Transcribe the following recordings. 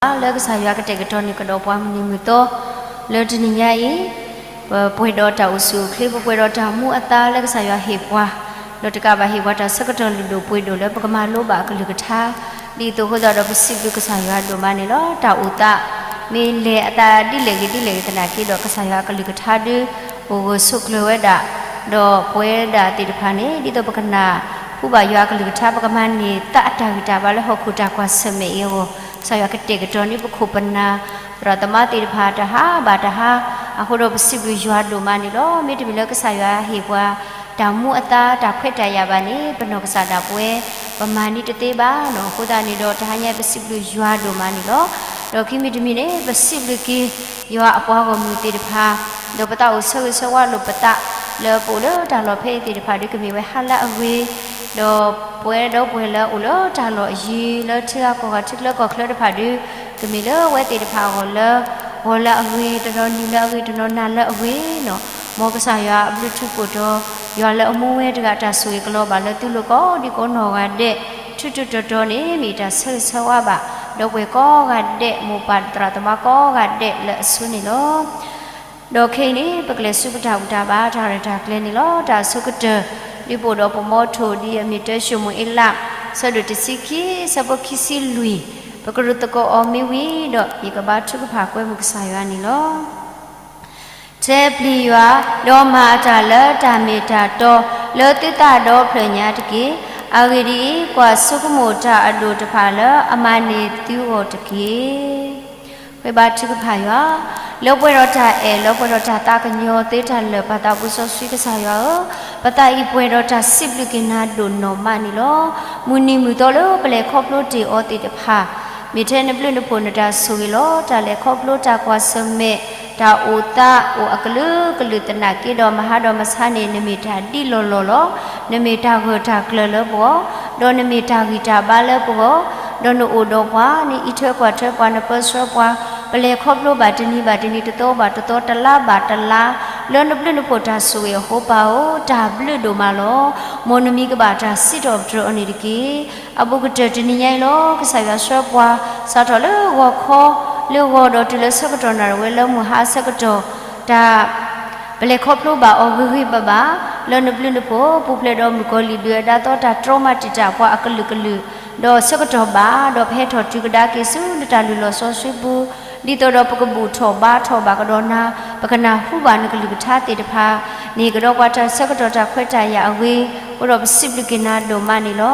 ပစံးဘျုးကစၢ်ယွၤလၢကစၢ်ယွၤကတဲာ်ကတီၤန့ၢ်ကဒီးပှၤမုၢ်နံၤမုၢ်သီ လၢတနံၤညါအံၤ, ပပှဲၤဒီးတၢ်အိၣ်ဆူၣ်အိၣ်ချ့ ပပှဲၤဒီးတၢ်မူအသါလၢကစၢ်ယွၤဟ့ၣ်ပှၤ, ဒီးတကးဘၣ်ဟ့ၣ်ပှၤတၢ်ဆၢကတီၢ်လုၢ်ဒိၣ်ပှ့ၤဒိၣ်လၢပကမၤလိဘၣ်အကလုၢ်ကထါ, ဒ်သိးအဃိသတးဒီးပစံးဘျုးကစၢ်ယွၤဒိၣ်မးန့ၣ်လီၤ. တၢ်အိၣ်သး မ့ၢ်လဲၤအသးဒ်လဲၣ်ဂ့ၤဒ်လဲၣ်ဂ့ၤသနာ်က့ဒီး ကစၢ်ယွၤအကလုၢ်ကထါဒုး အိၣ်ဂၢၢ်ဆိးကျၢၤဝဲဒၣ်, ဒီးပဝဲဒၣ်သ့ၣ်တဖၣ်န့ၣ် ဒ်သိးပကနၢ်ဟူဘၣ်ယွၤအကလုၢ်ကထါ ပကမၤန့ၢ်သးအတၢ်ဂံၢ်တၢ်ဘါလၢဟီၣ်ခိၣ်တၢ်ကွၢ်ဆၢၣ်မဲာ်အံၤအဂီၢ်, ကစၢ်ယွၤကတဲာ်ကတီၤန့ၢ်ပခိၣ်ပနၢ် သရၣ်သမါသ့ၣ်တဖၣ်တဟါဘၣ်တဟါ, အဃိဒီးပစံးဘျုးယွၤဒိၣ်မးန့ၣ်လီၤ. မ့တမ့ၢ်လၢကစၢ်ယွၤဟ့ၣ်ပှၤ တၢ်မူအသါတၢ်ခွဲးတၢ်ယာ်ဘၣ်န့ၣ် ပနီၢ်ကစၢ်ဒၣ်ပဝဲ ပမၤန့ၢ်တသ့ဘၣ်နီၤ. အဃိသတးန့ၣ်ဒီး တဟါညါပစံးဘျုးယွၤဒိၣ်မးန့ၣ်လီၤ. ဒီးခံမံၤတမံၤန့ၣ် ပစံးဘျုးက့ၤ ယွၤအပှၤဂီၢ်မုၢ်သ့ၣ်တဖၣ်, ဒီးပသးအိၣ်ဆၢဂ့ၤဆၢဝါလိာ်ပသး လၢပအိၣ်လၢတၢ်လီၢ်ဖဲအံၤသ့ၣ်တဖၣ်ဒုး ကမ့ၢ်ဝဲဟါလၢအဂ့ၤ, ဒီးပဝဲဒီပုၢ်ဝဲၢ်လၢအိၣ်လၢတၢ်လီၢ်အယံၤ လၢထံဂၤကီၢ်ဂၤထံချၢကီၢ်ချၢတဖၣ်ဒုး ကမ့ၢ်လၢဝဲသ့ၣ်တဖၣ်အဂီၢ်လၢ ဂီၤလၢအဂ့ၤ, တနီၤနံၤလၢအဂ့ၤ, တနီၤနၤလၢအဂ့ၤနီၤ. မ်ကစၢ်ယွၤအဘျုးထူးဖှိၣ်တီၤ ယွၤလၢအမူဝဲတဂၤ တၢ်ဆိၣ်ဂ့ၤကလီၤဘၣ်လၢသုလိၤကိးဒံကိးနီၢ်ဂၤဒဲး, ထူးထူးတီၤတီၤန့ၣ် မ့ၢ်တၢ်ဆၢဂ့ၤဆၢဝါဘၣ် ဒီပုၢ်ဝဲၢ်ကိးဂၤဒဲး, မိၢ်ပၢ်သရၣ်သမါကိးဂၤဒဲးလၢအဆိန့ၣ်လီၤ. ဒီးခဲအံၤန့ၣ် ပကလဲၤဆူပတၢ်ဘူၣ်တၢ်ဘါတၢ်ရဲၣ်တၢ်ကျဲၤန့ၣ်လီၤ. တၢ်အဆိကတၢၢ် ဒ်ပအိၣ်ဒီးပမီထိၣ်ဒ်အမ့ၢ်တၢ ၡမူၤအ့လး ဆၢဒိၣ်တဆံခံ ဆၢဖိခံဆံလွံၢ်, ပကရူၢ်သကိးအီၤမ့ၢ်ဝံၤဒီး ယကဘါထုကဖၣ်ကွဲမုာ်ကစၢ်ယွၤန့ၣ်လီၤ. တဲပျံၤယွၤ, ဒီးမၤအတၢ်လၢတၢ်မ့ၢ်တၢ်တီ လၢသုသးဒီဖျၢၣ်ညါတက့ၢ်. အဂ့ၢ်ဒ်အံၤ, ကွၢ်ဆိကမိၣ်တၢ်အဒိၣ်တဖၣ်လၢအမၤန့ၢ်သုဂီၢ်တက့ၢ်. ဃ့ဘါထုကဖၣ်ယွၤ, လၢပှဲၤဒီးတၢ်အဲၣ် လၢပှဲၤဒီးတၢ်သးကညီၤသ့တၢ်လၢာ် ပၢ်သးဘိစီဆှံကစၢ်ယွၤဧၢ, ပသးအံၤပှဲၤဒီးတၢ်စံးဘျုးက့ၤနၤဒိၣ်နီၢ်မးန့ၣ်လီၤ. မုၢ်နံၤမုၢ်သီလၢပလဲၤခီဖျိတ့ၢ်အီၤသ့ၣ်တဖၣ် မ့ၢ်ထဲနဘျုးနဖှိၣ်နတၢ်ဆိၣ်ဂ့ၤလီၤ. တၢ်လဲၤခီဖျိတၢ်ကွၢ်ဆၢၣ်မဲာ် တၢ်အိၣ်သးအိၣ်အကလုာ်ကလုာ်သနာ်က့ဒီး မဟါဒီးမဆါန့ၣ် နမ့ၢ်တၢ်ဒ်လီၢ်လီၢ်လီၤ. နမ့ၢ်တၢ်ဂၢၢ်တၢ်ကျၢၤလၢပဂီၢ်, ဒီးနမ့ၢ်တၢ်ဂံၢ်တၢ်ဘါလၢပဂီၢ်, ဒီးနအိၣ်ဒီးပှၤ, နအံးထွဲကွၢ်ထွဲပှၤ, နပၢဆှၢပှၤ, ပလဲၤခီဖျိဘၣ်တနံၤဘၣ်တနံၤ တသီဘၣ်တသီ တလါဘၣ်တလါ လၢနဘျုးနဖှိၣ်တၢ်ဆိၣ်ဂ့ၤအဃိ ပၢ်ဧၢ, တၢ်ဘျုးဒိၣ်မးလီၤ. မ်နမံၤကဘၣ်တၢ်စံးထီၣ်ပတြၢၤအီၤန့ၣ်တက့ၢ်. အဘူးကတၢၢ်တနံၤညါအံၤလီၤ. ကစၢ်ယွၤဆှၢပှၤ စးထီၣ်လၢဂီၤခီ လၢဂီၤဒီးတုၤလၢဆၢကတီၢ်နၣ်ရံၣ်ဝဲလၢမုၢ်ဟါအဆၢကတီၢ် တၢ် ပလဲၤခီဖျိဘၣ်အီၤဂ့ၤဂ့ၤဘၣ်ဘၣ် လၢနဘျုးနဖှိၣ် ပူၤဖျဲးဒီးမုၣ်ကီၤလံၢ်ဒုးအဒါသီတၢ်တြီမၤတံာ်တာ်ပှၤအကလုာ်ကလုာ်, ဒီးဆၢကတီၢ်ဘၣ် ဒီးပဟဲထီၣ်တုၤကဒါက့ၤဆူနတၢ်လုၢ်လီၢ်စီဆှံပူၤ, ဒ်သိးဒီးပကဘူၣ်ထီၣ်ဘါထီၣ်ဘၣ်ကဒီးနၤ, ပကနၢ်ဟူဘၣ်နကလုၢ်ကထါသ့ၣ်တဖၣ်, န့ၢ်ကဒီးပှၤတၢ်ဆၢကတီၢ်တၢ်ခွဲးတၢ်ယာ်အဂ့ၤ, အဃိဒီးပစံးဘျုးက့ၤနၤဒိၣ်မးန့ၣ်လီၤ.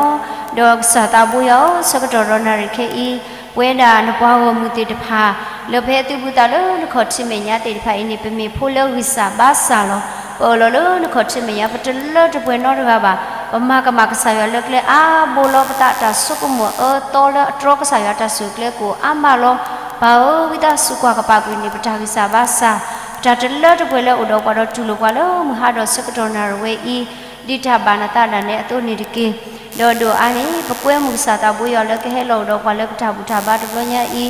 ဒီးကစၢ်သးဘိယွၤဧၢ, ဆၢကတီၢ်ဒီးနၣ်ရံၣ်ခဲအံၤ ပဝဲဒၣ်နပှၤဂီၢ်မုၢ်သ့ၣ်တဖၣ် လၢပဟဲသုးဘူးသးလၢနခီၣ်ထံးမဲာ်ညါသ့ၣ်တဖၣ်အံၤန့ၣ် ပမ့ၢ်ဖိလၢဂံၢ်စၢ်ဘါစၢ်လီၤ. ပအၢၣ်လီၤလၢနခီၣ်ထံးမဲာ်ညါ ပတလၢတပှဲၤနီတဂၤဘၣ်. ပမၤကမၣ်ကစၢ်ယွၤလၢကျဲအါဘိလီၤ. ပသးတၢ်ဆိကမိၣ်အၢသီလၢအတြီကစၢ်ယွၤတၢ်ဆိၣ်ကျဲကအိၣ်အါမးလီၤ. ပၢ်ဧၢ, ဝံသးစူၤကွၢ်ကပာ်ကွံာ်န့ၢ် ပတၢ်ဂံၢ်စၢ်ဘါစၢ်, ပတၢ်တလၢတပှဲၤလၢအိၣ်ဒီးပှၤဒီးတူၢ်လိာ်ပှၤလၢမုၢ်ဟါဒီးဆၢကတီၢ်နၣ်ရံၣ်ဝဲအံၤ ဒ်တၢ်ဘၣ်နသးဒၣ်နဲအသိးန့ၣ်တက့ၢ်. ဒီးဒိၣ်အါန့ၣ် ပကွဲမုာ်ကစၢ်သးဘိယွၤလၢကဟဲလီၤအိၣ်ဒီးပှၤလၢပတၢ်ဘူၣ်တၢ်ဘါတဘျီညါအံ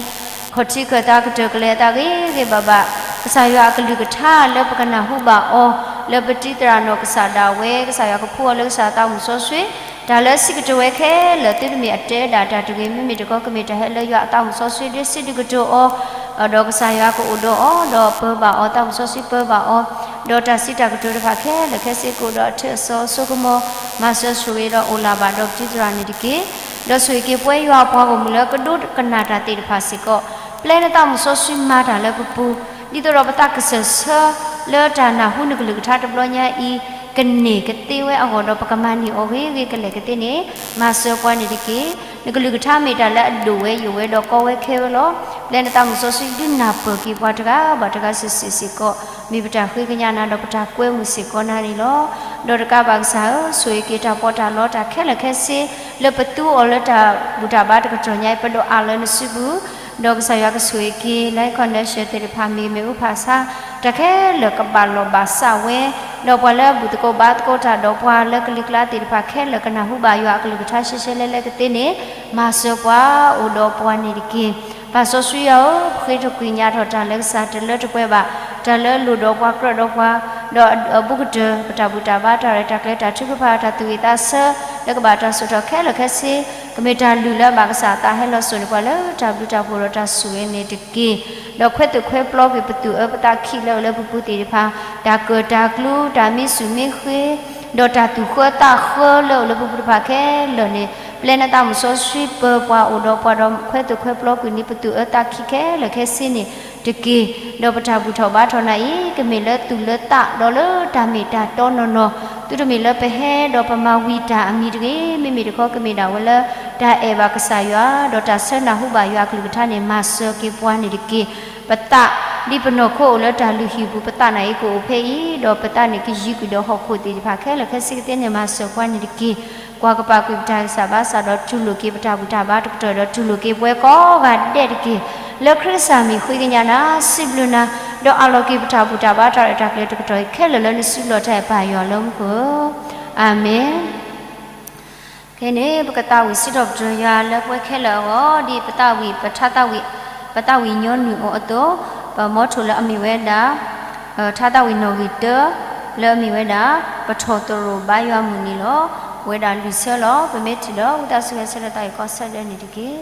ၤ, ခီၣ်ထံးခၢၣ်သးကတၢၢ်ကလဲၤအသးဂ့ၤဂ့ၤဘၣ်ဘၣ်, ကစၢ်ယွၤအကလုၢ်ကထါလၢပကနၢ်ဟူဘၣ်အီၤ, လၢပတံၤသရၣ်နီၢ်ကစၢ်ဒၣ်ဝဲ, ကစၢ်ယွၤကဖှူအီၤလၢကစၢ်သးမုၢ်စီဆှံ, တၢ်လၢစံးကတိၤဝဲခဲလၢာ် သုတမ့ၢ်အတဲဒၣ်တၢ်တဂ့ၤ, မ့မ့ၢ်တခီ ကမ့ၢ်တၢ်ဟဲလၢယွၤအသးမုၢ်စီဆှံ ဒ်စံးဒုးကတိၤအီၤ, ဒီးကစၢ်ယွၤကအိၣ်ဒီးအီၤ, ဒီးပၢဘၣ်အီၤ, သးမုၢ်စီဆှံပၢဘၣ်အီၤ, ဒီးတၢ်စံးတၢ်ကတိၤတဖၣ်ခဲလၢာ်ခဲဆ့ ကအိၣ်ဒီးအထၢၣ်အစီအစိကမီၤ, မၤစၢၤဆိၣ်ဂ့ၤဒီးအိၣ်လၢၤဘၣ်ဒီးပတံၤသရၣ်န့ၣ်တက့ၢ်. ဒီးဆိၣ်ဂ့ၤက့ၤပဝဲယွၤအပှၤဂီၢ်မုၢ်လၢကဒိကနၣ်တၢ်သ့ၣ်တဖၣ်စ့ၢ်ကီး, ပျဲနသးမုၢ်စီဆှံမၤတၢ်လၢပပူၤ, ဒ်သိးဒီးပသးကစၢၢ်ဆၢလၢတၢ်နၢ်ဟူနကလုၢ်ကထါတဘျီညါအံၤ, ကန့ၢ်ကသ့ဝဲအဂီၢ်ဒီး ပကမၤန့ၢ်အီၤဂ့ၤဂ့ၤကလဲာ်ကသ့န့ၣ်, မၤစၢၤပှၤန့ၣ်တက့ၢ်. နကလုၢ်ကထါမ့ၢ်တၢ်လၢအဒိၣ်ဝဲယိာ်ဝဲဒီးကီဝဲခဲဝဲလီၤ. ပျဲနသးမုၢ်စီဆှံဒုးနၢ်ပၢၢ်က့ၤပှၤတဂၤဘၣ်တဂၤစုာ်စုာ်စ့ၢ်ကီး, မ့ၢ်ပတၢ်ဃ့ကညးနၤဒီးပတၢ်ကွဲမုာ်စ့ၢ်ကီးနၤန့ၣ်လီၤ. ဒီးတကးဘၣ်ကစၢ်ဧၢ, ဆိၣ်ဂ့ၤက့ၤတၢ်ပီးတၢ်လီတၢ်ခဲလၢာ်ခဲဆ့ လၢပသူအီၤလၢတၢ်ဘူၣ်တၢ်ဘါတကတီၢ်ညါအံၤ ပဒိးအးလၢနစုပူၤ, ဒီးကစၢ်ယွၤကဆိၣ်ဂ့ၤက့ၤ လၢ connection သ့ၣ်တဖၣ် မ့ၢ်မ့ၣ်အူဖးဆါ တၢ်ခဲလၢာ်ကဘၣ်လီၢ်ဘၣ်စးဝဲ, ဒီးပှၤလၢအဘူၣ်သကိးဘါသကိးတၢ်ဒီးပှၤလၢကလံၤကျါသ့ၣ်တဖၣ်ခဲလၢာ် ကနၢ်ဟူဘၣ်ယွၤအကလုၢ်ကထါရှဲရှဲလဲလဲကသ့န့ၣ်, မၤစၢၤပှၤအိၣ်ဒီးပှၤန့ၣ်တက့ၢ်. ပၢ်စီဆှံယွၤဧၢ, ပဃ့တကွံာ်ညါထီၣ်တၢ်လၢကစၢ်တလၢတပှဲၤဘၣ်, တၢ်လၢလိၣ်ဒီးပှၤကြၢးဒီးပှၤ, ဒီးအဘူးကတၢၢ် ပတၢ်ဘူၣ်တၢ်ဘါတၢ်ရဲၣ်တၢ်ကျဲၤတၢ်ထုကဖၣ်တၢ်သူၣ်ဝံၣ်သးဆၢ လၢကဘၣ်တၢ်ဆူၣ်ထီၣ်ခဲလၢာ်ခဲဆ့ ကမ့ၢ်တၢ်လုၢ်လၢအဘၣ်ကစၢ်အသး ဟဲလီၤစိာ်န့ၢ်ပှၤလၢတၢ်ဘျုးတၢ်ဖှိၣ်ဒီးတၢ်ဆိၣ်ဂ့ၤန့ၣ်တက့ၢ်. ဒီးခွဲးသူၣ်ခွဲးပျီကွံာ်ပသူၣ်အၢပသးခံလၢအအိၣ်လၢပပူၤသ့ၣ်တဖၣ်, တၢ်ကၢၢ်တၢ်ကျူ တၢ်မ့ၢ်စူၣ်မ့ၢ်ဃ့, ဒီးတၢ်သူၣ်ဃၢသးဃၢလၢအအိၣ်လၢပပူၤတဖၣ်ခဲလၢာ်န့ၣ်, ပျဲနသးမုၣ်စီဆှံပၢၤပှၤအိၣ်ဒီးပှၤဒီးခွဲးသူၣ်ခွဲးပျီကွံာ်န့ၢ် ပသူၣ်အၢသးခံခဲလၢာ်ခဲဆ့န့ၣ်တက့ၢ်. ဒီးပတၢ်ဘူၣ်ထီၣ်ဘါထီၣ်နၤအံၤ ကမ့ၢ်လၢသူၣ်လၢသးဒီးလၢတၢ်မ့ၢ်တၢ်တီနီၢ်နီၢ်, သုတမ့ၢ်လၢပဟဲဒီးပမၤဝံၤတၢ်အမံၤတဂ့ၤ, မ့မ့ၢ်တခီကမ့ၢ်ဒၣ်ဝဲလၢ တၢ်အဲၣ်ဘၣ်ကစၢ်ယွၤ ဒီးတၢ်ဆၢနၢ်ဟူဘၣ်ယွၤအကလုၢ်ကထါန့ၣ် မၤစၢၤက့ၤပှၤန့ၣ်တက့ၢ်. ပသးဒ်ပနီၢ်ခိအိၣ်လၢတၢ်လုၢ်ဟံၣ်ပူၤ ပသးနၤအံၤကအိၣ်ဖဲအံၤ, ဒီးပသးန့ၣ်ကယံၤကွံာ်ဒီးဟီၣ်ခိၣ်သ့ၣ်တဖၣ်ခဲလၢာ်ခဲဆ့ကသ့န့ၣ် မၤစၢၤပှၤန့ၣ်တက့ၢ်. ကွၢ်ကပာ်ကွံာ်ပတၢ်ဂံၢ်စၢ်ဘါစၢ်ဒီးတူၢ်လိာ်က့ၤပတၢ်ဘူၣ်တၢ်ဘါတကတီၢ်ဒီးတူၢ်လိာ်က့ၤပဝဲကိးဂၤဒဲးတက့ၢ်. လၢခရံာ်ကစၢ်မံၤဃ့ကညးနၤ စံးဘျုးနၤ, ဒီးအးလီၤက့ၤပတၢ်ဘူၣ်တၢ်ဘါတၢ်ရဲၣ်တၢ်ကျဲၤတကတီၢ်အံၤခဲလၢာ်လၢနစုလီၢ်တၢ်အဲၣ်ပၢ်ယွၤလၢမူခိၣ်ဧၢ, အၤမ့ၣ်. ခဲအံၤန့ၣ် ပကသးဝံၣ်စံးထီၣ်ပတြၢၤယွၤလၢပဝဲခဲလၢာ်အဂီၢ် ဒ်ပသးဝံၣ် ပထါသးဝံၣ် ပသးဝံၣ်ညီနုၢ်အီၤအသိး, ပမီထိၣ်လၢအမ့ၢ်ဝဲဒၣ် ထါသးဝံၣ်နီၣ်ဂံၢ်တၢ လၢအမ့ၢ်ဝဲဒၣ် ပထီၣ်သရိာ်ဘါယွၤမုၢ်နံၤလီၤ. ပဝဲဒၣ်လွံၢ်ဆၢလီၤ. ပမ့ၢ်ထံၣ်ဒီး ဝံသးစူၤဟဲဆၢထၢၣ်သးအံၤကိးဆၢဒဲးန့ၣ်တက့ၢ်.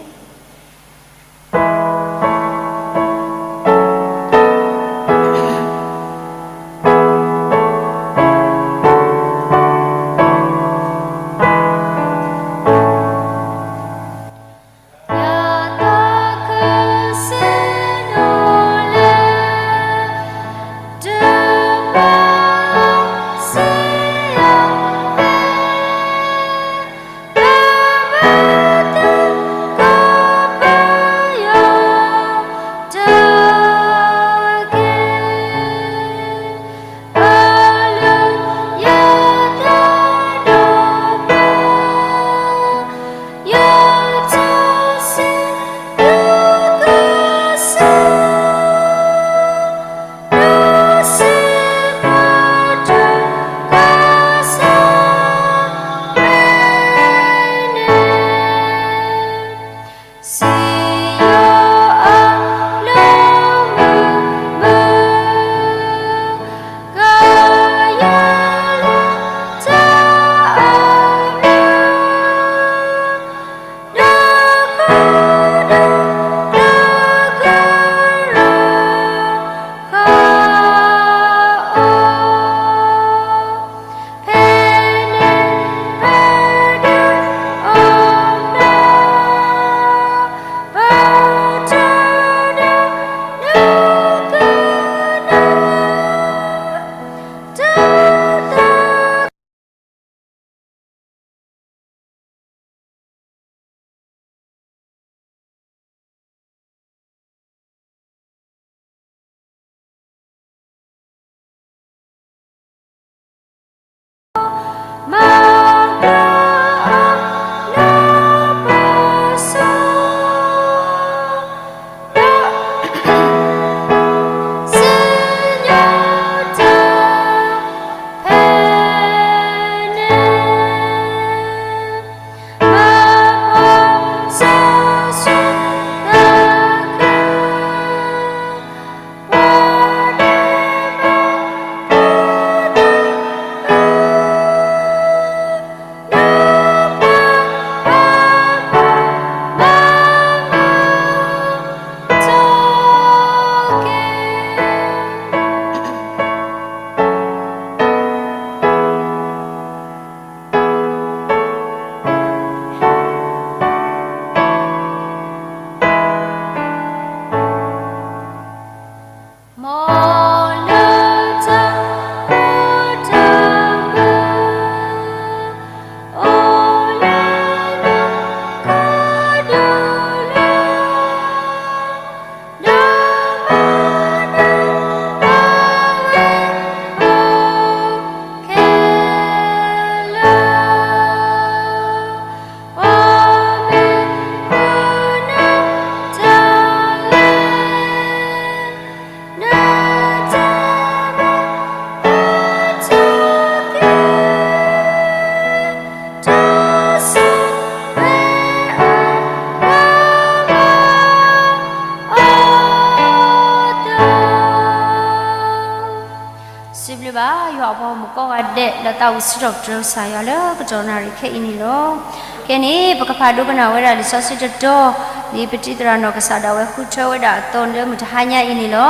ဒဲးလၢသးအိၣ်စံးထီၣ်ပတြၢၤကစၢ်ယွၤလၢကတီၢ်နၣ်ရံၣ်ခဲအံၤန့ၣ်လီၤ. ခဲအံၤန့ၣ် ပကဖးဒိကနၣ်ဝဲဒၣ်လံာ်စီဆှံတတီၤ, ဒ်ပတံၤသရၣ်နီၢ်ကစၢ်ဒၣ်ဝဲဃုထၢဝဲဒၣ်အသိးလၢမုၢ်တဟါညါအံၤန့ၣ်လီၤ.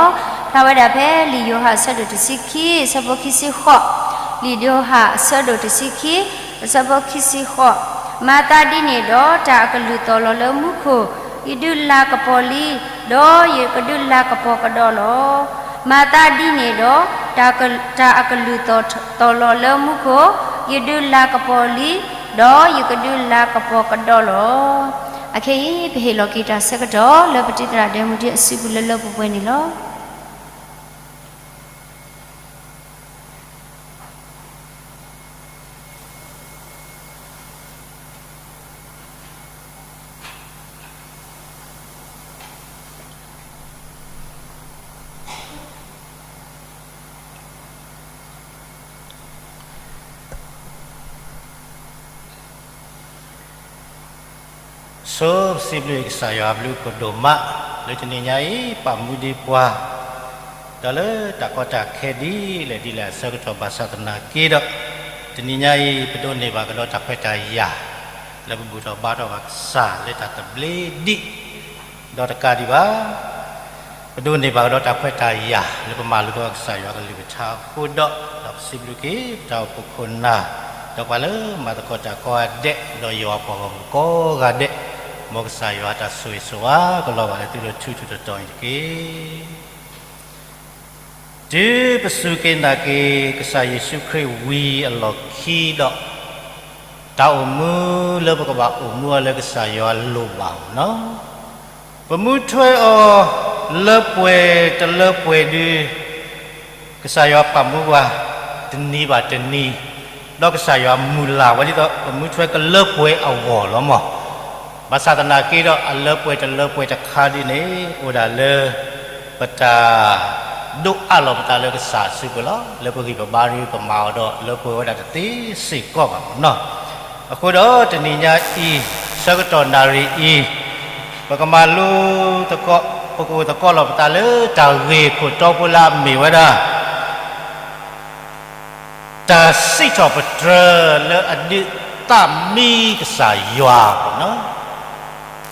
ဖျါဝဲဒၣ်ဖဲလံာ်ယိၤဟၣ်အဆၢဒိၣ်တဆံခံ အဆၢဖိခံဆံဃိး, လံာ်ယိၤဟၣ်အဆၢဒိၣ်တဆံခံ အဆၢဖိခံဆံဃိး, မၤသးဒ်န့ၣ်ဒီး တၢ်အကလုၢ်သီၣ်လီၤလၢမူခိၣ်, ယဒုးလၤကပီၤလံ, ဒီးယကဒုးလၤကပီၤကဒီးလီၤ. မၤသးဒ်န့ၣ်ဒီး တၢ်က- တၢ်အကလုၢ်သီၣ်- သီၣ်လီၤလၢမူခိၣ်, ယဒုးလၤကပီၤလံ, ဒီးယကဒုးလၤကပီၤကဒီးလီၤ. အခဲအံၤ ပဟ့ၣ်လီၤက့ၤတၢ်ဆၢကတီၢ်လၢပတံၤသရၣ်ဒဲမူဒံအစုပူၤလၢလၢပှဲၤပှဲၤန့ၣ်လီၤ. ဆိစံးဘျုးကစၢ်ယွၤအဘျုးအဖှိၣ်ဒိၣ်မး, လၢတနံၤညါအံၤ ပာ်မူဒံးပှၤ ဒီးလၢတၢ်ကီတၢ်ခဲဒ်လဲၣ်ဒ်လဲၣ်အဆၢကတီၢ်ဘၣ်ဆၣ်သနာ်က့ဒီး, တနံၤညါအံၤ ပဒိးန့ၢ်ဘၣ်ကဒီးတၢ်ခွဲးတၢ်ယာ် လၢပဘူၣ်ထီၣ်ဘါထီၣ်ဘၣ်ကစၢ်လၢတၢ်သဘျ့ဒံး, ဒီးတကးဒံးဘၣ် ပဒိးန့ၢ်ဘၣ်ကဒီးတၢ်ခွဲးတၢ်ယာ် လၢပမၤလိသကိးကစၢ်ယွၤကလုၢ်ကထါအဃိဒီး, ဒီးပစံးဘျုးက့ၤ ပတၢ်အိၣ်ဖှိၣ်ခိၣ်နၢ် ဒီးပှၤလၢမၤသကိးတၢ်ကိးဂၤဒဲး, ဒီးယွၤအပှၤဂီၢ်မုၢ်ကိးဂၤဒဲး, မ်ကစၢ်ယွၤအတၢ်ဆိၣ်ဂ့ၤဆိၣ်ဝါကလီၤဘၣ်လၢသုလၢထူထူတီတီအံၤတက့ၢ်. တုၤပစူၢ်က့ၤနာ်က့ၤ ကစၢ်ယ့ၣ်ၡူးခရံာ်ဝံၤအလီၢ်ခံဒီး, တၢ်အိၣ်မူလၢပကဘၣ်အိၣ်မူအီၤလၢကစၢ်ယွၤအလိၤဘၣ်န့ၣ်လီၤ. ပမူထွဲအီၤလၢပှဲၤတလၢပှဲၤဒုး ကစၢ်ယွၤပာ်မူပှၤ တနံၤဘၣ်တနံၤ, ဒီးကစၢ်ယွၤမုၢ်လၢ်ဝဲဒ်သိး ပမူထွဲကလၢပှဲၤအဂီၢ်လီၤမး. ဘၣ်ဆၣ်သနာ်က့ဒီး အလၢပှဲၤတလၢပှဲၤတခါဒ်န့ၣ် အိၣ်ဒၣ်လၢ ပတၢ်ဒိးအးလီၤပသးလၢကစၢ်အစုပူၤလီၤ. လၢပဂံၢ်ပဘါဒုး ပမၤအီၤဒီးလၢပှဲၤဝဲဒၣ်တသ့စ့ၢ်ကီးဘၣ်န့ၣ်လီၤ. အဃိဒီးတနံၤညါအံၤ ဆၢကတီၢ်နၣ်ရံၣ်အံၤ ပကမၤလိသကိး ပကအိၣ်သကိးလီၤပသးလၢတၢ်ဂ့ၢ်ခိၣ်တီဖိလၢအမ့ၢ်ဝဲဒၣ် တၢ်စံးထီၣ်ပတြၢၤလၢအဒုးသးမံကစၢ်ယွၤန့ၣ်လီၤ.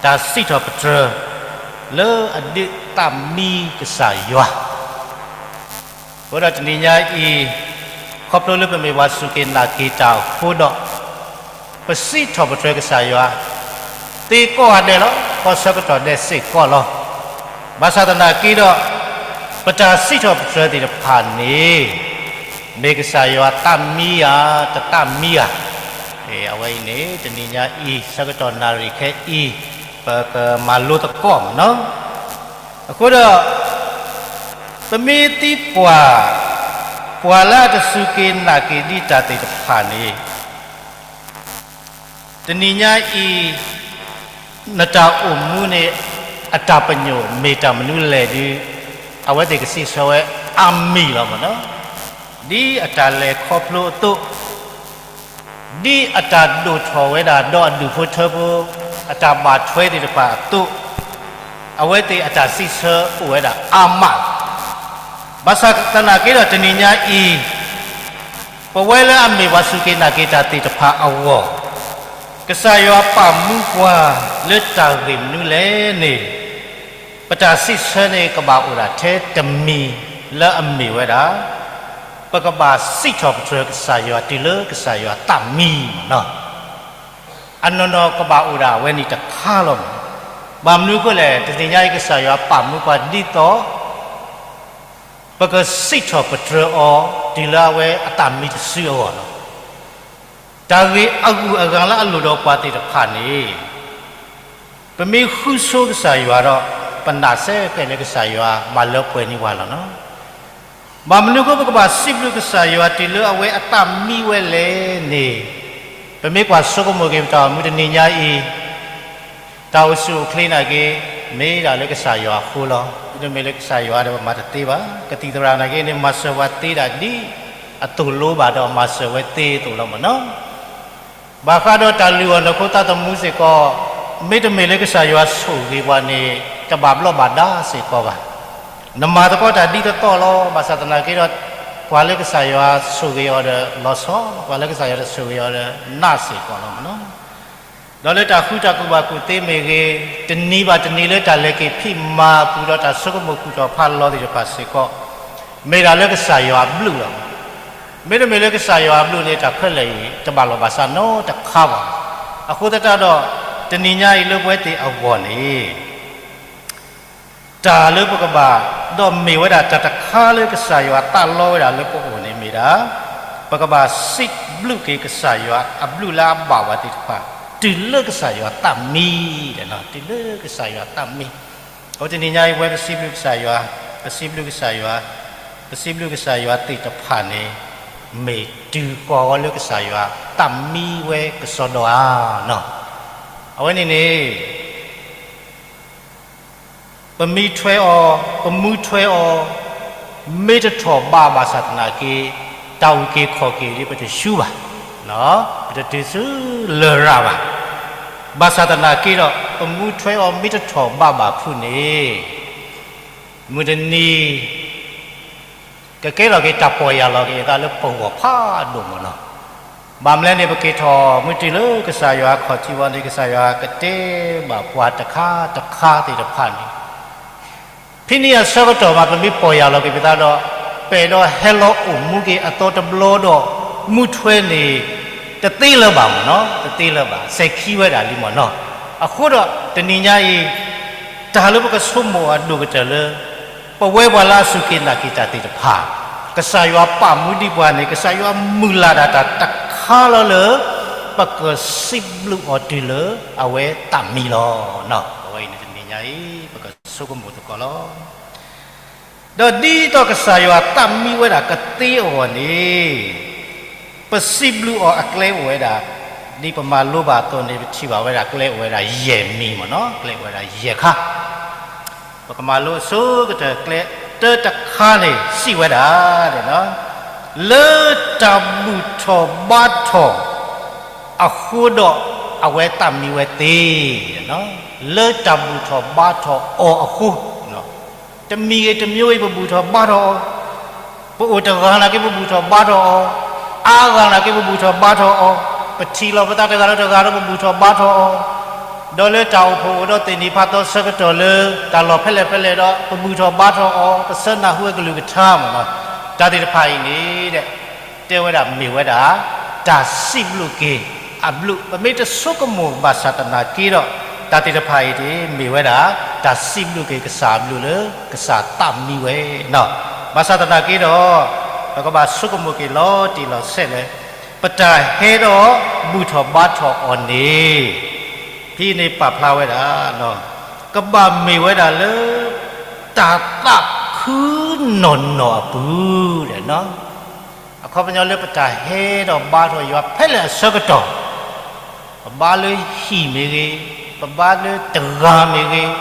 တၢ်စံးထီၣ်ပတြၢၤလၢအဒုးသးမံကစၢ်ယွၤ အဃိဒီးတနံၤညါအံၤ ခီဖျိလၢပမ့ၢ်ပှၤစူၢ်က့ၤနာ်က့ၤတၢ်အဃိဒီး ပစံးထီၣ်ပတြၢၤကစၢ်ယွၤ သ့ကိးဂၤဒဲးလီၤ. ကိးဆၢကတီၢ်ဒဲးစ့ၢ်ကီးလီၤ. ဘၣ်ဆၣ်သနာ်က့ဒီး ပတၢ်စံးထီၣ်ပတြၢၤသ့ၣ်တဖၣ်န့ၣ် မ့ၢ်ကစၢ်ယွၤသးမံဧါ, တသးမံဧါ. အဝဲအံၤန့ၣ် တနံၤညါအံၤ ဆၢကတီၢ်နၣ်ရံၣ်ခဲအံၤ ပကမၤလိသကိးန့ၣ်လီၤ. အဃိဒီး ပမ့ၢ်သံပှၢ် ပှၤလၢအတစူၢ်က့ၤနာ်က့ၤဒံးတၢ်သ့ၣ်တဖၣ်န့ၣ် တနံၤညါအံၤ နတၢ်အိၣ်မူန့ၣ် အတၢ်ပညိၣ်မ့ၢ်တၢ်မနုၤလဲၣ်ဒုး အဝဲသ့ၣ်ကစံးဆၢဝဲအါမံၤလီၤမးန့ၣ်လီၤ. ဒ်အတၢ်လဲၤခီဖျိအသိး, ဒ်အတၢ်ဒိၣ်ထီၣ်ဝဲဒၣ်ဒီးအဒူၣ်ဖိထၢဖိ အတၢ်ဘၣ်ထွဲသ့ၣ်တဖၣ်အသိး, အဝဲသ့ၣ်အတၢ်စံးဆၢအိၣ်ဝဲဒၣ်အါမးလီၤ. ဘၣ်ဆၣ်သနာ်က့ဒီးတနံၤညါအံၤ ပဝဲလၢအမ့ၢ်ပှၤစူၢ်က့ၤနာ်က့ၤတၢ်သ့ၣ်တဖၣ်အဂီၢ်, ကစၢ်ယွၤပာ်မူပှၤလၢတၢ်ဂ့ၢ်မနုၤလဲၣ်န့ၣ်, ပတၢ်စံးဆၢန့ၣ်ကဘၣ်အိၣ်ဒၣ်ထဲတမံၤလၢအမ့ၢ်ဝဲဒၣ်, ပကဘၣ်စံးထီၣ်ပတြၢၤကစၢ်ယွၤတုၤလၢကစၢ်ယွၤသးမံန့ၣ်လီၤ. အနီၢ်နီၢ်ကဘၣ်အိၣ်ဒၣ်အဝဲန့ၣ်တခါလီၤ. ဘၣ်မနုၤအဃိလဲၣ်, တနံၤညါအံၤ ကစၢ်ယွၤပာ်မူပှၤဒ်သိး ပကစံးထီၣ်ပတြၢၤအီၤ တုၤလၢအဝဲအသးမံတစုအဂီၢ်လီၤ. တၢ်ဂ့ၢ်အဂုၤအဂၤလၢအလိၣ်ဒီးပှၤသ့ၣ်တဖၣ်န့ၣ်, ပမ့ၢ်ဃုဆိကစၢ်ယွၤဒီး ပနာ်စ့ၢ်ကီးလၢကစၢ်ယွၤဘၣ်လၢပှဲၤန့ၢ်ပှၤလီၤန့ၣ်လီၤ. ဘၣ်မနုၤအဃိ ပကဘၣ်စံးဘျုးကစၢ်ယွၤတုၤလၢအဝဲအသးမံဝဲလဲၣ်န့ၣ်, ပမ့ၢ်ကွၢ်ဆိကမိၣ်က့ၤပတၢ်အိၣ်မူတနံၤညါအံၤ, တၢ်အိၣ်ဆူၣ်အိၣ်ချ့နာ်က့ၤ မ့ၢ်ဒၣ်လၢကစၢ်ယွၤအဃိလီၤ. မ့တမ့ၢ်လၢကစၢ်ယွၤဒီး ပမၤတသ့ဘၣ်. ကသံၣ်သရၣ်နာ်က့န့ၣ် မၤစၢၤပှၤသ့ဒၣ်ဒ်အသိၣ်လိဘၣ်ဒီး မၤစၢၤဝဲသ့အသိးလီၤမးန့ၣ်လီၤ. ဘၣ်ဃးဒီးတၢ်လုၢ်အီၣ်နီၢ်ခိသးသမူစ့ၢ်ကီး, မ့တမ့ၢ်လၢကစၢ်ယွၤဆိၣ်ဂ့ၤပှၤန့ၣ် တဘၣ်ဘျီးဘၣ်ဒါစ့ၢ်ကီးဘၣ်. နမၤသကိးတၢ်ဒ်သိးသိးလီၤ. ဘၣ်ဆၣ်သနာ်က့ဒီး ပှၤလၢကစၢ်ယွၤဆိၣ်ဂ့ၤအီၤဒီးလီၤဆီ, ပှၤလၢကစၢ်ယွၤတဆိၣ်ဂ့ၤအီၤဒီးနးစ့ၢ်ကီးလီၤမ့ၢ်နီၤ. ဒီးလၢတၢ်ဃူတၢ်ဖိးဘၣ်ကူၣ်သ့မ့ၢ်ဂ့ၤ, တနံၤဘၣ်တနံၤလၢတၢ်လဲၤက့ၤဖံးမၤအပူၤဒီးတၢ်ဆိကမိၣ်ကူၣ်ထီၣ်ဖးလီၤသ့ၣ်တဖၣ်စ့ၢ်ကီး, မ့ၢ်ဒၣ်လၢကစၢ်ယွၤအဘျုးလီၤ. မ့တမ့ၢ်လၢကစၢ်ယွၤအဘျုးန့ၣ် တၢ်ခဲလၢာ်အံၤ တဘၣ်လိာ်ဘၣ်စးနီတခါဘၣ်. အဃိသတးဒီး တနံၤညါအံၤလၢပဝဲသ့ၣ်အဂီၢ်န့ၣ် တၢ်လၢပကဘၣ် ဒီးမ့ၢ်ဝဲဒၣ်တၢ်တခါလၢကစၢ်ယွၤသးလီဝဲဒၣ်လၢပဂီၢ်န့ၣ်မ့ၢ်ဒၣ် ပကဘၣ်စံးဘျုးက့ၤကစၢ်ယွၤအဘျုးလၢအဘၣ်ပှၤသ့ၣ်တဖၣ် တုၤလၢကစၢ်ယွၤသးမံ, တုၤလၢကစၢ်ယွၤသးမံ. အဝဲတနံၤညါအံၤ ပဝဲပစံးဘျုးကစၢ်ယွၤ, ပစံးဘျုးကစၢ်ယွၤ, ပစံးဘျုးကစၢ်ယွၤသ့ၣ်တဖၣ်န့ၣ် မ့ၢ်တုၤဃီၤဝဲလၢကစၢ်ယွၤသးမံဝဲကစီဒီဧါနီၤ. အဝဲန့ၣ်န့ၣ် ပမံထွဲအီၤ, ပမူထွဲအီၤ, မ့ၢ်တထီၣ်ဘးဘၣ်ဆၣ်သနာ်က့ တၢ်အုၣ်က့ၤခီၣ်က့ၤဒ်ပတဆူဘၣ်, ပတတုၤဆူလရာ်ဘၣ်. ဘၣ်ဆၣ်သနာ်က့ဒီး ပမူထွဲအီၤ မ့ၢ်တထီၣ်ဘးဘၣ်ဖုးန့ၣ် မုၢ်တနံၤ ကကဲထီၣ်က့ၤတၢ်ပီၢ်ယၢ်လီၤက့ၤအသးလၢပဂီၢ်ဖးဒိၣ်မ့ၢ်နီၤ. ဘၣ်မနုၤလဲၣ်န့ၣ် ပက့ၤထီၣ်မုၢ်တုၤလၢကစၢ်ယွၤအခီၣ်ထံးဝဲန့ၣ် ကစၢ်ယွၤကတဲဘၣ်ပှၤတခါတခါသ့ၣ်တဖၣ်န့ၣ် ဖဲန့ၣ်အဆၢကတီၢ်ဘၣ် ပမ့ၢ်ပီၢ်ယၢ်လီၤက့ၤပသးဒီး ပအဲၣ်ဒိးဟဲလီၤအိၣ်မူက့ၤအသီတဘျီဒီး မူထွဲန့ၣ် တသ့လၢၤဘၣ်မ့ၢ်နီၤ, တသ့လၢၤဘၣ်, စဲၤခံဝဲဒၣ်လံမ့ၢ်နီၤ. အဃိဒီးတနံၤညါအံၤ တၢ်လၢပကဆိကမိၣ်အဒိၣ်ကတၢၢ်လၢ ပဝဲပှၤလၢအစူၢ်က့ၤနာ်က့ၤတၢ်သ့ၣ်တဖၣ် ကစၢ်ယွၤပာ်မူဒံးပှၤန့ၣ် ကစၢ်ယွၤမုၢ်လၢ်ဒၣ်တၢ်တခါလီၤလၢ ပကစံးဘျုးအီၤတုၤလၢအဝဲသးမံလီၤ. အဝဲအံၤန့ၣ်တနံၤညါအံၤ ပကဆိကမိၣ်သကိးလီၤ. ဒီးဒ်သိးကစၢ်ယွၤသးမံဝဲဒၣ်ကသ့အဂီၢ်န့ၣ် ပစံးဘျုးအီၤအကျဲအိၣ်ဝဲဒၣ် ဒ်ပမၤလိဘၣ်အသိးန့ၣ် ပထံၣ်ဘၣ်ဝဲဒၣ်ကျဲအိၣ်ဝဲဒၣ်ယဲၢ်မံၤမ့ၢ်နီၤ, ကျဲအိၣ်ဝဲဒၣ်ယဲၢ်ခါ. ပကမၤလိအဆိကတၢၢ်ကျဲတၢတခါန့ၣ် စံးဝဲဒၣ် လၢတၢ်ဘူၣ်ထီၣ်ဘါထီၣ်အဃိဒီးအဝဲသးမံဝဲသ့, လၢတၢ်ဘူၣ်ထီၣ်ဘါထီၣ်အီၤအဃိ တမံၤဂ့ၤတမံၤဂ့ၤ ပဘူၣ်ထီၣ်ဘါထီၣ်အီၤ, ပအိၣ်တဂၤနာ်က့ ပဘူၣ်ထီၣ်ဘါထီၣ်အီၤ, အါဂၤနာ်က့ ပဘူၣ်ထီၣ်ဘါထီၣ်အီၤ, ပထံၣ်လိာ်ပသးတဂၤဒီးတဂၤဒီး ပဘူၣ်ထီၣ်ဘါထီၣ်အီၤ, ဒီးလၢတၢ်အိၣ်ဖှိၣ်အိၣ်ဒီးသ့ၣ်နံၤဖးသီဆၢကတီၢ်လၢ တၢ်လီၢ်ဖဲလဲၣ်ဖဲလဲၣ်ဒီး ပဘူၣ်ထီၣ်ဘါထီၣ်အီၤ, ပဆၢနၢ်ဟူဝဲကလုၢ်ကထါမ့ၢ်နီၤ, တၢ်သ့ၣ်တဖၣ်အံၤန့ၣ် တဲဝဲဒၣ်မ့ၢ်ဝဲဒၣ် တၢ်စံးဘျုးက့ၤအဘျုး, ပမ့ၢ်တဆိကမိၣ်ဘၣ်ဆၣ်သနာ်က့ဒီး တၢ်သ့ၣ်တဖၣ်အံၤန့ၣ် မ့ၢ်ဝဲဒၣ် တၢ်စံးဘျုးက့ၤကစၢ်အဘျုးလၢကစၢ်သးမံဝဲနီၤ. ဘၣ်ဆၣ်သနာ်က့ဒီး ပကဘၣ်ဆိကမိၣ်က့ၤလီၤတံၢ်လီၤဆဲးလၢ ပတၢ်ဟဲဒီးဘူၣ်ထီၣ်ဘါထီၣ်အီၤန့ၣ် ဖဲအံၤန့ၣ်ပာ်ဖျါဝဲဒၣ် ကဘၣ်မ့ၢ်ဝဲဒၣ်လၢ တၢ်သးခုနီၢ်နီၢ်အပူၤ အခီပညီလၢပတၢ်ဟဲဒီးဘါထီၣ်ယွၤဖဲလဲၣ်အဆၢကတီၢ်, ပဘါလၢဟံၣ်မ့ၢ်ဂ့ၤ, ပဘါလၢတဂၤမ့ၢ်ဂ့ၤ,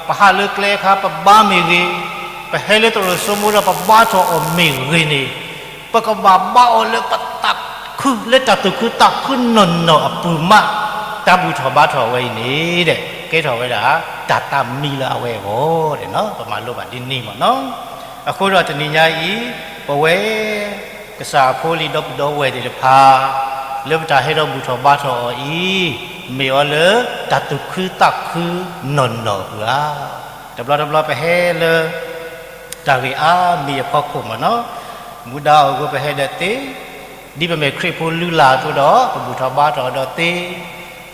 ပဟးလၢကျဲအခါပဘါမ့ၢ်ဂ့ၤ, ပဟဲလၢသရိာ်စိမိၤဒီးပဘါထီၣ်အီၤမ့ၢ်ဂ့ၤန့ၣ်, ပကဘၣ်ဘါအီၤလၢပသးခု လၢတၢ်သူၣ်ခုသးခုနီၢ်နီၢ်အပူၤမး, တၢ်ဘူၣ်ထီၣ်ဘါထီၣ်ဝဲအံၤန့ၣ် ကဲထီၣ်ဝဲဒၣ် တၢ်သးမံလၢအဝဲအဂီၢ်, ပမၤလိဘၣ်ဒ်န့ၣ်မ့ၢ်နီၤ. အဃိဒီးတနံၤညါအံၤ ပဝဲ ကစၢ်အဖိလံၤဒီပုၢ်ဒီဝဲၢ်သ့ၣ်တဖၣ် လၢပတၢ်ဟဲဒီးဘူၣ်ထီၣ်ဘါထီၣ်အီၤအံၤ မ့ၢ်အီၤလၢတၢ်သူၣ်ခုသးခုနီၢ်နီၢ်အပူၤဧါ. တဘျီတဘျီပဟဲလၢ တၢ်ဂ့ၢ်အါမံၤအဖီခိၣ်မ့ၢ်နီၤ, မူဒါအဂီၢ်ပဟဲဒီးသ့, ဒ်ပမ့ၢ်ခရံာ်ဖိလုၢ်လၢ်အသိးဒီး ပဘူၣ်ထီၣ်ဘါထီၣ်အီၤဒီး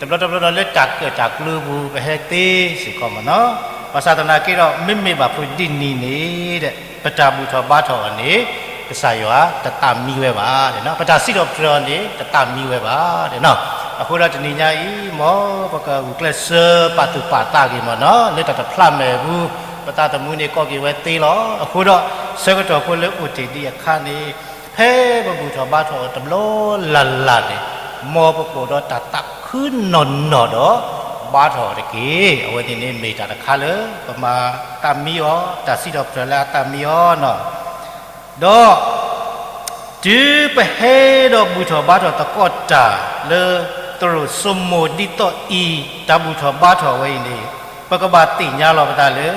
သ့, တဘျီတဘျီဒီးလၢတၢ်ကၢၣ်တၢ်ကျူပူၤ ပဟဲသ့စ့ၢ်ကီးမ့ၢ်နီၤ. ဘၣ်ဆၣ်သနာ်က့ဒီး မ့မ့ၢ်ဘၣ်ဖုးဒ်န့ၣ်န့ၣ် ပတၢ်ဘူၣ်ထီၣ်ဘါထီၣ်အီၤန့ၣ် ကစၢ်ယွၤတသးမံဝဲဘၣ်, ပတၢ်စံးထီၣ်ပတြၢၤအီၤန့ၣ် တသးမံဝဲဘၣ်. အဃိဒီးတနံၤညါအံၤ မ်ပကဂုာ်ကျဲးစၢးပာ်သူၣ်ပာ်သးဂ့ၤမ့ၢ်နီၤ, လၢတၢ်တဖျးမဲာ်ပူၤ ပသးသမူန့ၣ်ကိးက့ၤဝဲသ့လီၤ. အဃိဒီး ဆၢကတီၢ်ဖိလၢအိၣ်တ့ၢ်ဒံးအခါန့ၣ် ဖဲပဘူၣ်ထီၣ်ဘါထီၣ်အီၤတဘျီလၢ်လၢ်န့ၣ် မ်ပကအိၣ်ဒီးတၢ်သးခုနီၢ်နီၢ်ဒီး ဘါထီၣ်အီၤတက့ၢ်. အဝဲသ့ၣ်န့ၣ်မ့ၢ်တၢ်တခါလၢ ပမၤသးမံအီၤ, တၢ်စံးထီၣ်ပတြၢၤလၢအသးမံအီၤနီၤ. ဒီး တုၤပဟဲဒီးဘူၣ်ထီၣ်ဘါထီၣ်သကိးတၢ်လၢ သရိာ်စိမိၤဒ်သိးအံၤ တၢ်ဘူၣ်ထီၣ်ဘါထီၣ်ဝဲအံၤန့ၣ် ပကဘၣ်သ့ၣ်ညါလီၤပသးလၢ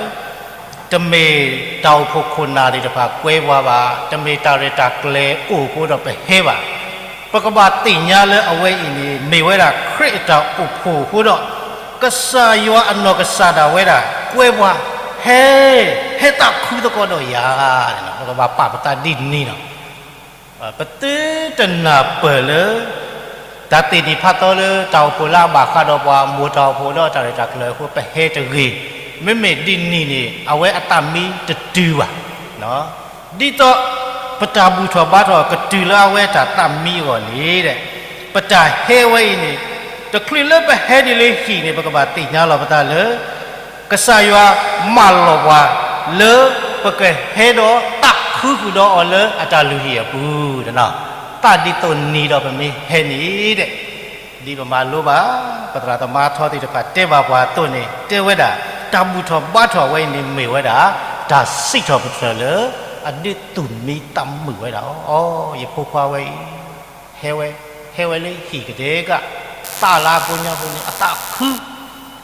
တမ့ၢ်တၢ်အိၣ်ဖှိၣ်ခိၣ်နၢ်သ့ၣ်တဖၣ်ကွဲပှၤဘၣ်, တမ့ၢ်တၢ်ရဲၣ်တၢ်ကျဲၤအိၣ်အဃိဒီးပဟဲဘၣ်. ပကဘၣ်သ့ၣ်ညါလၢအဝဲအံၤန့ၣ် မ့ၢ်ဝဲဒၣ်ခရံာ်အတၢ်အိၣ်ဖှိၣ်အဃိဒီး ကစၢ်ယွၤအနီၢ်ကစၢ်ဒၣ်ဝဲဒၣ် ကွဲပှၤ, ဟဲ, ဟဲသးခုသကိးဒီးယၤ, ပကဘၣ်ပာ်ပသးဒ်န့ၣ်လီၤ. ပသုတနၢ်ပၢၢ်လၢ တၢ်သ့ၣ်တံၢ်ဖးသီလၢတၢ်အိၣ်ဖှိၣ်လၢအဘၣ်ဃးဒီးပှၤမိၢ်တၢ်အိၣ်ဖှိၣ်ဒီးတၢ်ရဲၣ်တၢ်ကျဲၤအဃိ ပဟဲတဂ့ၤ. မ့မ့ၢ်ဒ်န့ၣ်န့ၣ် အဝဲအသးမံတတုၤဘၣ်. ဒ်သိးပတၢ်ဘူၣ်ထီၣ်ဘါထီၣ်ကတုၤလၢအဝဲတၢ်သးမံအဂီၢ်န့ၣ်, ပတၢ်ဟဲဝဲအံၤန့ၣ်, တချုးလၢပဟဲဒ်လၢဟံၣ်န့ၣ် ပကဘၣ်သ့ၣ်ညါလီၤပသးလၢ ကစၢ်ယွၤမၢလီၤပှၤလၢ ပကဟဲဒီးသးခုဃုာ်ဒီးအီၤလၢအတၢ်လုၢ်ဟံၣ်အပူၤန့ၣ်လီၤ. သးဒ်သိးန့ၣ်ဒီးပမ့ၢ်ဟဲန့ၣ်ဒီး, ဒ်ပမၤလိဘၣ် ပသရၣ်သမါထီသ့ၣ်တဖၣ်တဲဘၣ်ပှၤအသိးန့ၣ် တဲဝဲဒၣ် တၢ်ဘူၣ်ထီၣ်ဘါထီၣ်ဝဲအံၤန့ၣ် မ့ၢ်ဝဲဒၣ် တၢ်စံးထီၣ်ပတြၢၤလၢ အဒုးသူၣ်မံသးမုာ်ဝဲဒၣ်အီၤ, ယဖိခွါဝဲအံၤ ဟဲဝဲ, ဟဲဝဲလၢဟံၣ်ကဒဲက, သးလၢအကိးညါပူၤန့ၣ် အသးခု,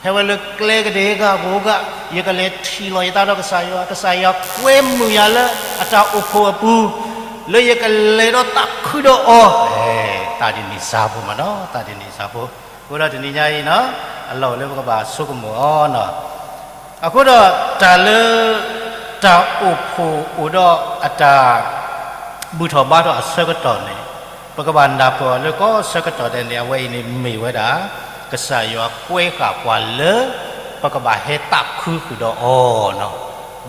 ဟဲဝဲလၢကျဲကဒဲက, ပက, ယကလဲၤထံၣ်လီၤယသးဒီးကစၢ်ယွၤ, ကစၢ်ယွၤကွဲမုာ်ယၤလၢအတၢ်အိၣ်ဖှိၣ်အပူၤ, လၢယကလဲၤဒီးသးခုဒီးအီၤ, သးဒ်န့ၣ်စၢ်ဖိမးနီၤ, သးဒ်န့ၣ်စၢ်ဖိ, အဃိဒီးတနံၤညါအံၤနီၤ, အလီၢ်အိၣ်လၢပကဘၣ်ဆိကမိၣ်အီၤနီၤ. အဃိဒီးတၢ်လၢ တၢ်အိၣ်ဖှိၣ်အိၣ်ဒီးအတၢ် ဘူၣ်ထီၣ်ဘါထီၣ်အဆၢကတီၢ်န့ၣ်, ပကဘၣ်နၢ်ပၢၢ်အီၤလၢကီၢ်ဆၢကတီၢ်ဒဲးန့ၣ် အဝဲအံၤန့ၣ်မ့ၢ်ဝဲဒၣ် ကစၢ်ယွၤကွဲဃာ်ပှၤလၢ ပကဘၣ်ဟဲသးခုဃုာ်ဒီးအီၤ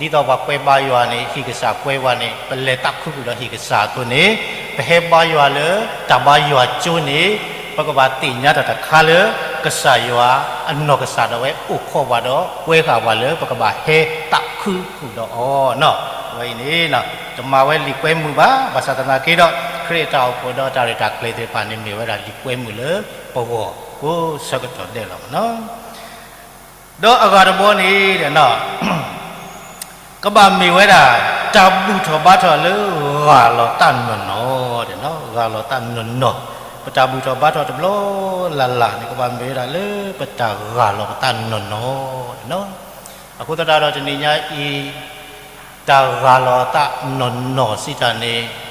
နီၤ. ဒ်သိးပှၤကွဲဘါယွၤန့ၣ် ဟံၣ်ကစၢ်ကွဲဝဲန့ၣ် ပလဲၤသးခုဃုာ်ဒီးဟံၣ်ကစၢ်အသိးန့ၣ်, ပဟဲဘါယွၤလၢ တၢ်ဘါယွၤကၠိန့ၣ်, ပကဘၣ်သ့ၣ်ညါတၢ်တခါလၢ ကစၢ်ယွၤအနီၢ်ကစၢ်ဒၣ်ဝဲအိၣ်ခိးပှၤဒီးကွဲဃာ်ပှၤလၢ ပကဘၣ်ဟဲသးခုဃုာ်ဒီးအီၤနီၤ. အဝဲအံၤန့ၣ် တမၤဝဲလံာ်ကွဲမုာ်ဘၣ်, ဘၣ်ဆၣ်သနာ်က့ဒီး ခရံာ်အတၢ်အိၣ်ဖှိၣ်ဒီးတၢ်ရဲၣ်တၢ်ကျဲၤသ့ၣ်တဖၣ်န့ၣ် မ့ၢ်ဝဲဒၣ်လံာ်ကွဲမုာ်လၢပဂီၢ် ကိးဆၢကတီၢ်ဒဲးလီၤနီၤ. ဒီးအဂၤတဘီန့ၣ် ကဘၣ်မ့ၢ်ဝဲဒၣ် တၢ်ဘူၣ်ထီၣ်ဘါထီၣ်လၢ ဂၢ်လီၤသးနီၢ်နီၢ်, ဂၢ်လီၤသးနီၢ်နီၢ်, ပတၢ်ဘူၣ်ထီၣ်ဘါထီၣ်တဘျီလၢ်လၢ်န့ၣ် ကဘၣ်မ့ၢ်ဝဲဒၣ်လၢပတၢ်ဂၢ်လီၤပသးနီၢ်နီၢ်. အဃိသတးဒီးတနံၤညါအံၤ တၢ်ဂၢ်လီၤသးနီၢ်နီၢ်စံးတၢ်န့ၣ်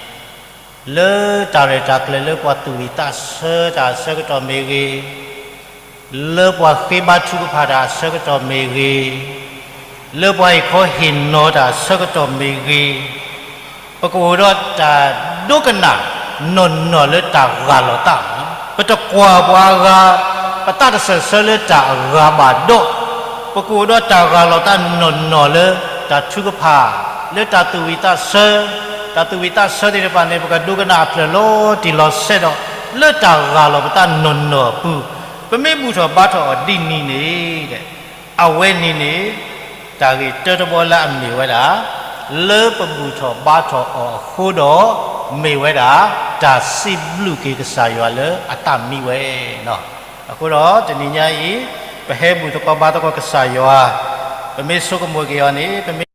လၢတၢ်ရဲၣ်တၢ်ကျဲၤလၢပှၤသူၣ်ဝံၣ်သးဆၢတၢ်အဆၢကတီၢ်မ့ၢ်ဂ့ၤ, လၢပှၤဃ့ဘါထုကဖၣ်တၢ်အဆၢကတီၢ်မ့ၢ်ဂ့ၤ, လၢပှၤဟ့ၣ်ခီဟ့ၣ်နီၤတၢ်အဆၢကတီၢ်မ့ၢ်ဂ့ၤ, ပကအိၣ်ဒီးတၢ်ဒိကနၣ်နီၢ်နီၢ်လၢတၢ်ဂၢ်လီၤသး, ပတကွၢ်ပှၤအဂၤ, ပသးတစၢၢ်ဆၢလၢတၢ်အဂၤဘၣ်ဒီး, ပကအိၣ်ဒီးတၢ်ဂၢ်လီၤသးနီၢ်နီၢ်လၢ တၢ်ထုကဖၣ်, လၢတၢ်သူၣ်ဝံၣ်သးဆၢ, တၢ်သူၣ်ဝံၣ်သးဆၢသ့ၣ်တဖၣ်န့ၣ် ပကဒိကနၣ်အဖျၢၣ်လီၤတံၢ်လီၤဆဲးဒီး လၢတၢ်ဂၢ်လီၤပသးနီၢ်နီၢ်အပူၤ, ပမ့ၢ်ဘူၣ်ထီၣ်ဘါထီၣ်အီၤဒ်န့ၣ်န့ၣ် အဝဲန့ၣ်န့ၣ် တၢ်ဂ့ၢ်တၢတဘီလၢအမ့ၢ်ဝဲဒၣ် လၢပဘူၣ်ထီၣ်ဘါထီၣ်အီၤအဃိဒီး မ့ၢ်ဝဲဒၣ် တၢ်စံးဘျုးက့ၤကစၢ်ယွၤလၢအသးမံဝဲနီၤ. အဃိဒီးတနံၤညါအံၤ ပဟဲဘူၣ်သကိးဘါသကိးကစၢ်ယွၤ, ပမ့ၢ်ဆိကမိၣ်က့ၤအီၤန့ၣ် ပမ့ၢ်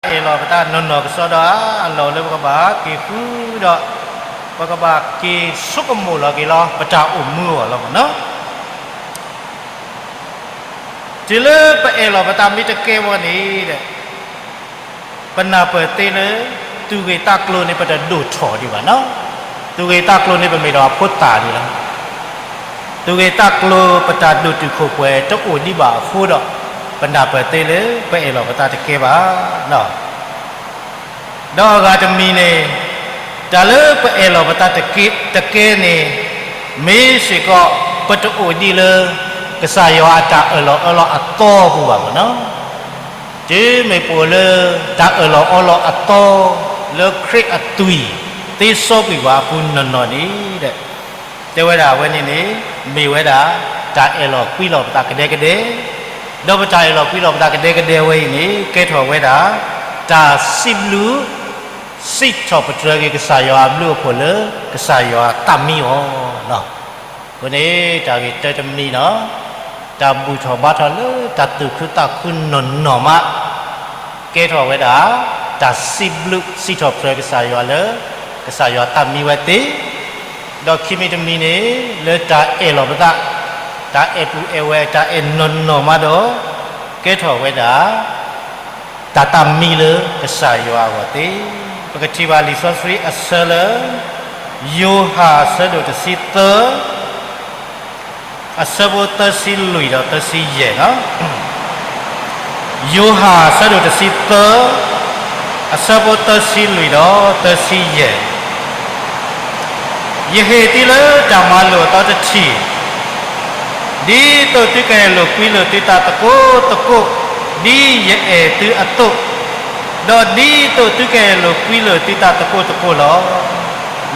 အဲၣ်လီၤပသးနီၢ်နီၢ်ကစီဒီဧါ, အလီၢ်လၢပကဘၣ်က့ၤဃုဒီး ပကဘၣ်က့ၤဆိကမိၣ်လီၤက့ၤလီၤ ပတၢ်အိၣ်မူအဂီၢ်လီၤမ့ၢ်နီၤ. တုၤလၢပအဲၣ်လီၤပသးမ့ၢ်တကဲဝဲန့ၣ်ဒီး ပနၢ်ပၢၢ်သ့လၢ သူၣ်ဂ့ၢ်သးကျိၤန့ၣ် ပတဒိၣ်ထီၣ်ဒံးဘၣ်နီၤ. သူၣ်ဂ့ၢ်သးကျိၤန့ၣ် ပမ့ၢ်ဒီးအဖိသၣ်ဒံးလီၤ. သူၣ်ဂ့ၢ်သးကျိၤ ပတၢ်ဒိၣ်တုာ်ခိၣ်ပှဲၤတအိၣ်ဒံးဘၣ်အဃိဒီး ပနၢ်ပၢၢ်သ့လၢ ပအဲၣ်လီၤပသးတကဲဘၣ်. ဒီးအဂၤတမံၤန့ၣ် တၢ်လၢပအဲၣ်လီၤပသးတကဲန့ၣ် မ့ၢ်စ့ၢ်ကီး ပတအိၣ်ဒံးလၢ ကစၢ်ယွၤအတၢ်အၢၣ်လီၤအီလီၤအသီပူၤဘၣ်မ့ၢ်နီၤ. တုၤမ့ၢ်ပအိၣ်လၢ တၢ်အၢၣ်လီၤအီလီၤအသီ လၢခရံာ်အသွံၣ်သ့စီကွံာ်ပှၤအပူၤနီၢ်နီၢ်န့ၣ်ဒီး တဲဝဲဒၣ်အဝဲန့ၣ်န့ၣ် မ့ၢ်ဝဲဒၣ် တၢ်အဲၣ်လီၤကွံလီၤပသးကဒဲကဒဲ, ဒီးပတၢ်အဲၣ်လီၤကွံလီၤပသးကဒဲကဒဲဝဲအံၤန့ၣ် ကဲထီၣ်ဝဲဒၣ် တၢ်စံးဘျုး စံးထီၣ်ပတြၢၤက့ၤကစၢ်ယွၤအဘျုးအဖှိၣ်လၢ ကစၢ်ယွၤသးမံအီၤလီၤ. အဃိန့ၣ် တၢ်ဂ့ၢ်တၢတမံၤနီၤ, တၢ်ဘူၣ်ထီၣ်ဘါထီၣ်လၢတၢ်သူၣ်ခုသးခုနီၢ်နီၢ်မး ကဲထီၣ်ဝဲဒၣ် တၢ်စံးဘျုးစံးထီၣ်ပတြၢၤကစၢ်ယွၤလၢ ကစၢ်ယွၤသးမံဝဲသ့, ဒီးခံမံၤတမံၤန့ၣ် လၢတၢ်အဲၣ်လီၤပသး, တၢ်အဲၣ်ပုၢ်အဲၣ်ဝဲၢ် တၢ်အဲၣ်နီၢ်နီၢ်မးဒီး ကဲထီၣ်ဝဲဒၣ် တၢ်သးမံလၢကစၢ်ယွၤအဂီၢ်သ့, ပကထံၣ်ဘၣ်လံာ်စီဆှံအဆၢလၢ ယိၤဟၣ်အဆၢဒိၣ်တဆံသၢ အဆၢဖိသၢဆံလွံၢ်ဒီးသၢဆံယဲၢ်နီၤ, ယိၤဟၣ်အဆၢဒိၣ်တဆံသၢ အဆၢဖိသၢဆံလွံၢ်ဒီးသၢဆံယဲၢ် ယဟ့ၣ်သုလၢတၢ်မၤလိာ်အသီတထံၣ်, ဒ်သိးသုကအဲၣ်လိာ်ကွံလိာ်သုသးသကိးသကိး, ဒ်ယအဲၣ်သုအသိး, ဒီးဒ်သိးသုကအဲၣ်လိာ်ကွံလိာ်သုသးသကိးသကိးလီၤ.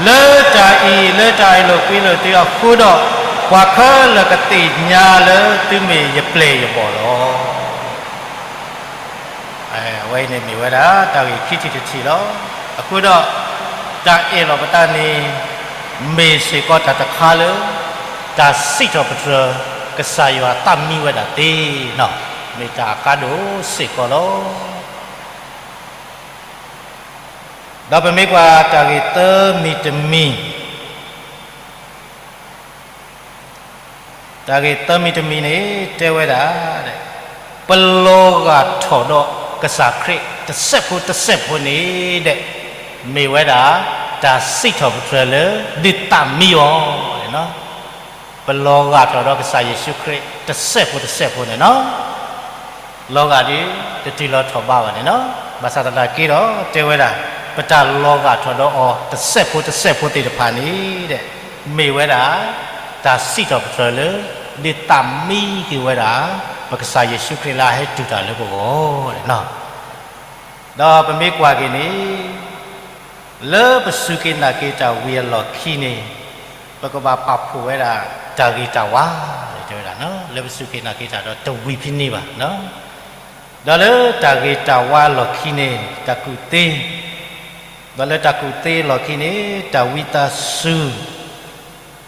လၢတၢ်အံၤ လၢတၢ်အဲၣ်လိာ်ကွံလိာ်သုအဃိဒီး, ပှၤခဲလၢာ်ကသ့ၣ်ညါလၢသုမ့ၢ်ယပျဲၢ်ယဘီၣ်လီၤ. အဝဲအံၤန့ၣ်မ့ၢ်ဝဲဒၣ် တၢ်ဂ့ၢ်ခံထံၣ်တထံၣ်လီၤ. အဃိဒီး တၢ်အဲၣ်လီၤပသးန့ၣ် မ့ၢ်စ့ၢ်ကီးတၢ်တခါလၢ တၢ်စံးထီၣ်ပတြၢၤ ကစၢ်ယွၤသးမံဝဲဒၣ်သ့နီၤ, မ့ၢ်တၢ်အကါဒိၣ်စ့ၢ်ကီးလီၤ. ဒီးပမ့ၢ်ကွၢ်တၢ်ဂ့ၢ်သၢမံၤတမံၤ, တၢ်ဂ့ၢ်သၢမံၤတမံၤန့ၣ် တဲဝဲဒၣ် ပလီၤဂာ်ထီၣ်ဒီးကစၢ်ခရံာ်တစဲးဖိတစဲးဖိန့ၣ်ဒီး မ့ၢ်ဝဲဒၣ် တၢ်စံးထီၣ်ပတြၢၤလၢ ဒုးသးမံအီၤန့ၣ်လီၤ. ပလီၤဂာ်ထီၣ်ဒီးကစၢ်ယ့ၣ်ၡူးခရံာ်တစဲးဖိတစဲးဖိန့ၣ်လီၤ. လီၤဂာ်ဒီး တတုၤလီၤထီၣ်ဘးဘၣ်န့ၣ်လီၤ. ဘၣ်ဆၣ်သနာ်က့ဒီး တဲဝဲဒၣ် ပတၢ်လီၤဂာ်ထီၣ်ဒီးအီၤ တစဲးဖိတစဲးဖိသ့ၣ်တဖၣ်န့ၣ်ဒီး မ့ၢ်ဝဲဒၣ် တၢ်စံးထီၣ်ပတြၢၤလၢ ဒုးသးမံက့ၤဝဲဒၣ် ပကစၢ်ယ့ၣ်ၡူးခရံာ်လၢအဟဲတုၤတၢ်လၢပဂီၢ်န့ၣ်လီၤ. ဒီးပမ့ၢ်ကွၢ်က့ၤန့ၣ် လၢပစူၢ်က့ၤနာ်က့ၤတၢ်ဝံၤအလီၢ်ခံန့ၣ် ပကဘၣ်ပာ်ဖှိၣ်ဝဲဒၣ် တၢ်ဂ့ၤတၢ်ဝါ တဲဝဲဒၣ် လၢပစူၢ်က့ၤနာ်က့ၤတၢ်ဒီးတဝံၤဖဲန့ၣ်ဘၣ်. ဒီးလၢတၢ်ဂ့ၤတၢ်ဝါအလီၢ်ခံန့ၣ် တၢ်ကူၣ်သ့, ဒီးလၢတၢ်ကူၣ်သ့အလီၢ်ခံန့ၣ် တၢ်ဝံသးစူၤ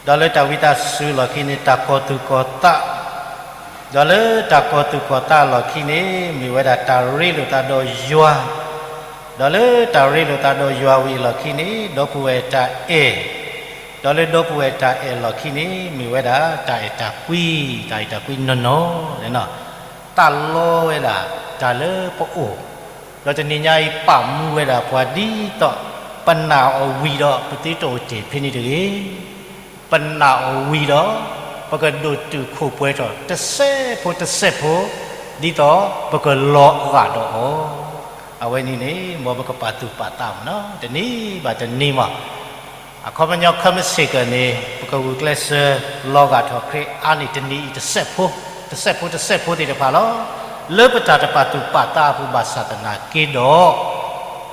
ဒီးလၢတၢ်ဝံသးစူၤအလီၢ်ခံန့ၣ် တၢ်ကီၤသူၣ်ကီၤသး, ဒီးလၢတၢ်ကီၤသူၣ်ကီၤသးအလီၢ်ခံန့ၣ် မ့ၢ်ဝဲဒၣ်တၢ်ရ့လိာ်သးဒီးယွၤ, ဒီးလၢတၢ်ရ့လိာ်သးဒီးယွၤဝံၤအလီၢ်ခံန့ၣ် ဒီပုၢ်ဝဲၢ်တၢ်အဲၣ်, ဒီးလၢဒီပုၢ်ဝဲၢ်တၢ်အဲၣ်အလီၢ်ခံန့ၣ် မ့ၢ်ဝဲဒၣ်တၢ်အဲၣ်တၢ်ကွံ, တၢ်အဲၣ်တၢ်ကွံနီၢ်နီၢ်န့ၣ်လီၤ. သးလီဝဲဒၣ်တၢ်လၢပအိၣ်, ဒီးတနံၤညါအံၤပာ်မူဝဲဒၣ်ပှၤဒ်သိး ပနာ်အီၤဝံၤဒီး ပသုတအိၣ်တ့ၢ်ဖဲန့ၣ်တဂ့ၤ. ပနာ်အီၤဝံၤဒီး ပကဒိၣ်တုာ်ခိၣ်ပှဲၤထီၣ်တစဲးဖိတစဲးဖိ ဒ်သိးပကလီၤဂာ်ဒီးအီၤ. အဝဲန့ၣ်န့ၣ် မ်ပကပာ်သူၣ်ပာ်သးမ့ၢ်နီၤ တနံၤဘၣ်တနံၤမး အခီပညီခဲမုၢ်ဆ့ၣ်ကီးန့ၣ် ပကဂုာ်ကျဲးစၢးလီၤဂာ်ထီၣ်ခရံာ်အါန့ၢ်တနံၤအံၤတစဲးဖိ, တစဲးဖိတစဲးဖိသ့ၣ်တဖၣ်လီၤ. လၢပတၢ်တပာ်သူၣ်ပာ်သးအပူၤဘၣ်ဆၣ်သနာ်က့ဒီး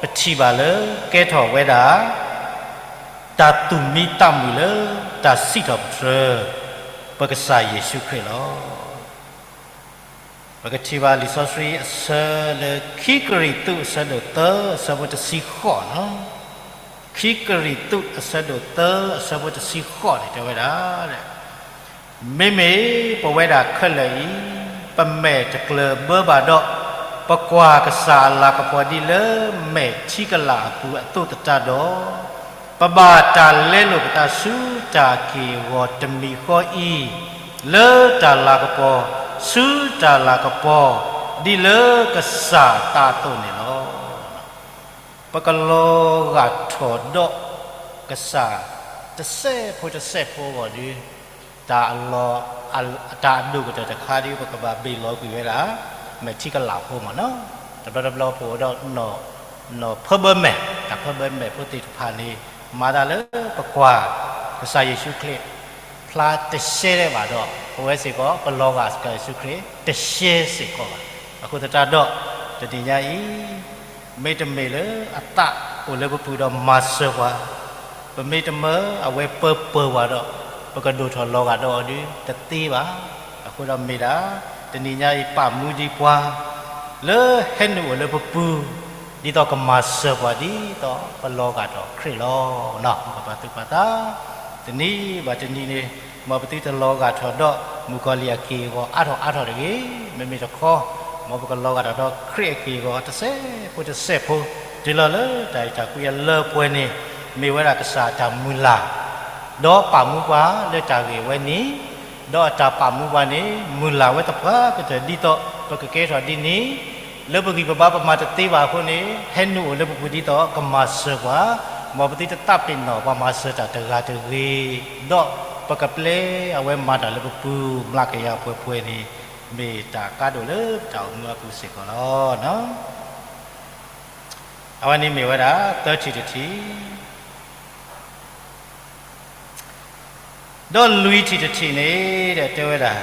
ပထံၣ်ဘၣ်လၢကဲထီၣ်ဝဲဒၣ် တၢ်သူၣ်မံသးမုာ်လၢတၢ်စံးထီၣ်ပတြၢၤ ပကစၢ်ယ့ၣ်ၡူးခရံာ်လီၤ. ပကထံၣ်ဘၣ်လံာ်စီဆှံအဆၢလၢခံကရံၣ်သူးအဆၢဒိၣ်သၢအဆၢဖိတဆံဃိးန့ၣ်လီၤ. ခံကရံၣ်သူးအဆၢဒိၣ်သၢအဆၢဖိတဆံဃိးန့ၣ် တဲဝဲဒၣ် မ့မ့ၢ်ပဝဲဒၣ်ခဲလၢာ်အံၤ ပမဲာ်တကျၢၤဘၢဘၣ်ဒီး ပကွၢ်ကစၢ်အလၤကပီၤဒ်လၢမဲာ်ထံကလၤအပူၤအသိးသတးဒီး, ပဘၣ်တၢ်လဲလိာ်ပသးဆူတၢ်က့ၢ်ဂီၤတမံၤဃီအံၤ, လၢတၢ်လၤကပီၤ, ဆူတၢ်လၤကပီၤ, ဒ်လၢကစၢ်သးအသိးန့ၣ်လီၤ. ပကလီၤဂာ်ထီၣ်ဒီးကစၢ်တစဲးဖိတစဲးဖိအဂီၢ်ဒီး, တၢ်အလီၢ်, တၢ်အဒိၣ်ကတၢၢ်တခါဒီး ပကဘၣ်ဘ့ၣ်လီၤကွံာ်ဝဲဒၣ် မဲာ်ထံကလၤဖိမ့ၢ်နီၤ. တဘျီတဘျီပအိၣ်ဒီး နီၢ်ဖၢဘၢမဲာ်, တၢ်ဖၢဘၢမဲာ်ဖိသ့ၣ်တဖၣ်န့ၣ် မၤတၢ်လၢပကွၢ်ကစၢ်ယ့ၣ်ၡူးခရံာ် ဖျါတရှဲဒၣ်ဘၣ်ဒီး ပဝဲစ့ၢ်ကီး ပလီၤဂာ်ကစၢ်ယ့ၣ်ၡူးခရံာ် တရှဲစ့ၢ်ကီးဘၣ်. အဃိသတးဒီး တနံၤညါအံၤ မ့တမ့ၢ်လၢအသးအိၣ်လၢပပူၤဒီးမၤစၢၤပှၤ, ပမ့ၢ်တမၢအဝဲပၢပၢၤပှၤဒီး ပကဒိၣ်ထီၣ်လီၤဂာ်ဒီးအီၤဒုးတသ့ဘၣ်. အဃိဒီးမ့ၢ်ဒၣ် တနံၤညါအံၤပာ်မူဒံးပှၤ လၢဟဲနုာ်အိၣ်လၢပပူၤ ဒ်သိးကမၤစၢၤပှၤဒ်သိးပလီၤဂာ်ထီၣ်ခရံာ်လီၤ. ပကပာ်သူၣ်ပာ်သး တနံၤဘၣ်တနံၤန့ၣ် မ်ပသုတလီၤဂာ်ထီၣ်ဒီးမုၣ်ကီၤလံၢ်အက့ၢ်အဂီၤအါထီၣ်အါထီၣ်တဂ့ၤ. မ့မ့ၢ်တခီ မ်ပကလီၤဂာ်ထီၣ်ဒီးခရံာ်အက့ၢ်အဂီၤတစဲးဖိတစဲးဖိ တုၤလီၤလၢတၢ်အဲၣ်တၢ်ကွံအလၢပှဲၤန့ၣ် မ့ၢ်ဝဲဒၣ်ကစၢ်အတၢ်မုၢ်လၢ် ဒီးပာ်မူပှၤလၢတၢ်ဂ့ၢ်ဝဲန့ၣ်, ဒီးအတၢ်ပာ်မူပှၤန့ၣ် မုၢ်လၢ်ဝဲသပှၢ်ကတၢၢ်ဒ်သိး ပကကဲထီၣ်ဒ်န့ၣ် လၢပဂံၢ်ပဘါပမၤတသ့ဘၣ်အဃိန့ၣ် ဟဲနုာ်အိၣ်လၢပပူၤဒ်သိးကမၤစၢၤပှၤ, မ်ပသုတသးပ့ၤနီၣ်ပှၤမၤစၢၤတၢ်တဂၤတဂ့ၤ, ဒီးပကပျဲအဝဲမၤတၢ်လၢပပူၤ မျးကယၤပှဲၤပှဲၤန့ၣ် မ့ၢ်တၢ်ကါဒိၣ်လၢပတၢ်အိၣ်မူအပူၤစ့ၢ်ကီးလီၤ. အဝဲန့ၣ်မ့ၢ်ဝဲဒၣ် သၢထံၣ်တထံၣ် ဒီးလွံၢ်ထံၣ်တထံၣ်န့ၣ် တဲဝဲဒၣ်,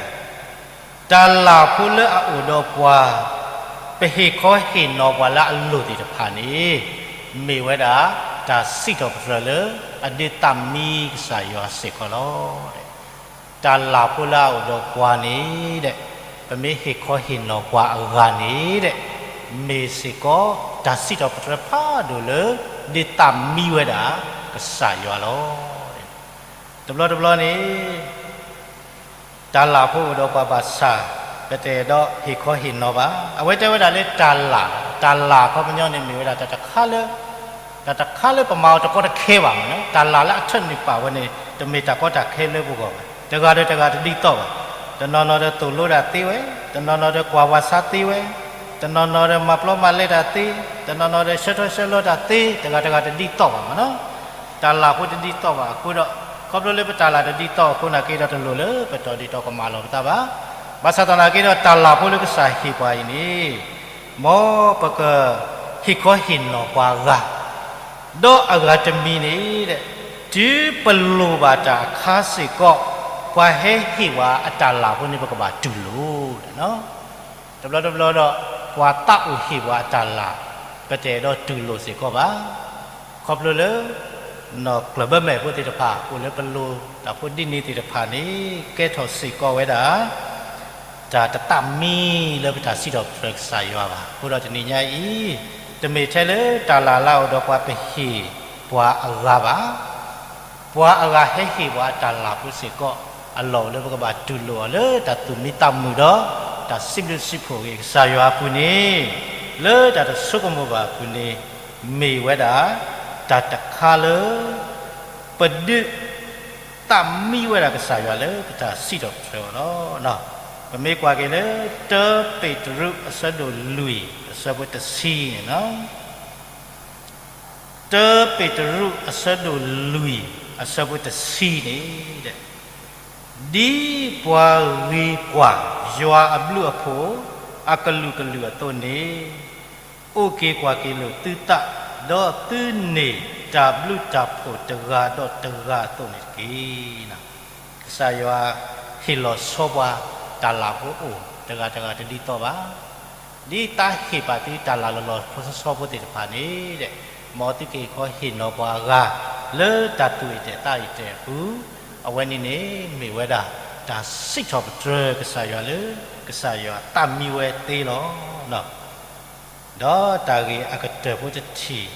တၢ်လၢ်ဖိလၢအအိၣ်ဒီးပှၤ ပဟ့ၣ်ခီဟ့ၣ်နီၤပှၤလၢအလိၣ်သ့ၣ်တဖၣ်န့ၣ် မ့ၢ်ဝဲဒၣ် တၢ်စံးထီၣ်ပတြၢၤလၢအဒုးသးမံကစၢ်ယွၤစ့ၢ်ကီးလီၤ. တၢ်လၢ်ဖိလၢအအိၣ်ဒီးပှၤန့ၣ် ပမ့ၢ်ဟ့ၣ်ခီဟ့ၣ်နီၤပှၤအဂၤန့ၣ် မ့ၢ်စ့ၢ်ကီး တၢ်စံးထီၣ်ပတြၢၤဖးဒိၣ်လၢဒုးသးမံဝဲဒၣ်ကစၢ်ယွၤလီၤ. တဘျီတဘျီန့ၣ် တၢ်လၢ်ဖိအိၣ်ဒီးပှၤဘၣ်ဆၣ် ပတအဲၣ်ဒိးဟ့ၣ်ခီဟ့ၣ်နီၤဘၣ်. အဝဲတဲဝဲဒၣ်လၢတၢ်လၢ်, တၢ်လၢ်အခီပညီန့ၣ်မ့ၢ်ဝဲဒၣ်တၢ်တခါလၢ တၢ်တခါလၢပမၤအီၤတကီတခဲဘၣ်မ့ၢ်နီၤ. တၢ်လၢ်လၢအထၢနုာ်ပာ်ဝဲန့ၣ် တမ့ၢ်တၢ်ကီတၢ်ခဲလၢပဂီၢ်ဘၣ်. တဂၤဒီးတဂၤတဒ်သိးဘၣ်. တနီၤနီၤဒီးသိၣ်လိတၢ်သ့ဝဲ, တနီၤနီၤဒီးကွၢ်ဝါဆါသ့ဝဲ, တနီၤနီၤဒီးမၤပျီမၤလဲတၢ်သ့, တနီၤနီၤဒီးဆှၢထီၣ်ဆှၢလီၤတၢ်သ့, တဂၤတဂၤတဒ်သိးဘၣ်မ့ၢ်နီၤ. တၢ်လၢ်ဖိတဒ်သိးဘၣ်အဃိဒီး ခီဖျိလၢပတၢ်လၢ်တဒ်သိးအဃိနာ်က့ဒီးတလိၣ်လၢပတီၢ်ဒ့ၣ်တီၢ်ကမၣ်လီၤပသးဘၣ်. ဘၣ်ဆၣ်သနာ်က့ဒီးတၢ်လၢ်ဖိလၢကစၢ်ဟ့ၣ်ပှၤအံၤန့ၣ် မ်ပကဟ့ၣ်ခီဟ့ၣ်နီၤပှၤဂၤ, ဒီးအဂၤတမံၤန့ၣ် တုၤပလိၣ်ဘၣ်တၢ်အခါစ့ၢ်ကီး ပှၤဟဲဟ့ၣ်ပှၤအတၢ်လၢ်ဖိန့ၣ် ပကဘၣ်တူၢ်လိာ်. တဘျီတဘျီဒီး ပှၤသးအိၣ်ဟ့ၣ်ပှၤအတၢ်လၢ် ပတအဲၣ်ဒိးတူၢ်လိာ်စ့ၢ်ကီးဘၣ်. ခီဖျိလၢ နီၢ်ကျၢၢ်ဘၢမဲာ်ဖိသ့ၣ်တဖၣ် အိၣ်လၢပလိၤတၢ်ဖိဒ်န့ၣ်သ့ၣ်တဖၣ်န့ၣ် ကဲထီၣ်စ့ၢ်ကီးဝဲဒၣ် တၢ်တသးမံလၢပတၢ်စံးထီၣ်ပတြၢၤကစၢ်ယွၤဘၣ်. အဃိဒီးတနံၤညါအံၤ တမ့ၢ်ထဲလၢတၢ်လၢ်လၢအအိၣ်ဒီးပှၤပဟ့ၣ်ပှၤအဂၤဘၣ်. ပှၤအဂၤဟဲဟ့ၣ်ပှၤအတၢ်လၢ်ဖိစ့ၢ်ကီး အလီၢ်အိၣ်လၢပကဘၣ်တူၢ်လိာ်အီၤလၢတၢ်သူၣ်မံသးမုာ်ဒီး တၢ်စံးဘျုးစံးဖှိၣ်က့ၤကစၢ်ယွၤအပူၤန့ၣ် လၢတၢ်တဆိကမိၣ်ဘၣ်အပူၤန့ၣ် မ့ၢ်ဝဲဒၣ် တၢ်တခါလၢ ပဒုး သးမံဝဲဒၣ်ကစၢ်ယွၤလၢပတၢ်စံးထီၣ်ပတြၢၤအီၤလီၤ. ပမ့ၢ်ကွၢ်က့ၤလၢ တၢပ့းတရူး အဆၢဒိၣ်လွံၢ် အဆၢဖိတဆံန့ၣ်လီၤ. တၢပ့းတရူး အဆၢဒိၣ်လွံၢ် အဆၢဖိတဆံန့ၣ် ဒ်ပှၤဂ့ၤကွၢ် ယွၤအဘျုးအဖှိၣ် အကလုာ်ကလုာ်အသိးန့ၣ် အိၣ်က့ၤကွၢ်က့ၤလိာ်သုသး, ဒီးသုန့ၢ်တၢ်ဘျုးတၢ်ဖှိၣ်တဂၤဒီးတဂၤအသိးန့ၣ်တက့ၢ်. ကစၢ်ယွၤဟ့ၣ်လီၤဆီပှၤ တၢ်လၢ်ဖိအိၣ်တဂၤတဂၤတဒ်သိးဘၣ်. ဒ်သးဟ့ၣ်ပာ်သုတၢ်လၢ်လီၤလီၤဆီဆီဖိသ့ၣ်တဖၣ်န့ၣ် မ်သုကဟ့ၣ်ခီဟ့ၣ်နီၤပှၤအဂၤ လၢတၢ်သူၣ်အံၣ်တဲာ်သးအံၣ်တဲာ်အပူၤ, အဝဲန့ၣ်န့ၣ် မ့ၢ်ဝဲဒၣ် တၢ်စံးထီၣ်ပတြၢၤကစၢ်ယွၤလၢ ကစၢ်ယွၤသးမံဝဲသ့လီၤ. ဒီးတၢ်ဂ့ၢ်အကတၢၢ်ဖိတထံၣ်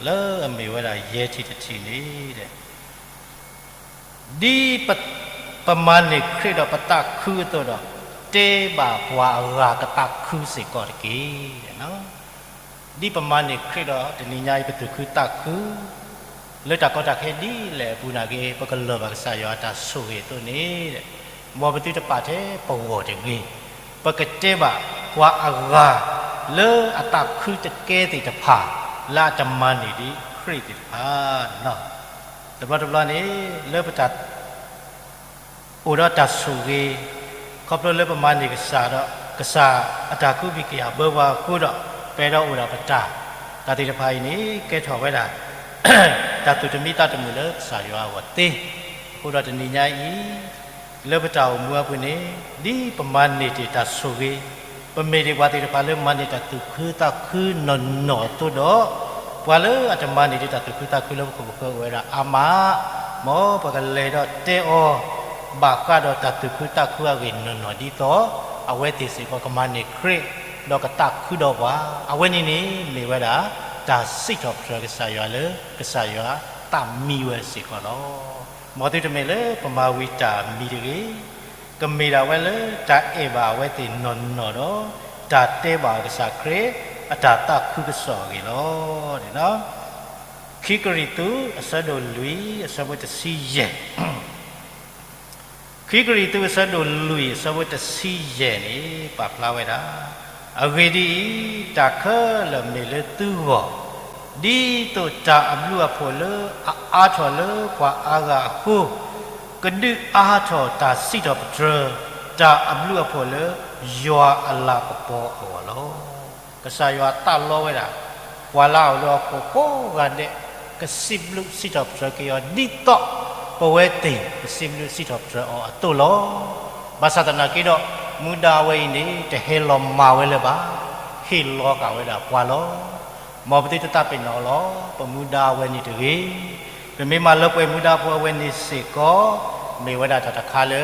လၢအမ့ၢ်ဝဲဒၣ်ယဲၢ်ထံၣ်တထံၣ်န့ၣ် ဒ်ပမၤန့ၢ်ခရံာ်ဒီးပသးခုအသိးဒီး, တဲဘၣ်ပှၤအဂၤကသးခုစ့ၢ်ကီးတက့ၢ်. ဒ်ပမၤန့ၢ်ခရံာ်ဒီးတနံၤညါအံၤ ပသူၣ်ခုသးခု လၢတၢ်ကီတၢ်ခဲဒ်လဲၣ်အပူၤနာ်က့ ပကလၢၢ်ဘၣ်ကစၢ်ယွၤအတၢ်ဆိၣ်ဂ့ၤအသိးန့ၣ် မ်ပသုတပာ်ထဲပဂီၢ်တဂ့ၤ. ပကတဲဘၣ်ပှၤအဂၤလၢအသးခုတကဲသ့ၣ်တဖၣ် လၢအတမၤန့ၢ်ဒံးခရံာ်သ့ၣ်တဖၣ် တဘျီတဘျီန့ၣ် လၢပတၢ် အိၣ်ဒီးတၢ်ဆိၣ်ဂ့ၤ ခီဖျိလၢပမၤန့ၢ်ကစၢ်ဒီး ကစၢ်အတၢ်ကူးဘံၣ်ကယၢ်ဘၢပှၤအဃိဒီး ပအဲၣ်ဒိးအိၣ်ဒီးပတၢ် တၢ်သ့ၣ်တဖၣ်အံၤန့ၣ် ကဲထီၣ်ဝဲဒၣ် တၢ်သူၣ်တမံသးတမုာ်လၢကစၢ်ယွၤအဂီၢ်သ့. အဃိဒီးတနံၤညါအံၤ လၢပတၢ်အိၣ်မူအပူၤန့ၣ် ဒ်ပမၤန့ၢ်တ့ၢ်တၢ်ဆိၣ်ဂ့ၤ ပမ့ၢ်ဒံးပှၤသ့ၣ်တဖၣ်လၢမၤန့ၢ်တၢ်သူၣ်ခုသးခုနီၢ်နီၢ်အသိးဒီး ပှၤလၢအတမၤန့ၢ်ဒံးတၢ်သူၣ်ခုသးခုလၢပခိၣ်ပဃၢၤအိၣ်ဝဲဒၣ်အါမး, မ်ပကလဲၤဒီးတဲအီၤ ဘၣ်ဃးဒီးတၢ်သူၣ်ခုသးခုအဂ့ၢ်နီၢ်နီၢ်ဒ်သိး အဝဲသ့ၣ်စ့ၢ်ကီးကမၤန့ၢ်ခရံာ် ဒီးကသးခုဒီးပှၤ, အဝဲန့ၣ်န့ၣ် မ့ၢ်ဝဲဒၣ် တၢ်စံးထီၣ်ပတြၢၤကစၢ်ယွၤလၢ ကစၢ်ယွၤသးမံဝဲစ့ၢ်ကီးလီၤ. မ်သုတမ့ၢ်လၢပမၤဝံၤတၢ်မံတဂ့ၤ ကမ့ၢ်ဒၣ်ဝဲလၢတၢ်အဲၣ်ဘၣ်အဝဲသ့ၣ်နီၢ်နီၢ်ဒီး တၢ်တဲဘၣ်ကစၢ်ခရံာ် အတၢ်သးခုကစီၣ်အဂ့ၢ်လီၤ. ခံကရံၣ်သူး အဆၢဒိၣ်လွံၢ် အဆၢဖိတဆံယဲၢ် ခံကရံၣ်သူး အဆၢဒိၣ်လွံၢ် အဆၢဖိတဆံယဲၢ် န့ၣ် ပာ်ဖျါဝဲဒၣ်, အဂ့ၢ်ဒ်အံၤ, တၢ်ခဲလၢာ်မ့ၢ်လၢသုဂီၢ်, ဒ်သိးတၢ်အဘျုးအဖှိၣ်လၢအအါထီၣ်လၢပှၤအါဂၤအဃိ, ကဒုးအါထီၣ်တၢ်စံးထီၣ်ပတြၢၤ တၢ်အဘျုးအဖှိၣ်လၢယွၤအလၤကပီၤအဂီၢ်လီၤ. ကစၢ်ယွၤသးလီဝဲဒၣ် ပှၤလၢအအိၣ်လၢဟီၣ်ခိၣ်ကိးဂၤဒဲး ကစံးဘျုးစံးထီၣ်ပတြၢၤက့ၤအီၤ ဒ်သိးပဝဲသ့ၣ် ပစံးဘျုးစံးထီၣ်ပတြၢၤအီၤအသိးလီၤ. ဘၣ်ဆၣ်သနာ်က့ဒီး မူဒါအဝဲအံၤန့ၣ် တဟဲလီၤမၢ်ဝဲလၢၤဘၣ်, ဟ့ၣ်လီၤဃာ်ဝဲဒၣ်ပှၤလီၤ. မ်ပသုတသးပ့ၤနီၣ်လီၤ. ပမူဒါအဝဲန့ၣ်တဂ့ၤ. ပမ့ၢ်မၤလၢပှဲၤမူဒါဖိအဝဲန့ၣ်စ့ၢ်ကီး မ့ၢ်ဝဲဒၣ်တၢ်တခါလၢ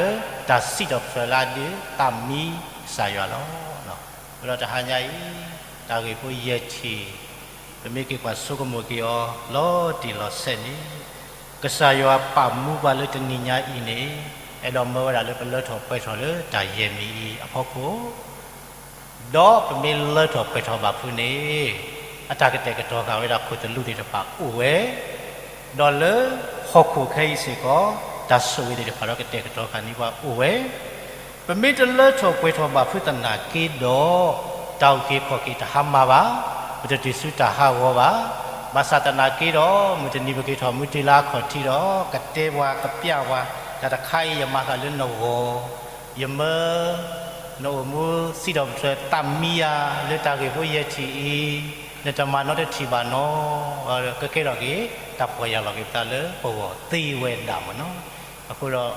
တၢ်စံးထီၣ်ပတြၢၤလၢအဒုးသးမံကစၢ်ယွၤလီၤ. အဃိဒီးတဟါညါအံၤ တၢ်ဂ့ၢ်ဖိယဲၢ်ထံၣ် ပမ့ၢ်က့ၤကွၢ်ဆိကမိၣ်က့ၤအီၤ လီၤတံၢ်လီၤဆဲးန့ၣ် ကစၢ်ယွၤပာ်မူပှၤလၢတနံၤညါအံၤန့ၣ် အဲၣ်ဒိးမၢဝဲဒၣ်လၢပလၢထီၣ်ပှဲၤထီၣ်လၢတၢ်ယဲၢ်မံၤအံၤအဖီခိၣ်, ဒီးပမ့ၢ်လၢထီၣ်ပှဲၤထီၣ်ဘၣ်ဖုးန့ၣ် အတၢ်ကတဲာ်ကတီၤဃာ်ဝဲဒၣ်ခိၣ်သလုးသ့ၣ်တဖၣ်အိၣ်ဝဲ, ဒီးလၢဟီၣ်ခိၣ်ခဲအံၤစ့ၢ်ကီး တၢ်ဆိၣ်ဂ့ၤသ့ၣ်တဖၣ်ဒီးကတဲာ်ကတီၤဃာ်န့ၢ်ပှၤအိၣ်ဝဲ ပမ့ၢ်တလၢထီၣ်ပှဲၤထီၣ်ဘၣ်ဖုးသနာ်က့ဒီး တၢ်အုၣ်က့ၤခီၣ်က့ၤတဟါမၢ်ဘၣ်, ပတတုၤဆူတၢ်ဟးဂီၤဘၣ်. ဘၣ်ဆၣ်သနာ်က့ဒီး မုၢ်တနံၤပက့ၤထီၣ်မူတုၤလၢအခီၣ်ထံးဒီး ကတဲပှၤကပျဲပှၤ, တၢ်တခါအံၤယမၤဃာ်လၢနဂီၢ်, ယမၢ နအိၣ်မူစံးထီၣ်ပတြၢၤသးမံယၤ လၢတၢ်ဂ့ၢ်ဖိယဲၢ်ထံၣ်အံၤ, နတမၤနီတထံၣ်ဘၣ်နီၤ, ကကဲထီၣ်က့ၤ တၢ်ပီၢ်ယၢ်လီၤက့ၤပသးလၢပဂီၢ်သ့ဝဲဒၣ်မ့ၢ်နီၤ. အဃိဒီး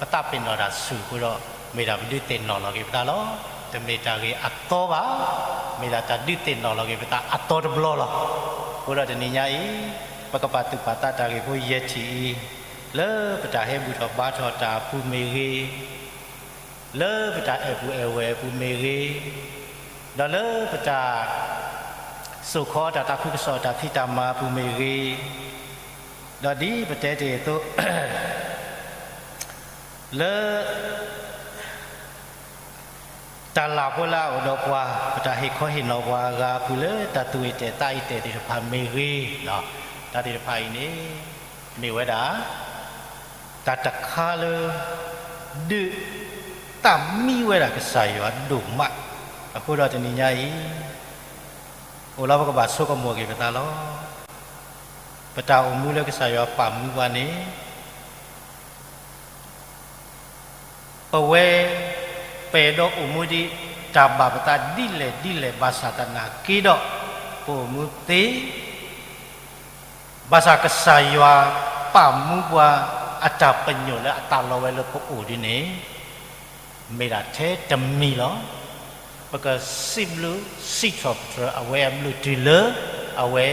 ပသးပ့ၤနီၣ်တၢ်ဆူၣ်အဃိဒီး မ့ၢ်ဒၣ်ပဒုးသ့ၣ်နီၣ်လီၤက့ၤပသးလီၤ. တမ့ၢ်တၢ်ဂ့ၢ်အသီဘၣ်, မ့ၢ်ဒၣ်တၢ်ဒုးသ့ၣ်နီၣ်လီၤက့ၤပသးအသီတဘျီလီၤ. အဃိဒီးတနံၤညါအံၤ ပကပာ်သူၣ်ပာ်သးတၢ်ဂ့ၢ်ဖိယဲၢ်ထံၣ်အံၤ လၢပတၢ်ဟဲဘူၣ်ထီၣ်ဘါထီၣ်တၢ်အပူၤမ့ၢ်ဂ့ၤ, လၢပတၢ်အဲၣ်ပူၤအဲၣ်ဝဲၢ်အပူၤမ့ၢ်ဂ့ၤ, ဒီးလၢပတၢ် စိာ်ခီတၢ်သးခုကစီၣ်တၢ်ဖံးတၢ်မၤအပူၤမ့ၢ်ဂ့ၤ, ဒီးဒ်ပတဲတ့ၢ်အသိး လၢ တၢ်လၢ်ဖိလၢအအိၣ်ဒီးပှၤ ပတၢ်ဟ့ၣ်ခီဟ့ၣ်နီၤပှၤအဂၤအပူၤလၢ တၢ်သူၣ်အ့ၣ်တဲာ်သးအ့ၣ်တဲာ်သ့ၣ်တဖၣ်မ့ၢ်ဂ့ၤ, တၢ်သ့ၣ်တဖၣ်အံၤန့ၣ် မ့ၢ်ဝဲဒၣ် တၢ်တခါလၢ ဒုးသးမံဝဲဒၣ်ကစၢ်ယွၤဒိၣ်မး, အဃိဒီးတနံၤညါအံၤ အိၣ်လီၤပကဘၣ်ဆိကမိၣ်က့ၤပသးလီၤ. ပတၢ်အိၣ်မူလၢကစၢ်ယွၤပာ်မူပှၤန့ၣ် ပဝဲ ပအဲၣ်ဒိးအိၣ်မူဒ် တၢ်ဘၣ်ပသးဒ်လဲၣ်ဒ်လဲၣ်ဘၣ်ဆၣ်သနာ်က့ဒီး ပအိၣ်မူသ့ ဘၣ်ဆၣ်ကစၢ်ယွၤပာ်မူပှၤ အတၢ်ပညိၣ်လၢအသးလီဝဲလၢပအိၣ်ဒ်န့ၣ် မ့ၢ်ဒၣ်ထဲတမံၤလီၤ. ပကစံးဘျုးစံးထီၣ်ပတြၢၤအဝဲအဘျုးတုၤလၢ အဝဲ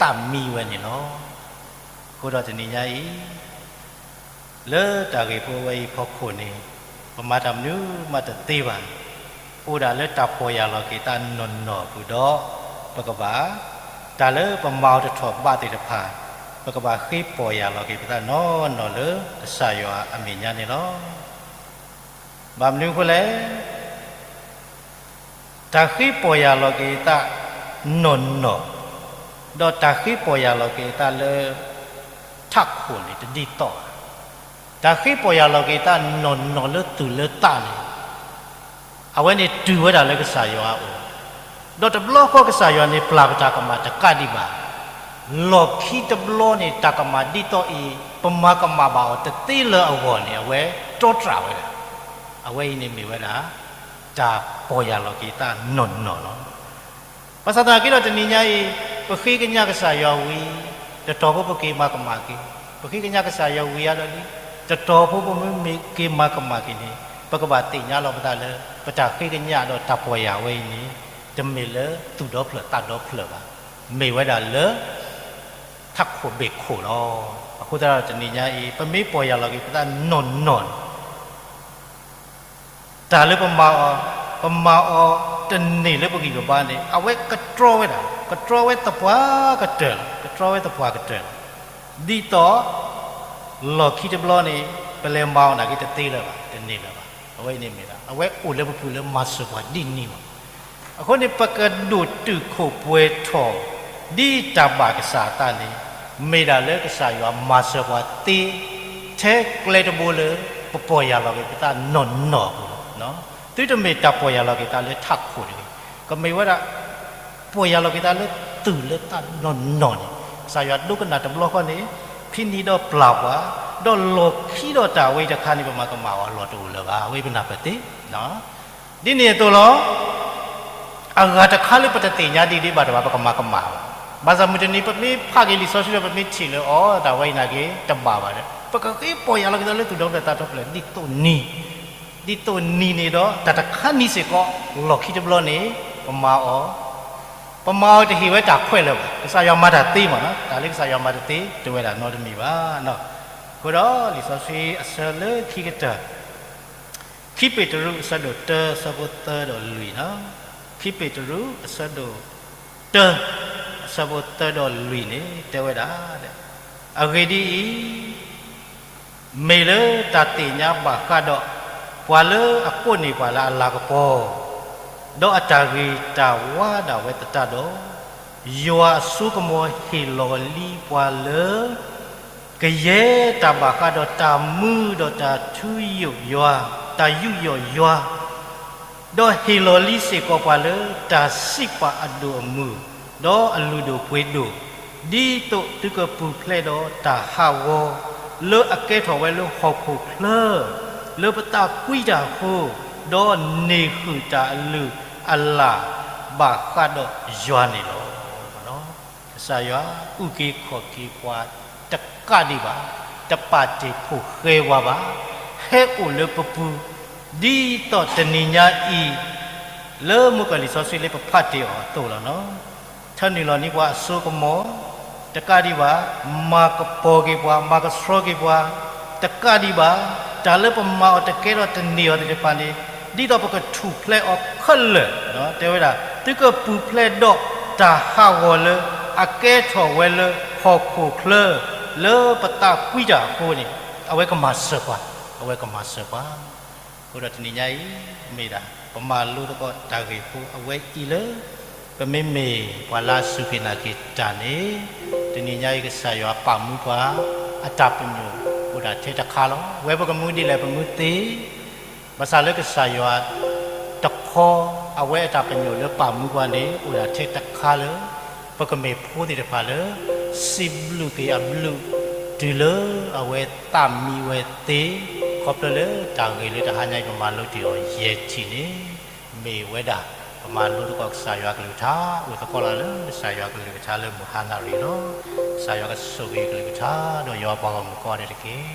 သးမံဝဲန့ၣ်လီၤ. အဃိဒီးတနံၤညါအံၤ လၢတၢ်ဂ့ၢ်ဖိဝဲအံၤဖီခိၣ်န့ၣ် ပမၤတၢ်မနုၤမးတသ့ဘၣ်. အိၣ်ဒၣ်လၢတၢ်ပီၢ်ယၢ်လီၤက့ၤသးနီၢ်နီၢ်အပူၤဒီး ပကဘၣ် တၢ်လၢပမၤအီၤတထီၣ်ဘးသ့ၣ်တဖၣ် ပကဘၣ်ဃ့ပီၢ်ယၢ်လီၤက့ၤပသးနီၢ်နီၢ်လၢကစၢ်ယွၤအမဲာ်ညါန့ၣ်လီၤ. ဘၣ်မနုၤအဃိလဲၣ် တၢ်ဃ့ပီၢ်ယၢ်လီၤက့ၤသးနီၢ်နီၢ်, ဒီးတၢ်ဃ့ပီၢ်ယၢ်လီၤက့ၤသးလၢ ထးခိၣ်န့ၣ်တဒ်သိးဘၣ်. တၢ်ဃ့ပီၢ်ယၢ်လီၤက့ၤသးနီၢ်နီၢ်လၢသူၣ်လၢသးန့ၣ် အဝဲန့ၣ်တုၤဝဲဒၣ်လၢကစၢ်ယွၤအအိၣ်, ဒီးတဘျီဃီကစၢ်ယွၤန့ၣ်ပျၢ်ပတၢ်ကမၣ်တကးဒံးဘၣ်. လီၢ်ခံတဘျီန့ၣ် တၢ်ကမၣ်ဒ်သိးအံၤ ပမၤကမၣ်ဘၣ်အီၤတသ့လၢအဂီၢ်န့ၣ် အဝဲတြီတြၢ်ဝဲဒၣ်. အဝဲအံၤန့ၣ်မ့ၢ်ဝဲဒၣ် တၢ်ပီၢ်ယၢ်လီၤက့ၤသးနီၢ်နီၢ်လီၤ. ဘၣ်ဆၣ်သနာ်က့ဒီးတနံၤညါအံၤ ပဃ့ကညးကစၢ်ယွၤဝံၤ တတီၤဖိပက့ၤမၤကမၣ်က့ၤ, ပဃ့ကညးကစၢ်ယွၤဝံၤအါဒီးလံ, တတီၤဖိပမ့ၢ်က့ၤမၤကမၣ်က့ၤန့ၣ် ပကဘၣ်သ့ၣ်ညါလီၤပသးလၢ ပတၢ်ဃ့ကညးဒီးတၢ်ပီၢ်ယၢ်ဝဲအံၤန့ၣ် တမ့ၢ်လၢသူၣ်ဒီဖျၢၣ်သးဒီဖျၢၣ်ဘၣ်. မ့ၢ်ဝဲဒၣ်လၢ ထးခိၣ်ဘ့ၣ်ခိၣ်လီၤ. အဃိသတးဒီးတနံၤညါအံၤ ပမ့ၢ်ပီၢ်ယၢ်လီၤက့ၤပသးနီၢ်နီၢ်န့ၣ် တၢ်လၢပမၤအီၤ, ပမၤအီၤတန့ၢ်လၢပဂံၢ်ပဘါန့ၣ် အဝဲကတြီဝဲဒၣ်, ကတြီဝဲသပှၢ်ကတၢၢ်လီၤ, ကတြီဝဲသပှၢ်ကတၢၢ်လီၤ. ဒ်သိး လီၢ်ခံတဘျီန့ၣ် ပလဲၤမၤအီၤနာ်က့တသ့လၢၤဘၣ်, တန့ၢ်လၢၤဘၣ်. အဝဲအံၤန့ၣ်မ့ၢ်ဒၣ် အဝဲအိၣ်လၢပပူၤလၢမၤစၢၤပှၤဒ်န့ၣ်လီၤ. အဃိန့ၣ် ပကဒိၣ်တုာ်ခိၣ်ပှဲၤထီၣ် ဒ်တၢ်ဘၣ်ကစၢ်အသးန့ၣ် မ့ၢ်ဒၣ်လၢကစၢ်ယွၤမၤစၢၤပှၤသ့ ထဲကျဲတဘိလၢ ပပီၢ်ယၢ်လီၤက့ၤပသးနီၢ်နီၢ်အပူၤလီၤ. သုတမ့ၢ်တၢ်ပီၢ်ယၢ်လီၤက့ၤသးလၢထးခိၣ်တဂ့ၤ, ကမ့ၢ်ဝဲဒၣ် ပီၢ်ယၢ်လီၤက့ၤသးလၢသူၣ်လၢသးနီၢ်နီၢ်န့ၣ် ကစၢ်ယွၤဒိကနၣ်တဘျီဃီန့ၣ် ဖံးနံၤဒီးပျၢ်ပှၤ, ဒီးလီၢ်ခံဒီးတၢ်ဝဲအံၤတခါန့ၣ် ပမၤကမၣ်အီၤအလီၢ်တအိၣ်လၢၤဘၣ်. အဝဲပနၢ်ပၢၢ်သ့ ဒ်န့ၣ်အသိးလီၤ. အဂၤတခါလၢပတသ့ၣ်ညါဒ်ဒ်ဘၣ်တဘၣ် ပကမၤကမၣ်ဘၣ်. ဘၣ်ဆၣ်မုၢ်တနံၤ ပမ့ၢ်ဖးက့ၤလံာ်စီဆှံဒီး ပမ့ၢ်ထံၣ်လၢအီၤ တၢ်ဝဲအံၤနာ်က့ တဘၣ်ဘၣ်ဒီး ပကဃ့ပီၢ်ယၢ်လီၤက့ၤသးလၢသူၣ်ဒီဖျၢၣ်သးဒီဖျၢၣ် ဒ်သိးနံၤ ဒ်သိးနံၤန့ၣ်ဒီး တၢ်တခါနံၤစ့ၢ်ကီး လီၢ်ခံတဘျီန့ၣ် ပမၤအီၤ ပမၤအီၤတဟ့ၣ်ဝဲတၢ်ခွဲးလၢၤဘၣ်. ကစၢ်ယွၤမၤတၢ်သ့မးနီၤ, တၢ်လၢကစၢ်ယွၤမၤတသ့ တဝဲဒၣ်နီတမံၤဘၣ်. အဃိဒီးလံာ်စီဆှံအဆၢလၢခံကတၢၢ် ခံပ့းတရူးအဆၢဒိၣ်တၢ အဆၢဖိသၢဒီးလွံၢ်နီၤ, ခံပ့းတရူးအဆၢဒိၣ်တၢ အဆၢဖိသၢဒီးလွံၢ်န့ၣ် တဲဝဲဒၣ်, အဂ့ၢ်ဒ်အံၤ, မ့ၢ်လၢတၢ်သ့ၣ်ညါဘၣ်ဃးဒီး ပှၤလၢအကိးန့ၢ်ပှၤလၢအလၤကပီၤ, ဒီးအတၢ်ဂ့ၤတၢ်ဝါဒၣ်ဝဲသတးဒီး, ယွၤအစိကမီၤဟ့ၣ်လီၤလံပှၤလၢ ကယဲၢ်တၢ်ဘၣ်ဃးဒီးတၢ်မူဒီးတၢ်ထူယိာ်ယွၤ, တၢ်ယူးယီၣ်ယွၤ, ဒီးဟ့ၣ်လီၤလံစ့ၢ်ကီးပှၤလၢတၢ်စံးပာ်အဒိၣ်အမုၢ်, ဒီးအလုၢ်ဒိၣ်ပှ့ၤဒိၣ်, ဒ်သိးသုကပူၤဖျဲးဒီးတၢ်ဟးဂီၤ, လၢအကဲထီၣ်ဝဲလၢဟီၣ်ခိၣ်ချၢ, လၢပသးကွံတၢ်အဃိ, ဒီးန့ၢ်ဃုာ်တၢ်အလုၢ်အလၢ်ဘၣ်ဃးဒီးယွၤန့ၣ်လီၤ. ကစၢ်ယွၤအုၣ်က့ၤခီၣ်က့ၤပှၤတကးဒံးဘၣ်, တပာ်တ့ၢ်ဖိၣ်ဃဲပှၤဘၣ်, ဟဲအိၣ်လၢပပူၤ, ဒ်သိးတနံၤညါအံၤ လၢမိၢ်ကၢၢ်လံာ်စီဆှံလၢပဖးတ့ၢ်အီၤအသိးလီၤနီၤ. ထၢနုာ်လီၤန့ၢ်ပှၤအစိကမီၤ တကးဒံးဘၣ်, မၤကပီၤက့ၤပှၤ, မၤကဆှီက့ၤပှၤ တကးဒံးဘၣ်, တၢ်လၢပမၤအီၤတကဲထီၣ်တန့ၢ်အီၤသ့ၣ်တဖၣ်န့ၣ် ဒ်သိးပကထူၣ်ဖျဲးအီၤခဲလၢာ်, တဲဝဲဒၣ် သုကပူၤဖျဲးဒီးတၢ်ဟးဂီၤလၢအကဲထီၣ်ဝဲလၢဟီၣ်ခိၣ်ချၢ လၢပသးကွံတၢ်အဃိန့ၣ် အဝဲကမၤစၢၤပှၤ, အဝဲကမၤစၢၤပှၤ. အဃိဒီးတနံၤညါအံၤ မ့ၢ်ဒၣ် ပမၤလိသကိးတၢ်ဂ့ၢ်ဖိအဝဲအံၤလၢ ပမ့မ့ၢ်ပှၤလၢအစူၢ်က့ၤနာ်က့ၤတၢ်န့ၣ် တနံၤညါအံၤ ကစၢ်ယွၤပာ်မူပှၤ အတၢ်ပညိၣ်အိၣ်ဒၣ်ထဲတခါလီၤ. ဝဲပကမူဒ်လဲၣ်ပမူသ့, ဘၣ်ဆၣ်လၢကစၢ်ယွၤတခီ အဝဲအတၢ်ပညိၣ်လၢပာ်မူပှၤန့ၣ် အိၣ်ဒၣ်ထဲတခါလၢ ပကမ့ၢ်ဖိသ့ၣ်တဖၣ်လၢ စံးဘျုးက့ၤအဘျုး တုၤလၢအဝဲသးမံဝဲသ့, ခီဖျိလၢတၢ်ဂ့ၢ်လၢတဟါညါအံၤ ပမၤလိတ့ၢ်အီၤယဲၢ်ထံၣ်န့ၣ် မ့ၢ်ဝဲဒၣ် ပမၤလိသကိးကစၢ်ယွၤကလုၢ်ကထါ အိၣ်သကိးလၢ်လၢကစၢ်ယွၤကလုၢ်ကထါလၢမုၢ်ဟါနၣ်ရံၣ်လီၤ. ကစၢ်ယွၤကဆိၣ်ဂ့ၤကလုၢ်ကထါ ဒီးယွၤပှၤဂီၢ်မုၢ်ကိးဂၤဒဲးတက့ၢ်.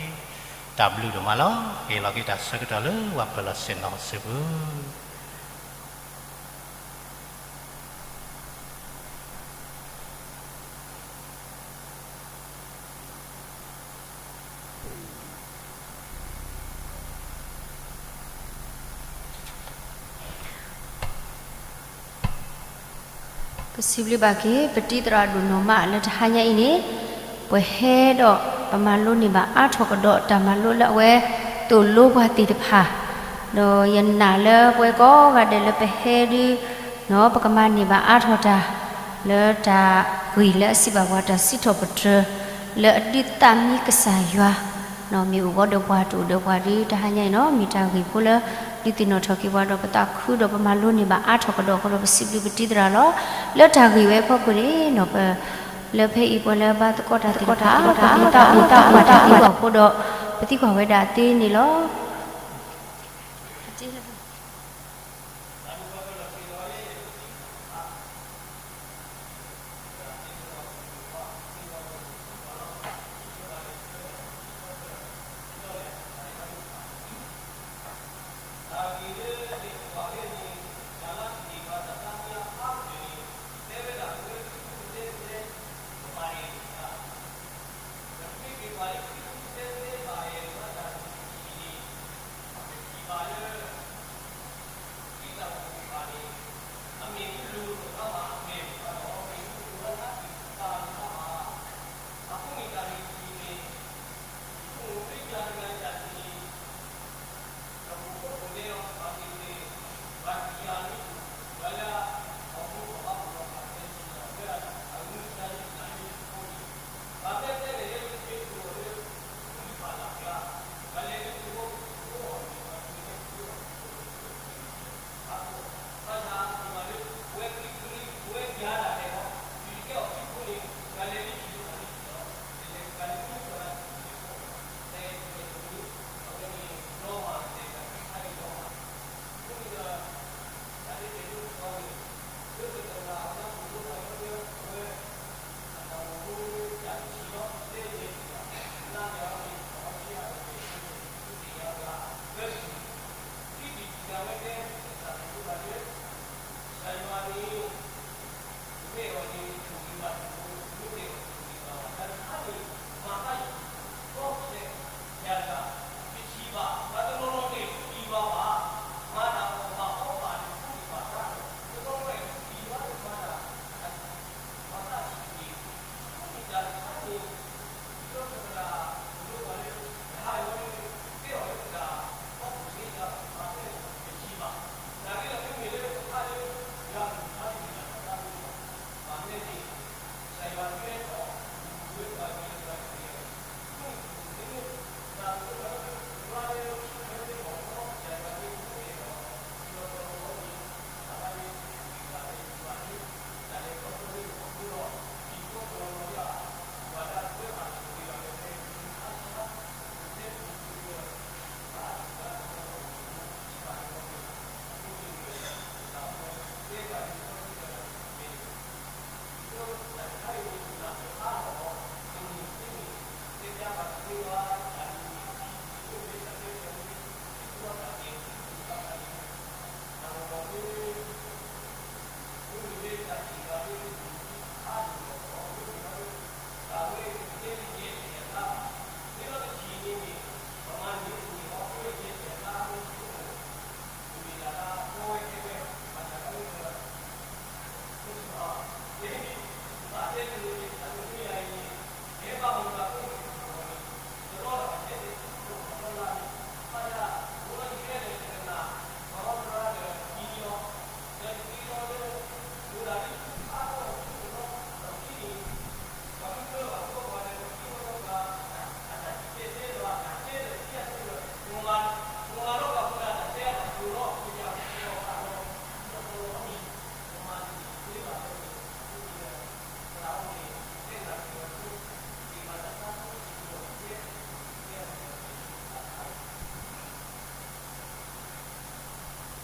တၢ်ဘျုးဒိၣ်မးလီၤ. ကဟ့ၣ်လီၤက့ၤတၢ်ဆၢကတီၢ်လၢပှၤပၢၤလီၢ်ဆ့ၣ်နီၤစုပူၤ ပစံးဘျုးဘၣ်က့ၤ ပတံၤသရၣ်ဒိၣ်နီၢ်မး လၢတဟါညါအံၤန့ၣ် ပဟဲဒီးပမၤလိန့ၢ်ဘၣ်အါထီၣ်ကဒီးတၢ်မၤလိလၢအဝဲသိၣ်လိပှၤသ့ၣ်တဖၣ်, ဒီးယနာ်လၢပဝဲကိးဂၤဒဲးလၢပဟဲဒုး ပကမၤန့ၢ်ဘၣ်အါထီၣ်တၢ် လၢတၢ်ဂ့ၢ်လၢအစံးဘၣ်ပှၤတၢ်စံးထီၣ်ပတြၢၤ လၢအဒုးသးမံကစၢ်ယွၤ, မ့ၢ်အိၣ်ဂီၤဒီးပှၤ တအိၣ်ဒီးပှၤဒီး တဟါညါအံၤနီၤ မ့ၢ်တၢ်ဂ့ၢ်ဖိလၢ ဒုးသ့ၣ်နီၣ်ထီၣ်က့ၤပှၤဒီးပသးခုဒီးပမၤလိန့ၢ်ဘၣ်အါထီၣ်ကဒီးအဃိဒီး ပစံးဘျုးပတံၤသရၣ်လီၤ. လၢတၢ်ဂ့ၢ်ဝဲအဖီခိၣ်န့ၣ်နီၤ ပ လၢဖဲအံၤပှၤလၢအဘါသကိးတၢ်သ့ၣ်တဖၣ် ပမ့ၢ်သးအိၣ်သးကွၢ်တၢ်သ့အဃိဒီး ပသံကွၢ်ဝဲဒၣ်သ့န့ၣ်လီၤ.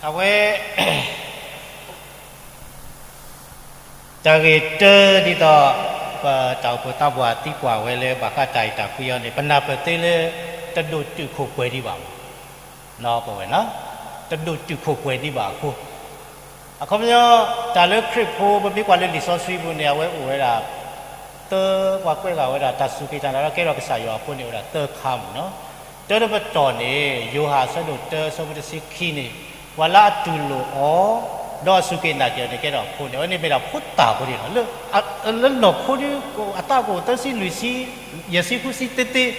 အဝဲ တၢ်ဂ့ၢ်တၢဒ်သိး ပတၢ်အိၣ်ဖှိၣ်သး ပှၤသံကွၢ်ဝဲလၢ ဘၣ်ဃးတၢ်အဲၣ်တၢ်ကွံအီၤန့ၣ် ပနၢ်ပၢၢ်သ့လၢ တဒိၣ်တုာ်ခိၣ်ပှဲၤဒံးဘၣ်မး, ပဝဲနီၤ, တဒိၣ်တုာ်ခိၣ်ပှဲၤဒံးဘၣ်အဃိ, အခီပညီ တၢ်လၢခရံာ်ဖိ ပမ့ၢ်ကွၢ်လၢလံာ်စီဆှံပူၤန့ၣ် အဝဲအိၣ်ဝဲဒၣ် သၢ ပှၤကွဲးဂၤဝဲဒၣ် တၢ်စူၢ်က့ၤနာ်က့ၤတၢ်ဒီးကဲထီၣ်ကစၢ်ယွၤအဖိန့ၣ် အိၣ်ဝဲဒၣ်သၢခါမးနီၤ. တၢ်တပတီၢ်န့ၣ် ယိၤဟၣ်အဆၢဒိၣ်တၢ အဆၢဖိတဆံခံန့ၣ် ပှၤလၢအတူၢ်လိာ်အီၤ ဒီးအစူၢ်က့ၤနာ်က့ၤအီၤန့ၣ် ကဲထီၣ်အဖိန့ၣ် အဝဲန့ၣ်မ့ၢ်ဒၣ်ဖိသၣ်ဖိန့ၣ်လီၤ. လၢ လၢနီၢ်ခိဒုး အသးကအိၣ်သၢဆံလွံၢ်ဆံ ယဲၢ်ဆံဃုဆံသ့သ့,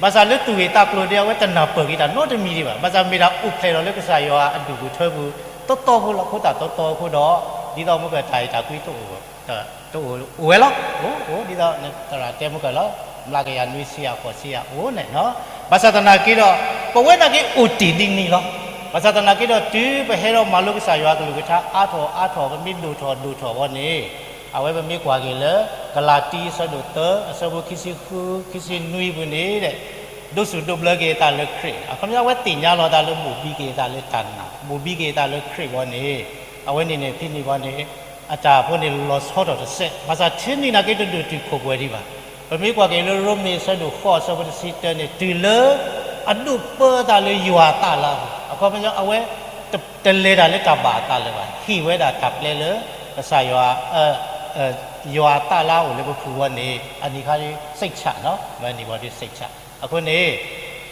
ဘၣ်ဆၣ်လၢတူၢ်ဂ့ၢ်သးကျိၤန့ၣ် အဝဲတနၢ်ပၢၢ်က့ၤတၢ်နီတမံၤဒံးဘၣ်. ဘၣ်ဆၣ်မ့ၢ်ဒၣ်အိၣ်ဖျဲၣ်လီၤလၢကစၢ်ယွၤအဒူၣ်ပူၤထၢပူၤ တီတီဖိလီၤ. ဖိသၣ်တီတီအဃိဒီး ဒ်သိးမ့ၢ်ကတၢ်အဲၣ်တၢ်ကွံတအိၣ်, တအိၣ်, အိၣ်ဝဲလီၤ. အိၣ်, အိၣ်ဒ်သိးသရၣ်တဲမ့ၢ်ကလီၤ, မျးကယၤနွံဆံယၤဃိးဆံယၤအိၣ်န့ၣ်နီၤ. ဘၣ်ဆၣ်သနာ်က့ဒီး ပဝဲနာ်က့အိၣ်တ့ၢ်ဒ်န့ၣ်လီၤ. ဘၣ်ဆၣ်သနာ်က့ဒီး တုၤပဟဲဒီးမၤလိကစၢ်ယွၤကလုၢ်ကထါအါထီၣ်အါထီၣ် ပမ့ၢ်ဒိၣ်ထီၣ်ဒိၣ်ထီၣ်ဝဲန့ၣ်, အဝဲပမ့ၢ်ကွၢ်က့ၤလၢ ကလၤတံ အဆၢဒိၣ်သၢ အဆၢဖိခံဆံဃု ခံဆံနွံပူၤန့ၣ်, ဒိးစူၣ်ဒိးဘျၢက့ၤအသးလၢခရံာ်, အခီပညီ အဝဲသ့ၣ်ညါလီၤအသးလၢဘိၣ်ဘံက့ၤအသးလၢတၢ်နာ်, ဘိၣ်ဘံက့ၤအသးလၢခရံာ်ဝဲန့ၣ်, အဝဲန့ၣ်န့ၣ် ဖဲန့ၣ်ဝဲန့ၣ် အတၢ်ဖိန့ၣ်လီၤဆီထီၣ်တစဲး, ဘၣ်ဆၣ်ထံနံၤနာ်က့တဒိၣ်တုာ်ခိၣ်ပှဲၤဒံးဘၣ်. ပမ့ၢ်ကွၢ်က့ၤလၢရိမ့ၤအဆၢဒိၣ်ဃိး အဆၢဖိတဆံတၢန့ၣ်, တုၤလၢအဒိးပၢအသးလၢယွၤအသးလၢအပူၤ, အခီပညီ အဝဲတလဲၤတၢ်လၢတၢ်ဘၣ်အသးလၢၤဘၣ်, ဟ့ၣ်ဝဲဒၣ်တၢ်ပျဲလၢ ကစၢ်ယွၤ ယွၤအသးလၢအအိၣ်လၢပပူၤဝဲန့ၣ် အနံၤခါဒ် စိတ်ချ နီၤ, မ့ၢ်နံၤဘီဒ် စိတ်ချ. အဃိန့ၣ်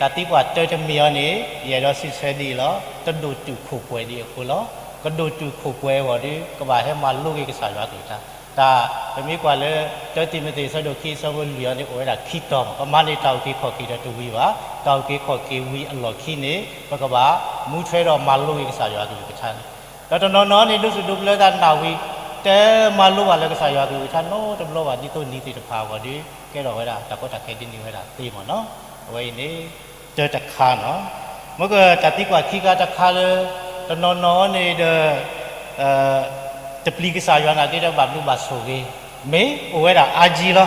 တၢ်သံကွၢ်တၢတမံၤအံၤန့ၣ် ယအဲၣ်ဒိးစံးဆၢဒ်အံၤလီၤ, တဒိၣ်တုာ်ခိၣ်ပှဲၤဒံးအဃိလီၤ. ကဒိၣ်တုာ်ခိၣ်ပှဲၤအဂီၢ်ဒီး ကဘၣ်ဟဲမၤလိက့ၤကစၢ်ယွၤကလုၢ်ကထါ, တၢ်ပမ့ၢ်ကွၢ်လၢ တၢတံၤမသ့း အဆၢဒိၣ်ခံ အဆၢဖိလွံၢ်အံၤန့ၣ် အိၣ်ဝဲဒၣ်ခံတီၤမး, ပမၤန့ၢ်တၢ်အုၣ်က့ၤခီၣ်က့ၤဒီးတဝံၤဘၣ်, တၢ်အုၣ်က့ၤခီၣ်က့ၤဝံၤအလီၢ်ခံန့ၣ် ပကဘၣ်မူထွဲဒီးမၤလိက့ၤကစၢ်ယွၤကလုၢ်ကထါန့ၣ်, ဒီးတနီၤနီၤန့ၣ် ဒိးစူၣ်ဒိးဘျၢသးနၢ်ဝံၤ တမၤလိဘၣ်လၢကစၢ်ယွၤကလုၢ်ကထါနီတဘျီဘၣ်, ဒ်သိးနံၤသ့ၣ်တဖၣ်အဂီၢ်ဒီး ကဲထီၣ်ဝဲဒၣ်တၢ်ကီတၢ်ခဲဒ်န့ၣ်ဝဲဒၣ်သ့မးနီၤ. အဝဲအံၤန့ၣ် တၢတခါနီၤ, မ့ၢ်ကတၢ်သံကွၢ်ခံခါတခါလၢ တနီၤနီၤန့ၣ်ဒီး တပျံၤကစၢ်ယွၤနာ်က့ဒီး ဘၣ်ဘျုးဘၣ်ဆိၣ်ဂ့ၤ, မ့ၢ်အိၣ်ဝဲဒၣ်အါကံလီၤ.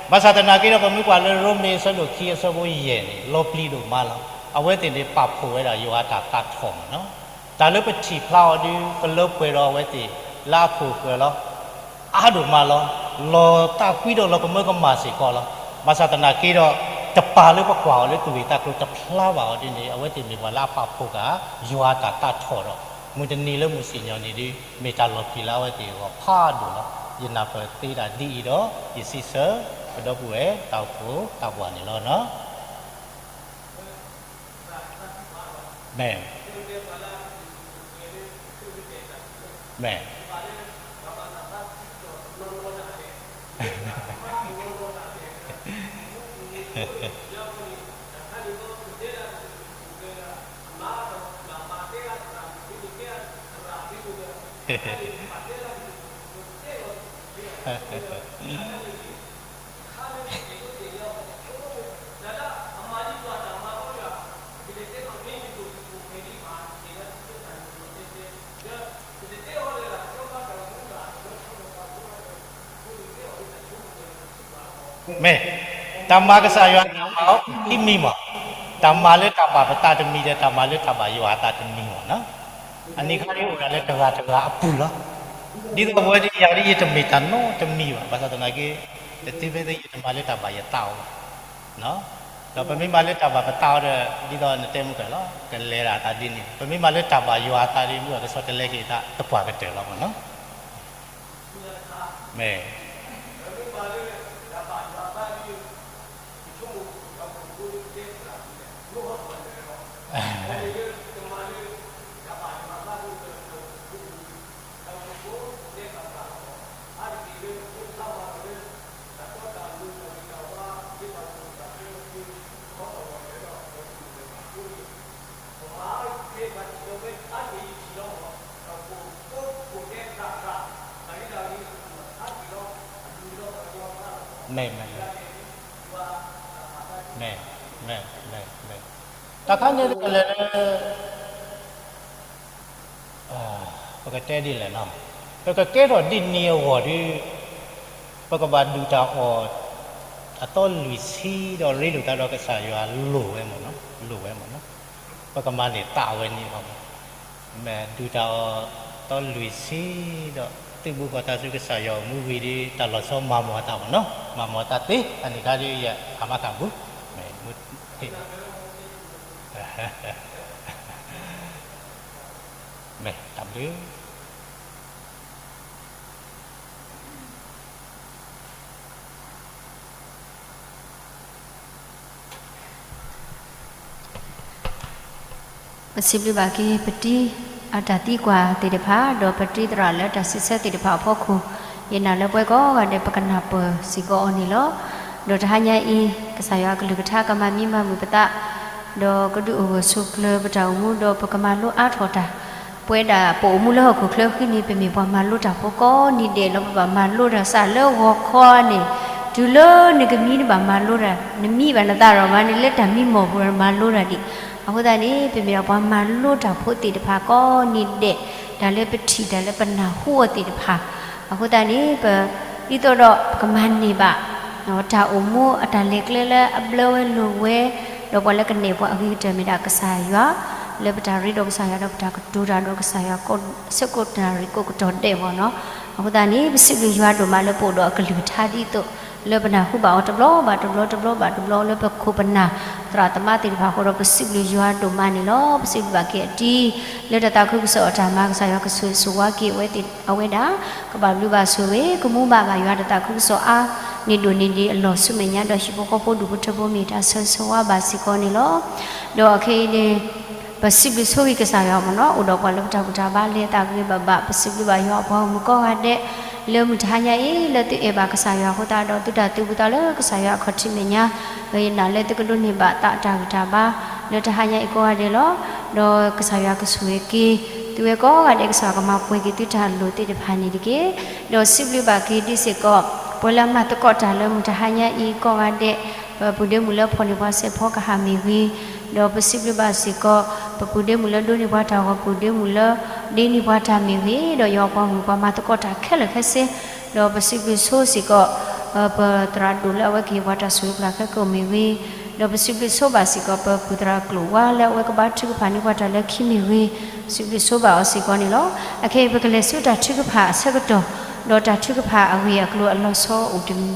ဘၣ်ဆၣ်သနာ်က့ဒီး ပမ့ၢ်ကွၢ်လၢရိမ့ၤအဆၢဒိၣ်ခံ အဆၢဖိယဲၢ်န့ၣ် လီၤပျံၤဒိၣ်မးလီၤ. အဝဲသ့ၣ်န့ၣ် ပာ်ဖှိၣ်ဝဲဒၣ်ယွၤအတၢ်သးထီၣ်မးနီၤ. တၢ်လၢပထံၣ်ဖျါအီၤဒီး ပလၢပှဲၤဒီးအဝဲသ့ၣ်လၢအခိၣ်ဃၢၤလီၤ. အါဒိၣ်မးလီၤ. လီၤသးကွံဒီးလီၤကမၢကမၣ်စ့ၢ်ကီးလီၤ. ဘၣ်ဆၣ်သနာ်က့ဒီး တပာ်လၢပကွၢ်အီၤလၢသူၣ်ဂ့ၢ်သးကျိၤ တဖျါဘၣ်အီၤဒ်န့ၣ် အဝဲသ့ၣ်မ့ၢ်ပှၤလၢအပာ်ဖှိၣ်ဃာ် ယွၤအတၢ်သးထီၣ်ဒီး မုၢ်တနံၤလၢမုၢ်ဆ့ၣ်ညီၣ်န့ၣ်ဒီး မ့ၢ်တၢ်လီၤပျံၤလၢအဝဲသ့ၣ်အဂီၢ်ဖးဒိၣ်လီၤ. ယနၢ်ပၢၢ်သ့ဒၣ်ဒ်အံၤဒီး ယစံးဆၢ ပဒီပုၢ်ဝဲၢ်တၢ်အိၣ်ဖှိၣ်သးပှၢ်န့ၣ်လီၤ. မ့ၢ်, မ့ၢ်, မ့ၢ်, တၢ်မၤကစၢ်ယွၤတၢ်မၤအိၣ်ခံမံၤမး, တၢ်မၤလၢတၢ်ဘၣ်ပသးတမံၤဒီး တၢ်မၤလၢတၢ်ဘၣ်ယွၤအသးတမံၤမးနီၤ. အနံၤခါဒ်အိၣ်ဒၣ်လၢတဂၤတဂၤအပူၤလီၤ. ဒ်သိးပဝဲဒ်ယၤဒ်ယတမ့ၢ်တၢ်နီတမံၤဘၣ်, ဘၣ်ဆၣ်သနာ်က့ တသ့ဖဲသ့ယတမၤလၢတၢ်ဘၣ်ယသးအီၤဘၣ်. ဒီးပမ့ၢ်မၤလၢတၢ်ဘၣ်ပသးအီၤဒီး ဒ်သိးနတဲမုၢ်ကၢၢ်လီၤ, ကလဲၤဒၣ်အသးဒ်န့ၣ်, ပမ့ၢ်မၤလၢတၢ်ဘၣ်ယွၤအသးဒီး မုၢ်ကၢၢ်ကဆီတလဲက့ၤအသးသပှၢ်ကတၢၢ်လီၤမးနီၤ. မ့ၢ်, မ့ၢ်, မ့ၢ်, မ့ၢ်, မ့ၢ်, တၢ်ခါန့ၣ်တကလဲၤလၢ ပကတဲဒ်လဲၣ်နီၤ, ပကကဲထီၣ်ဒ်န့ၣ်အဂီၢ်ဒီး ပကဘၣ်ဒုၣ်တၢ်အီၣ် အသီလွံၢ်ဆံဒီးရ့လိာ်သးဒီးကစၢ်ယွၤလိၣ်ဝဲမးနီၤ, လိၣ်ဝဲမးနီၤ. ပကမၤန့ၢ်သးဝဲန့ၣ်လီၤ. မ့ၢ်ဒုၣ်တၢ်အီၣ်သီလွံၢ်ဆံဒီး သုးဘူးဃီၤသးဆူကစၢ်ယွၤအိၣ်မူဝံၤဒီး တၢ်လီၤဆီမၤမီၢ်အသးမးနီၤ, မၤမီၢ်အသးသ့ အန့ၣ်ခါဒီးယဟးမၤသးဘူး, မ့ၢ်မူ မ့ၢ်တၢ်ဘျုး ပစံးဘျုးဘၣ်က့ၤ ပတံၤအတၢ်သံကွၢ်သ့ၣ်တဖၣ် ဒီးပတံၤသရၣ်လၢတၢ်စံးဆၢသ့ၣ်တဖၣ်အဖီခိၣ်, ယနာ်လၢပဝဲကိးဂၤဒဲး ပကနၢ်ပၢၢ်စ့ၢ်ကီးအီၤန့ၣ်လီၤ. ဒီးတဟါညါအံၤ ကစၢ်ယွၤအကလုၢ်ကထါကမၤမံမၤမုာ်ပသး, ဒီးကဒုးအိၣ်ဂၢၢ်ဆိးကျၢၤပတၢ်အိၣ်မူ ဒီးပကမၤလိအါထီၣ်တၢ် ပဝဲဒၣ်ပအိၣ်မူလၢဟီၣ်ခိၣ်ချၢဃုန့ၣ် ပမ့ၢ်ပှၤမၤလိတၢ်ဖိကိးနံၤဒဲးလီၤ. ပဘၣ်မၤလိတၢ်စးလၢဂီၤခီန့ၣ်, တုၤလၢနကမံနဘၣ်မၤလိတၢ်, နမံဘၣ်နသးဒီးမၤန့ၣ် လၢတၢ်မံမီၢ်ပူၤဒီးမၤလိတၢ်ဒံး. အဃိသတးန့ၣ် ပမ့ၢ်ဒၣ်ပှၤမၤလိတၢ်ဖိသ့ၣ်တဖၣ်ကိးနံၤဒဲး, တၢ်လၢပထံၣ်တၢ်လၢပနၢ်ဟူအီၤသ့ၣ်တဖၣ်, အဃိသတးန့ၣ် ပ ဒ်သိးဒီးပကမၤန့ၢ်ဘၣ် တၢ်အိၣ်မူအတၢ်လဲၤကျဲလၢအဘျၢဝဲလိၤဝဲ, ဒီးပှၤလၢကနဲၣ်ပှၤအဂ့ၤကတၢၢ်မ့ၢ်ဒၣ်ကစၢ်ယွၤ, လၢပတၢ်ရ့ဒီးကစၢ်ယွၤဒီးပတၢ်ကတိၤတၢ်ဒီးကစၢ်ယွၤ ဆၢကိးတၢ်ရံၣ်ကိးကတီၢ်ဒဲးဘၣ်နီၤ. အဃိသတးန့ၣ် ပစံးဘျုးယွၤဒိၣ်မးလၢပအိၣ်ဒီးအကလုၢ်ကထါဒ်သိး လၢပနၢ်ဟူဘၣ်အီၤတဘျီဘၣ်တဘျီ တဘျီဘၣ်တဘျီ လၢပခိၣ်ပနၢ်သရၣ်သမါသ့ၣ်တဖၣ်အဃိဒီး ပစံးဘျုးယွၤဒိၣ်မးန့ၣ်လီၤ. ပစံးဘျုးဘၣ်က့ၤအတံၤ လၢတၢ်သးခုကစီၣ်အတၢ်မၤ ကစၢ်ယွၤကဆိၣ်ဂ့ၤဆိၣ်ဝါက့ၤအဝဲသ့ၣ်အဝဲဒၣ်, ကဘၣ်ဘျုးဘၣ်ဆိၣ်ဂ့ၤ ကမူဘၣ်ဘၣ်ယွၤတၢ်သးခုကစီၣ်အါန့ၢ်ဒိၣ်န့ၢ်ဒံးအလီၢ်ဆူမဲာ်ညါ ဒီးဟံၣ်ဖိဃီဖိဒူၣ်ဖိထၢဖိမ့ၢ်တၢ်ဆၢဂ့ၤဆၢဝါဘၣ်စ့ၢ်ကီးန့ၣ်လီၤ. ဒီးအခဲအံၤန့ၣ် ပစံးဘျုးဆိၣ်ဂ့ၤကစၢ်ယွၤမ့ၢ်နီၤ, အိၣ်ဒီးပှၤလၢပတၢ်ဘူၣ်တၢ်ဘါလဲၤသးဂ့ၤဘၣ်ဘၣ်, ပစံးဘျုးဘၣ်ယွၤအပှၤဂီၢ်မုၢ်ကိးဂၤဒဲး လၢမုၢ်တဟါညါအံၤ လၢသုအဲၣ်ဘၣ်ကစၢ်ယွၤအဃိသတးဒီး သုတၢ်သူၣ်ဘူၣ်သးလၢကစၢ်ယွၤအခီၣ်ထံးမဲာ်ညါ, ဒီးယနာ်လၢသုကဒိးန့ၢ်ဘၣ်သးအတၢ်ဂံၢ်တၢ်ဘါ လၢတဟါညါအံၤကိးဂၤဒဲးလီၤ. ဒီးကစၢ်ယွၤကဆိၣ်ဂ့ၤက့ၤ သုဝဲကိးဂၤဒဲး ကစၢ်ယွၤကမၤပှဲၤက့ၤသုတၢ်လိၣ်သ့ၣ်တဖၣ်န့ၣ်တက့ၢ်. ဒီးစံးဘျုးဘၣ်က့ၤဒ်စ့ၢ်ကီး ပှၤလၢအမၤသကိးတၢ်လၢမုၢ်တဟါညါအံၤကိးဂၤဒဲး, ပပုၢ်ဒ့မုၣ်လၢဖီၣ်န့ၢ်ပှၤစဲးဖီကဟၣ်မ့ၢ်ဂ့ၤ, ဒီးပစံးဘျုးဘၣ်စ့ၢ်ကီး ပပုၢ်ဒ့မုၣ်လၢဒိးန့ၢ်ပှၤတၢ်ဂီၤ ပုၢ်ဒ့မုၣ်လၢဒ့န့ၢ်ပှၤတၢ်မ့ၢ်ဂ့ၤ, ဒီးယွၤပှၤဂီၢ်မုၢ်ပှၤမၤသကိးတၢ်ခဲလၢာ်ခဲဆ့, ဒီးပစံးဘျုးဆိစ့ၢ်ကီး ပသရၣ်ဒိၣ်လၢအဝဲကဟ့ၣ်ပှၤတၢ်ဆိၣ်ဂ့ၤပျၢ်ခဲကိာ်မ့ၢ်ဂ့ၤ, ဒီးပစံးဘျုးဆိဘၣ်စ့ၢ်ကီး ပပုၢ်သရၣ်ကျိာ်ဝါလၢအဝဲကဘါထုကဖၣ်န့ၢ်ပှၤတၢ်လၢခံမ့ၢ်ဂ့ၤ, စံးဘျုးဆိဘၣ်အီၤစ့ၢ်ကီးန့ၣ်လီၤ. အခဲအံၤပကလဲၤဆူတၢ်ထုကဖၣ်အဆၢကတီၢ်, ဒီးတၢ်ထုကဖၣ်အဂ့ၢ်အကျိၤအလီၤဆီအိၣ်တမံၤမံၤဧါ. မ့ၢ်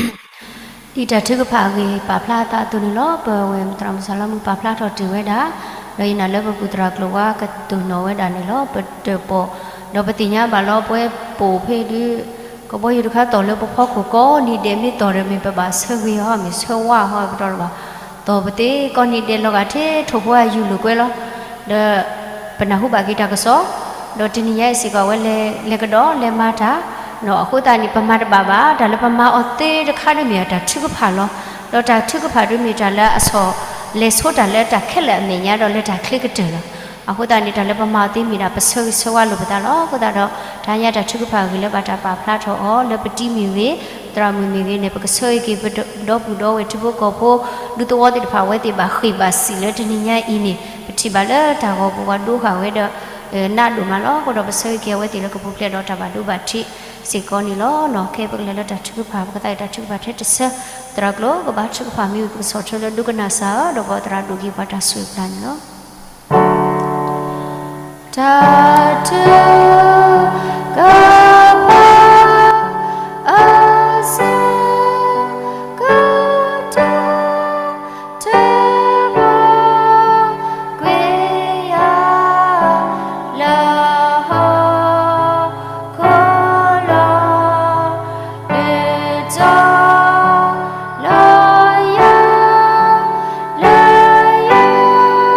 အတံၢ်တၢ်ထု ဒ်တၢ်ထုကဖၣ်အဂ့ၢ်ပာ်ဖျါအသးအသိးန့ၣ်လီၤ. ပဝဲသရၣ်မုၣ်စၢ်လီမုၢ်ပာ်ဖျါထီၣ်တ့ၢ်ဝဲဒၣ်, ဒီးယနာ်လၢပပုၢ်သရၣ်ကျိာ်ဝါကတိၢ်နီၣ်ဝဲဒၣ်န့ၣ်လီၤ. ပတၢၣ်ပီၣ် ဒီးပသ့ၣ်ညါဘၣ်လီၤ ပဝဲပအိၣ်ဖဲဒုး ကဘီယူၤတခါတီၢ်လၢပဖီခိၣ်ကိးနံၤဒဲး မ့ၢ်တီၢ်ဒီးမ့ၢ်ပဘၣ်ဆၢဂ့ၤဟီ မ့ၢ်ဆၢဝါဟီပတီၢ်တဘၣ်, တီၢ်ပသ့ကိးနံၤဒဲးလီၤဂာ်ထဲထိၣ်ဖိအယူၢ်လိာ်ကွဲလီၤ. ဒီးပနၢ်ဟူဘၣ်က့ၤတၢ်ကစီၣ်, ဒီးတနံၤညါအံၤစ့ၢ်ကီး အဝဲလဲၤကဒီးလဲၤမၤတၢ်, အဃိသတးန့ၣ် ပမၤတဘၣ်ဘၣ် တၢ်လၢပမၤအီၤသ့တခါဒ်မ့ၢ်တၢ်ထုကဖၣ်လီၤ. ဒီးတၢ်ထုကဖၣ်ဒ်မ့ၢ်တၢ်လၢအဆီၣ်လဲၤဆိတၢ်လၢတၢ်ခဲလၢာ်အမဲာ်ညါဒီးလၢတၢ်ချ့ကတၢၢ်လီၤ. အဃိသတးန့ၣ် တၢ်လၢပမၤအီၤသ့မ့ၢ်ဒၣ် ပဆၢဂ့ၤဆၢဝါလိာ်ပသးလီၤ. အဃိသတးဒီး တဟါညါတၢ်ထုကဖၣ်အဂ့ၢ်လၢဘၣ်တၢ်ပာ်ဖျါထီၣ်အီၤ လၢပတံၤမ့ၢ်ဂ့ၤ, သရၣ်မုၣ်မ့ၢ်ဂ့ၤန့ၣ် ပကဆၢဂ့ၤက့ၤပဒီပုၢ်ဒီဝဲၢ်ထံဖိကီၢ်ဖိ ဒူသဝီသ့ၣ်တဖၣ် အဝဲသ့ၣ်ဘၣ်ဃ့ၢ်ဘၣ်စံၣ်လၢတနံၤညါအံၤန့ၣ် ပထံၣ်ဘၣ်လၢတၢ်ဂီၤပူၤပှၤဒိဃာ်ဝဲဒီး နးဒိၣ်မးလီၤ. အဃိဒီးပဆၢဂ့ၤက့ၤအဝဲသ့ၣ်လၢကပူၤဖျဲးဒီးတၢ်ဘၣ်ဒိဘၣ်ထံးစ့ၢ်ကီးန့ၣ်လီၤ. ခဲအံၤပကလဲၤလၢတၢ်ထုကဖၣ် ပကသးအံၤတၢ်ထုကဖၣ်ထဲတဆၢ, သရၣ်ကျိၤ ကဘၣ်ထုကဖၣ်မ့ၢ်ဝံၤ ပကဆီၣ်ထွဲလၢဒိကနၣ်စၢ်ဧၢ, ဒီးပှၤသရၣ်ဒိၣ်က့ၤပှၤတၢ်ဆိၣ်ဂ့ၤပျၢ်န့ၣ်လီၤ. တၢ်ထုကဖၣ် အဆၢကတီၢ် တဘီကွံာ်ယၤ လၢဟီၣ်ခိၣ်လီၤ. ဒုးတီလီၤယၤ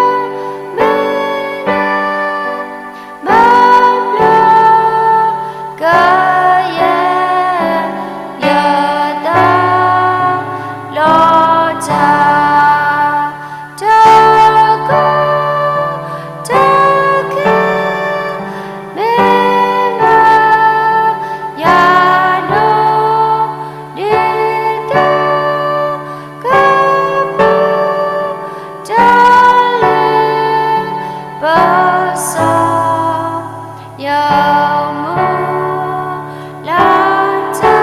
လၢယမ့ၢ်နၤ ဘၣ်ဘျီကယဲၢ် ယသးလီၤတၢ် တၢ်ကိၢ်တၢ်ဂီၤ မ့ၢ်မၤယၤနီၤ ဒ်သိးကပူၤ တၢ်လၢပစီ ယမူလၢတၢ်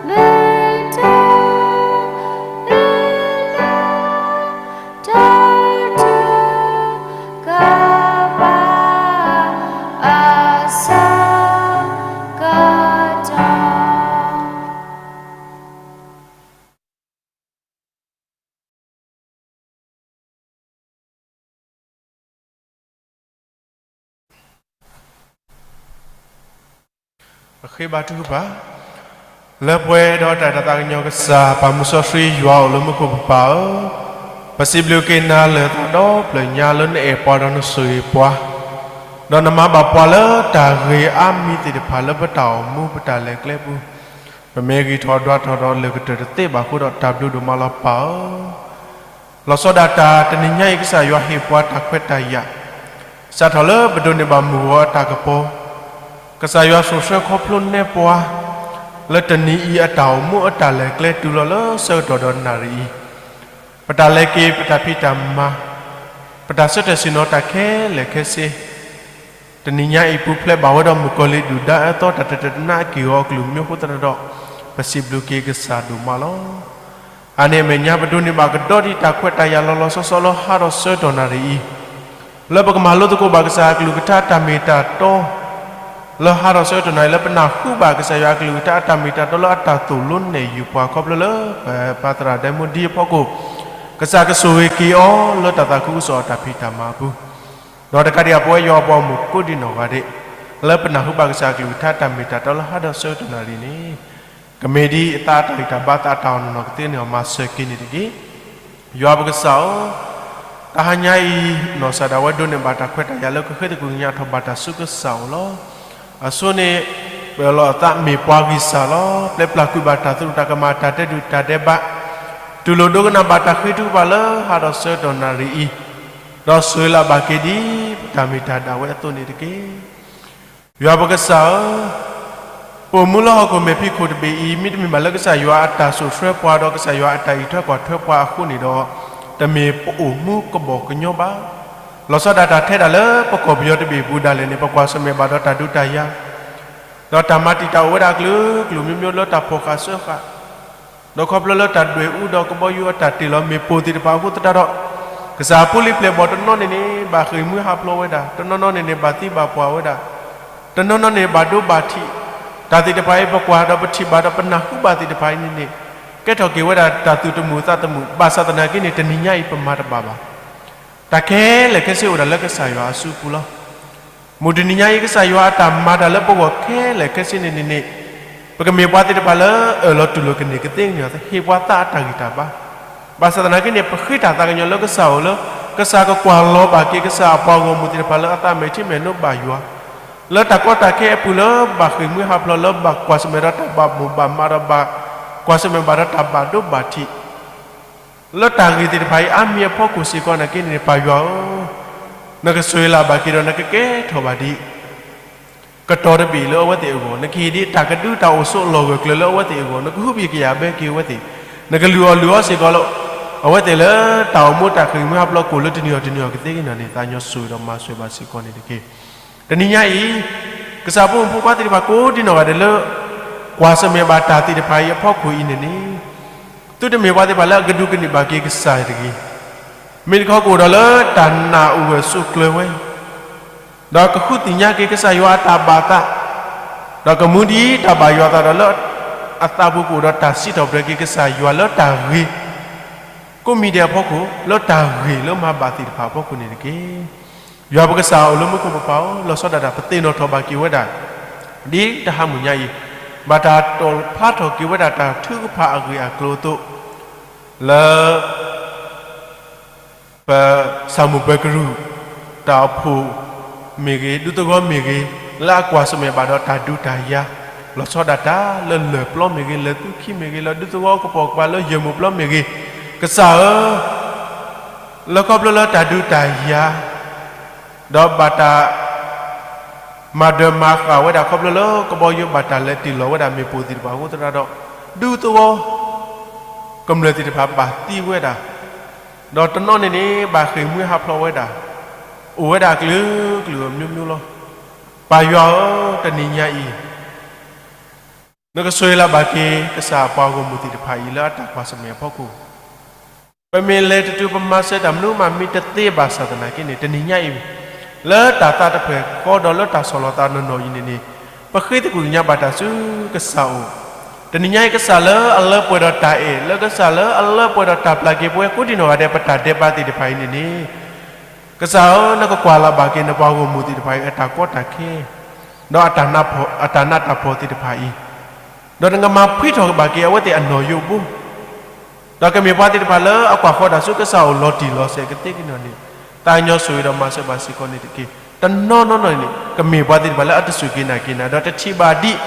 မ့ၢ်တၢ်မ့ၢ်လၢ တၢ်ထုကဖၣ် အဆၢကတီၢ် ပဃ့ဘါထုကဖၣ်, လၢပှဲၤဒီးတၢ်အဲၣ်တၢ်သးကညီၤကစၢ် ပၢ်မူစီဆှံယွၤအိၣ်လၢမူခိၣ်ပပၢ်ဧၢ, ပစံးဘျုးက့ၤနၤလၢသးဒီဖျၢၣ်ညါလၢနအဲၣ်ပှၤဒီးနဆိၣ်ဂ့ၤပှၤ, ဒီးနမၤဘၣ်ပှၤလၢတၢ်ဂ့ၤအါမံၤသ့ၣ်တဖၣ်လၢပတၢ်အိၣ်မူပတၢ်လဲၤကျဲပူၤ, ပမ့ၢ်ဂံၢ်ထီၣ်ဒွးထီၣ်ဒီးလၢာ်ကတၢၢ်တသ့ဘၣ်အဃိဒီး တၢ်ဘျုးဒိၣ်မးလီၤပၢ်ဧၢ. လီၤဆီဒၣ်တၢ်တနံၤညါအံၤ ကစၢ်ယွၤဟ့ၣ်ပှၤတၢ်ခွဲးတၢ်ယာ် စးထီၣ်လၢပဒိးန့ၢ်ဘၣ်မုၢ်ဂီၤအတၢ်ကပီၤ, ကစၢ်ယွၤဆိၣ်ဆှၢခီဖျိနဲပှၤ လၢတနံၤအံၤအတၢ်အိၣ်မူအတၢ်လဲၤကျဲတုၤလီၤလၢဆၢကတီၢ်ဒီးနၣ်ရံၣ်အံၤ, ပတၢ်လဲၤက့ၤ ပတၢ်ဖံးတၢ်မၤ ပတၢ်ဆၢတဲာ်ဆ့ၣ်နီၤတၢ်ခဲလၢာ်ခဲဆ့ တနံၤညါအံၤ ပူၤဖျဲးဘၣ်ဝဲဒီးမုၣ်ကီၤလံၢ်ဒုၣ်ဒါအၢသီ တၢ်တတၢာ်တနါအက့ၢ်အဂီၤအကလုၢ်မံၤအဃိသတးဒီး ပစံးဘျုးက့ၤကစၢ်ဒိၣ်မးလီၤ. အါန့ၢ်အမဲာ်ညါ ပဒိးန့ၢ်ဘၣ်ကဒီးဒံးတၢ်ခွဲးတၢ်ယာ်လီၤလီၤဆီဆီလၢဟါဒီးဆၢကတီၢ်နၣ်ရံၣ်အံၤ, လၢပကမၤလိသကိးဘၣ်ကစၢ်အကလုၢ်ကထါတၢ်မ့ၢ်တၢ်တီ လၢဟါဒီးဆၢကတီၢ်နၣ်ရံၣ် လၢပနၢ်ဟူဘၣ်ကစၢ်ယွၤအကလုၢ်ကထါအတၢ်မ့ၢ်တၢ်တီလၢအတၢ်သိၣ်လိနဲၣ်ယုာ်ပှၤခီဖျိလၢ ပပၢ်သရၣ်ဒဲမူဒံအဖီခိၣ်, ကစၢ်ကဆိၣ်ဂ့ၤက့ၤအီၤလၢတၢ်သးခုကစီၣ်အတၢ်ဖံးတၢ်မၤအပူၤ, ဒီးတကးဒံး ပဝဲယွၤအပှၤဂီၢ်မုၢ်ကိးဒံးနီၢ်ဂၤဒဲး လၢပနၢ်ဟူဘၣ်ကစၢ်အကလုၢ်ကထါတၢ်မ့ၢ်တၢ်တီလၢဟါဒီးဆၢကတီၢ်နၣ်ရံၣ်န့ၣ် ကမ့ၢ်ဒ်အသးအတၢ်ဂံၢ်တၢ်ဘါသးအတၢ်အီၣ်နီၢ်နီၢ်ကသ့န့ၣ် အမၤစၢၤက့ၤန့ၣ်တက့ၢ်. ယွၤပကစၢ်ဧၢ, တဟါညါအံၤ နီၢ်ကစၢ်ဒၣ်ဝဲဒိးန့ၢ်ဘၣ်တၢ်ခွဲးတၢ်ယာ်လၢကဃ့သကွံၢ်ကညးထီၣ်ဘၣ်တၢ်ဆူကစၢ်အအိၣ်လီၤ. အဆိန့ၣ် ပအၢၣ်လီၤအသးမ့ၢ်ပှၤဂံၢ်စၢ်လီၤ. ပျဲပျၢ်ကွံာ်ဘၣ်တၢ်သရူးတၢ်ကမၣ် တၢ်တဲဒုၣ်တၢ်ဒဲးဘး, တူၢ်လိာ်ဒိကနၣ်ဘၣ်တၢ်ဃ့ထုကဖၣ်လၢဟါဒီးဆၢကတီၢ်နၣ်ရံၣ်အံၤ, ဒီးဆိၣ်ဂ့ၤလၢ်ဘၣ်က့ၤဒ်ပတၢ်မ့ၢ်တၢ်ဒၣ်ဝဲအသိးန့ၣ်တက့ၢ်. ယွၤပကစၢ်ဧၢ, ပအိၣ်မူလၢဟီၣ်ခိၣ်မဲာ်ဖံးခိၣ်တဘ့ၣ်အံၤ မ့တမ့ၢ်ဘၣ်လၢကစၢ်ယွၤအတၢ်စိာ်ထွဲပှၤ ဒီးကစၢ်ယွၤအတၢ်အံးထွဲကွၢ်ထွဲပှၤအဃိန့ၣ်ဒီး တမ့ၢ်ပအိၣ်မူကဘီၣ်ကညီဘၣ်. လီၤဆီဒၣ်တၢ်ထဲဒၣ်လၢပကီၢ်ပယီၤတဘ့ၣ်အပူၤဒၣ်လဲာ်န့ၣ် ပကွၢ်ဆၢၣ်မဲာ်ဘၣ်ဒီးတၢ်ဒုးတၢ်ယၤ ဒီးတၢ်မၤတံာ်တာ်အိၣ်ဝဲဒၣ်အကလုာ်ကလုာ် မျိုးမျိုးလၢတၢ်ဖီၣ်ဃာ်စၢဃာ် ဒီးခီဖျိလၢတၢ်ဒွဲၣ်အူဒီးကဘီယူၤအတၢ်တ့ၢ်လီၤမ့ၣ်ပိၢ်သ့ၣ်တဖၣ်အဃိသတးဒီး ကစၢ်ဖိလံၤပျဲၢ်ဘီၣ်တနီၤန့ၣ်န့ၣ် ဘၣ်ဃ့ၢ်မှံဟးဖျိးဝဲဒၣ်, တနီၤနီၤန့ၣ်န့ၣ် ဘၣ်သံဘၣ်ပှၢ်ဝဲဒၣ်, တနီၤနီၤန့ၣ် ဘၣ်ဒိဘၣ်ထံး, တၢ်သ့ၣ်တဖၣ်အံၤ ပကွၢ်ဒီးပထံၣ်ဘၣ်ဒီးပနၢ်ဟူဘၣ်သ့ၣ်တဖၣ်အံၤန့ၣ်န့ၣ် ကဲထီၣ်က့ၤဝဲဒၣ်တၢ်သူၣ်တမုာ်သးတမုာ် ဘၣ်ဆၣ်သနာ်က့န့ၣ် တနံၤညါအံၤပမၤတဘၣ်ဘၣ်. တၢ်ခဲလၢာ်ခဲဆ့အိၣ်ဒၣ်လၢကစၢ်ယွၤအစုပူၤလီၤ. မုၢ်တနံၤညါအံၤ ကစၢ်ယွၤအတၢ်မၤတၢ်လၢပဂီၢ်ခဲလၢာ်ခဲဆ့န့ၣ်န့ၣ်, ပကမ့ၢ်ပှၤသ့ၣ်တဖၣ်လၢအၢၣ်လီၤတူၢ်လိာ်ကန့ၢ်ကသ့ကညီၤ ဟ့ၣ်ပှၤသးအတၢ်ဂံၢ်တၢ်ဘါ. ဘၣ်ဆၣ်သနာ်က့န့ၣ် ပဃ့တၢ်သးကညီၤလၢကစၢ်အအိၣ်လၢ ကစၢ်ကကွၢ်လီၤဘၣ်က့ၤ ကစၢ်အပှၤဂီၢ်မုၢ်သ့ၣ်တဖၣ်လၢအသးမဲာ်ထံမဲာ်နိဘၣ်ယွၤ လၢတၢ်ကီတၢ်ခဲအပူၤလၢဘၣ်ဃ့ၢ်မှံဟးဖျိး လၢဘၣ်ကွၢ်ဆၢၣ်မဲာ်ဒီးတၢ်ဘၣ်မိၣ်ဘၣ်မးဒီးဘၣ်ကွၢ်ဆၢၣ်မဲာ်ဘၣ်ဒီးတၢ်ဘၣ်ဒိဘၣ်ထံး လၢတၢ်ဂ့ၢ်သ့ၣ်တဖၣ်အံၤအါမံၤအဖီခိၣ်စ့ၢ်ကီးနာ်က့န့ၣ် ပၢ်ယွၤဧၢ, နကဆိၣ်ဂ့ၤလၢ်ဘၣ်က့ၤဒီးနကကဲထီၣ်ဘၣ်ဒ် ကတီၤတဘ့ၣ်လၢအဝဲသ့ၣ်အဂီၢ်, နကဟ့ၣ်ဒံးတၢ်ကဒုတၢ်အိၣ်ဆိးလီၢ်ဂၢၢ်ကျၢၤလၢအဝဲသ့ၣ်အဂီၢ်, နကဟုဘံၣ်ကယာ်ဘၢက့ၤအဝဲသ့ၣ်, နကလုၢ်အီၣ်လုၢ်အီစ့ၢ်ကီးလၢ အဝဲသ့ၣ်လၢတၢ်အိၣ်မူတၢ်ဃ့ၢ်မှံဟးဖျိးကိၣ်လၢတနံၤအီၤတနံၤအီၤကသ့ကညီၤန့ၣ် သးကညီၤဆိၣ်ဂ့ၤဒီးမၤစၢၤဘၣ်စ့ၢ်ကီးန့ၣ်တက့ၢ်. တနံၤညါအံၤ ကစၢ်ဖိမုၣ်ဖိခွါသ့ၣ်တဖၣ်ကိးဒံနီၢ်ဂၤဒဲးလၢ ကွၢ်ဆၢၣ်မဲာ်ဘၣ်တၢ်သ့ၣ်တဖၣ်အံၤအဖီခိၣ်အံၤန့ၣ်န့ၣ်, သုတမ့ၢ်ပှၤသ့ၣ်တဖၣ်လၢအကဒူးကန့ၢ်ဘၣ်က့ၤကစၢ်တဂ့ၤ. မ့ၢ်တခီကအိၣ်ဒီးလၢတၢ်နာ်အိၣ်ဂၢၢ်ဆိးကျၢၤဝဲ ဒီးကဃုသ့ၣ်ညါက့ၤကစၢ်ယွၤအတၢ်ဘၣ်သး, ဒီးကမူဒံးတၢ်ဘၣ်ယွၤအသးဒီးလၢ အသးပူၤကအိၣ်ဒီးတၢ်စံးထီၣ်ပတြၢၤက့ၤကစၢ်ယွၤလၢတၢ်ဂ့ၤ ကိးမံၤဒဲးအဖီခိၣ် လၢတၢ်ဂ့ၤလၢမၤဘၣ်သ့ၣ်တဖၣ်အဖီခိၣ်န့ၣ်တက့ၢ်. ယွၤပကစၢ်အိၣ်လၢမူခိၣ်ပပၤဧၢ, လီၤဆီဒၣ်တၢ် ပသ့ၣ်နီၣ်ထီၣ်ဘၣ်က့ၤဝဲဒၣ် ဒ်တဟါမုၢ်ညါအံၤ ဘၣ်တၢ်တီၣ်ဖျါထီၣ်က့ၤဝဲဒၣ်တၢ်ထုကဖၣ်အဂ့ၢ်အကျိၤအသိး လၢ ပဆၣ်မိၢ်ပၢၤကရူၢ် တၢ်အိၣ်ဖှိၣ်မ့ၢ်ဂ့ၤ, ဒူသဝီမ့ၢ်ဂ့ၤ, လၢအကွၢ်ဆၢၣ်မဲာ်ဘၣ်ဒီးတၢ်ဒုးတၢ်ယၤ, လီၤဆီဒၣ်တၢ်လၢလၢၢ်ပျီမ့ၢ်ဂ့ၤ, လၢၢ်သူခံမ့ၢ်ဂ့ၤ, လၢဒူသဝီကပိာ်ကပၤလၢယဲၢ်မိၢ်ပျီမ့ၢ်ဂ့ၤ, ကစၢ်ဧၢ, လၢခီဖျိလၢတၢ်ဒုးတၢ်ယၤ ဒီးဘၣ်တၢ် မၤဒၢးမၤဃၣ်ဝဲဒၣ် ခီဖျိလၢကဘီယူၤဘၣ်တၢ်လဲၤတ့ၢ်လီၤဝဲဒၣ်မ့ၣ်ပိၢ်သ့ၣ်တဖၣ်အဃိသတးဒီး ဒူသဝီ ကမျၢၢ်သ့ၣ်တဖၣ်ဘၣ်သံဝဲဒၣ်, ဒီးတနီၤန့ၣ်န့ၣ် ဘၣ်ဃ့ၢ်မှံဟးဖျိးဝဲဒၣ်, အိၣ်ဝဲဒၣ်အကလုာ်ကလုာ် မျိုးမျိုးလီၤ. ပၢ်ယွၤဧၢ, တနံၤညါအံၤ နကဆိၣ်ဂ့ၤလၢ်ဘၣ်က့ၤ ကစၢ်အပှၤဂီၢ်မုၢ်သ့ၣ်တဖၣ်အံၤ လၢအတၢ်ကွၢ်ဆၢၣ်မဲာ်အဖီခိၣ် ပမ့ၢ်လဲၤတတုၤ ပမၤစၢၤတၢ်မနုၤမးမ့ၢ်တသ့ဘၣ်ဆၣ်သနာ်က့န့ၣ် တနံၤညါအံၤ လၢတၢ်သးတဖျၢၣ်ဃီဒီးလၢတၢ်ဆီၣ်လီၤသးနီၢ်နီၢ်အံၤန့ၣ်န့ၣ် ပဃ့သကွံၢ်ကညးဘၣ်တၢ်ဆူကစၢ်အအိၣ်, တနံၤညါအံၤ ကစၢ်လၢအလၢပှဲၤဒီးတၢ်အဲၣ်, လၢကစၢ်လၢအလၢပှဲၤဒီးတၢ်ပျၢ်က့ၤပဝဲကိးဒံနီၢ်ဂၤဒဲး ပတၢ်ဒဲးဘးသ့ၣ်တဖၣ်အံၤန့ၣ်န့ၣ် ကစၢ်ဧၢ, နကကွၢ်လၢ်ဘၣ်က့ၤနပှၤဂီၢ်မုၢ်သ့ၣ်တဖၣ်အံၤ အတၢ်ကီတၢ်ခဲ ဒီးအတၢ်နးတၢ်ဖှီၣ်သ့ၣ်တဖၣ်အံၤ, ဒီးနကမၤဖှံထီၣ်ဘၣ်က့ၤအဝဲသ့ၣ်အနီၢ်ယိးဘိ, ဒီးကမ့ၢ်ပှၤသ့ၣ်တဖၣ်လၢအကွၢ်ဃီတၢ်ဆူကစၢ်အအိၣ်လီၤတံၢ်လီၤဆဲးကသ့ကညီၤန့ၣ် သးကညီၤဆိၣ်ဂ့ၤဒီးမၤစၢၤဘၣ်စ့ၢ်ကီးန့ၣ်တက့ၢ်. တနီၤနီၤန့ၣ် ကမ့ၢ်ပှၤသ့ၣ်တဖၣ်လၢအတစူၢ်က့ၤနာ်က့ၤနၤ ဒီးတထံၣ်ဘၣ်ဒံး